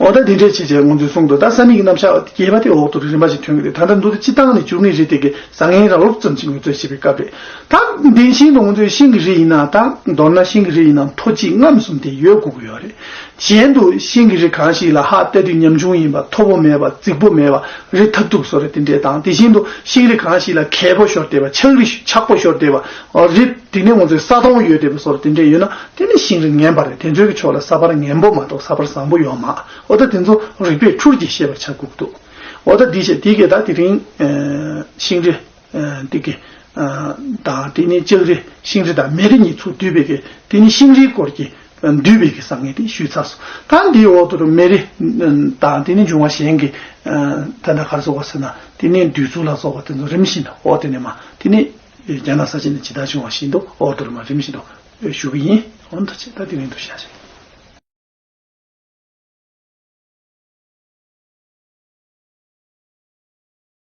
འོ་ད་འདི་འདྲས་བྱས་བྱས་ང་ཚོས་གསུངས་འདུག། ད་ས་མིག་གི་རྣམ་གཞག་རྒྱས་པ་དེ་འོག་ཏུ་རིམ་པ་ཞིག་ཐོན་གྱི་རེད། ད་ལྟ་མདོར་བསྡུས་སྤྱིར་བཏང་ནས་འབྱུང་བའི་རིགས་དེ་གའི་བཟང་ངན་རགས་རོབ་ཙམ་ཞིག་ངོ་སྤྲོད་བྱེད་པའི་སྐབས་རེད། ད་དེ་བཞིན་དུ་ང་ཚོས་ཤིང་གི་རིགས་ཡིན་ན། ད་མདོར་ན་ཤིང་གི་རིགས་ཡིན་ན་མཐོ་ལྕེ་རྔམ་གསུམ་དེ་ཡོད་དགོས་ཀྱི་ཡོད་རེད། གཞན་དུ་ཤིང་གི་རིགས་གང་ཞིག་ལ་ཧ་ལྟ་དུས་ཉམ་ཆུང་ཡིན་པ། མཐོ་པོ་མེད་པ། རྫིག་པོ་མེད་པ། རི་ཐབས་སྡུག་བཟོ་འདྲ་དེ་འདྲས་དང་། དེ་བཞིན་དུ་ཤིང་རིགས་གང་ཞིག་ལ་གས་པོ་ཤོར་བསྡད་པ། ཆག་རི་ཆག་པོ་ཤོར་བསྡད་པ། རི་དེ་ནས་ང་ཚོའི་ས་དོང་ཡོད་བསྡད་པ་བཟོ་འདྲ་དེ་འདྲས་ཡོད་ན་དེ་ནི་ཤིང་རིགས་ངན་པ་རེད། དེ་ཚོའི་གི་ཕྱོགས་ལ་ས་པར་ངན་པོ་མ་གཏོགས་ས་པར་བཟང་པོ་ཡོད་མ་རེད། འོ་ད་དེ་ཚོ་རིགས་པས་འཁྲུལ་གྱིས་ཤེས་པར་བྱ་དགོས་འདུག། འོ་ད་འདི་བྱས་དེ་གས་ད་དེ་རིང་ཤིང་རི་འདི་གི་དང་དེ་ནས་ལྕགས་རི། ཤིང་རི་དང་མེ་རི་གཉིས་ཚུར་འདུས་པའི་གི་དེ་ནི་ཤིང་རིའི་སྐོར་གྱི་འདུས་པའི་གི་བཟང་ངན་དེ་ཞུས་ཚར་སོང་། ད་འདིའི་འོག་ཏུ་མེ་རི་དང་དེ་ནི་འབྱུང་བ་གཞན་གྱི་ད་ལྟ་ག་རེ་ཟེར་དགོས་ཟེར་ན་དེ་ནི་འདུས་ཚུལ་ལ་སོགས་པ་དེ་ཚོ་རིམ་བཞིན་དུ་འོག་དེ་ནས་མ་དེ་ནི་རྒྱ་ནག་ས་ཆ་ནས་ཇི་ལྟར་བྱུང་བ་བཞིན་དུ་འོག་ཏུ་མ་རིམ་བཞིན་དུ་ཞུ་གི་ཡིན། འོ་ད་ཆེ་ད་དེ་རིང་དུ་བཞག་བྱས།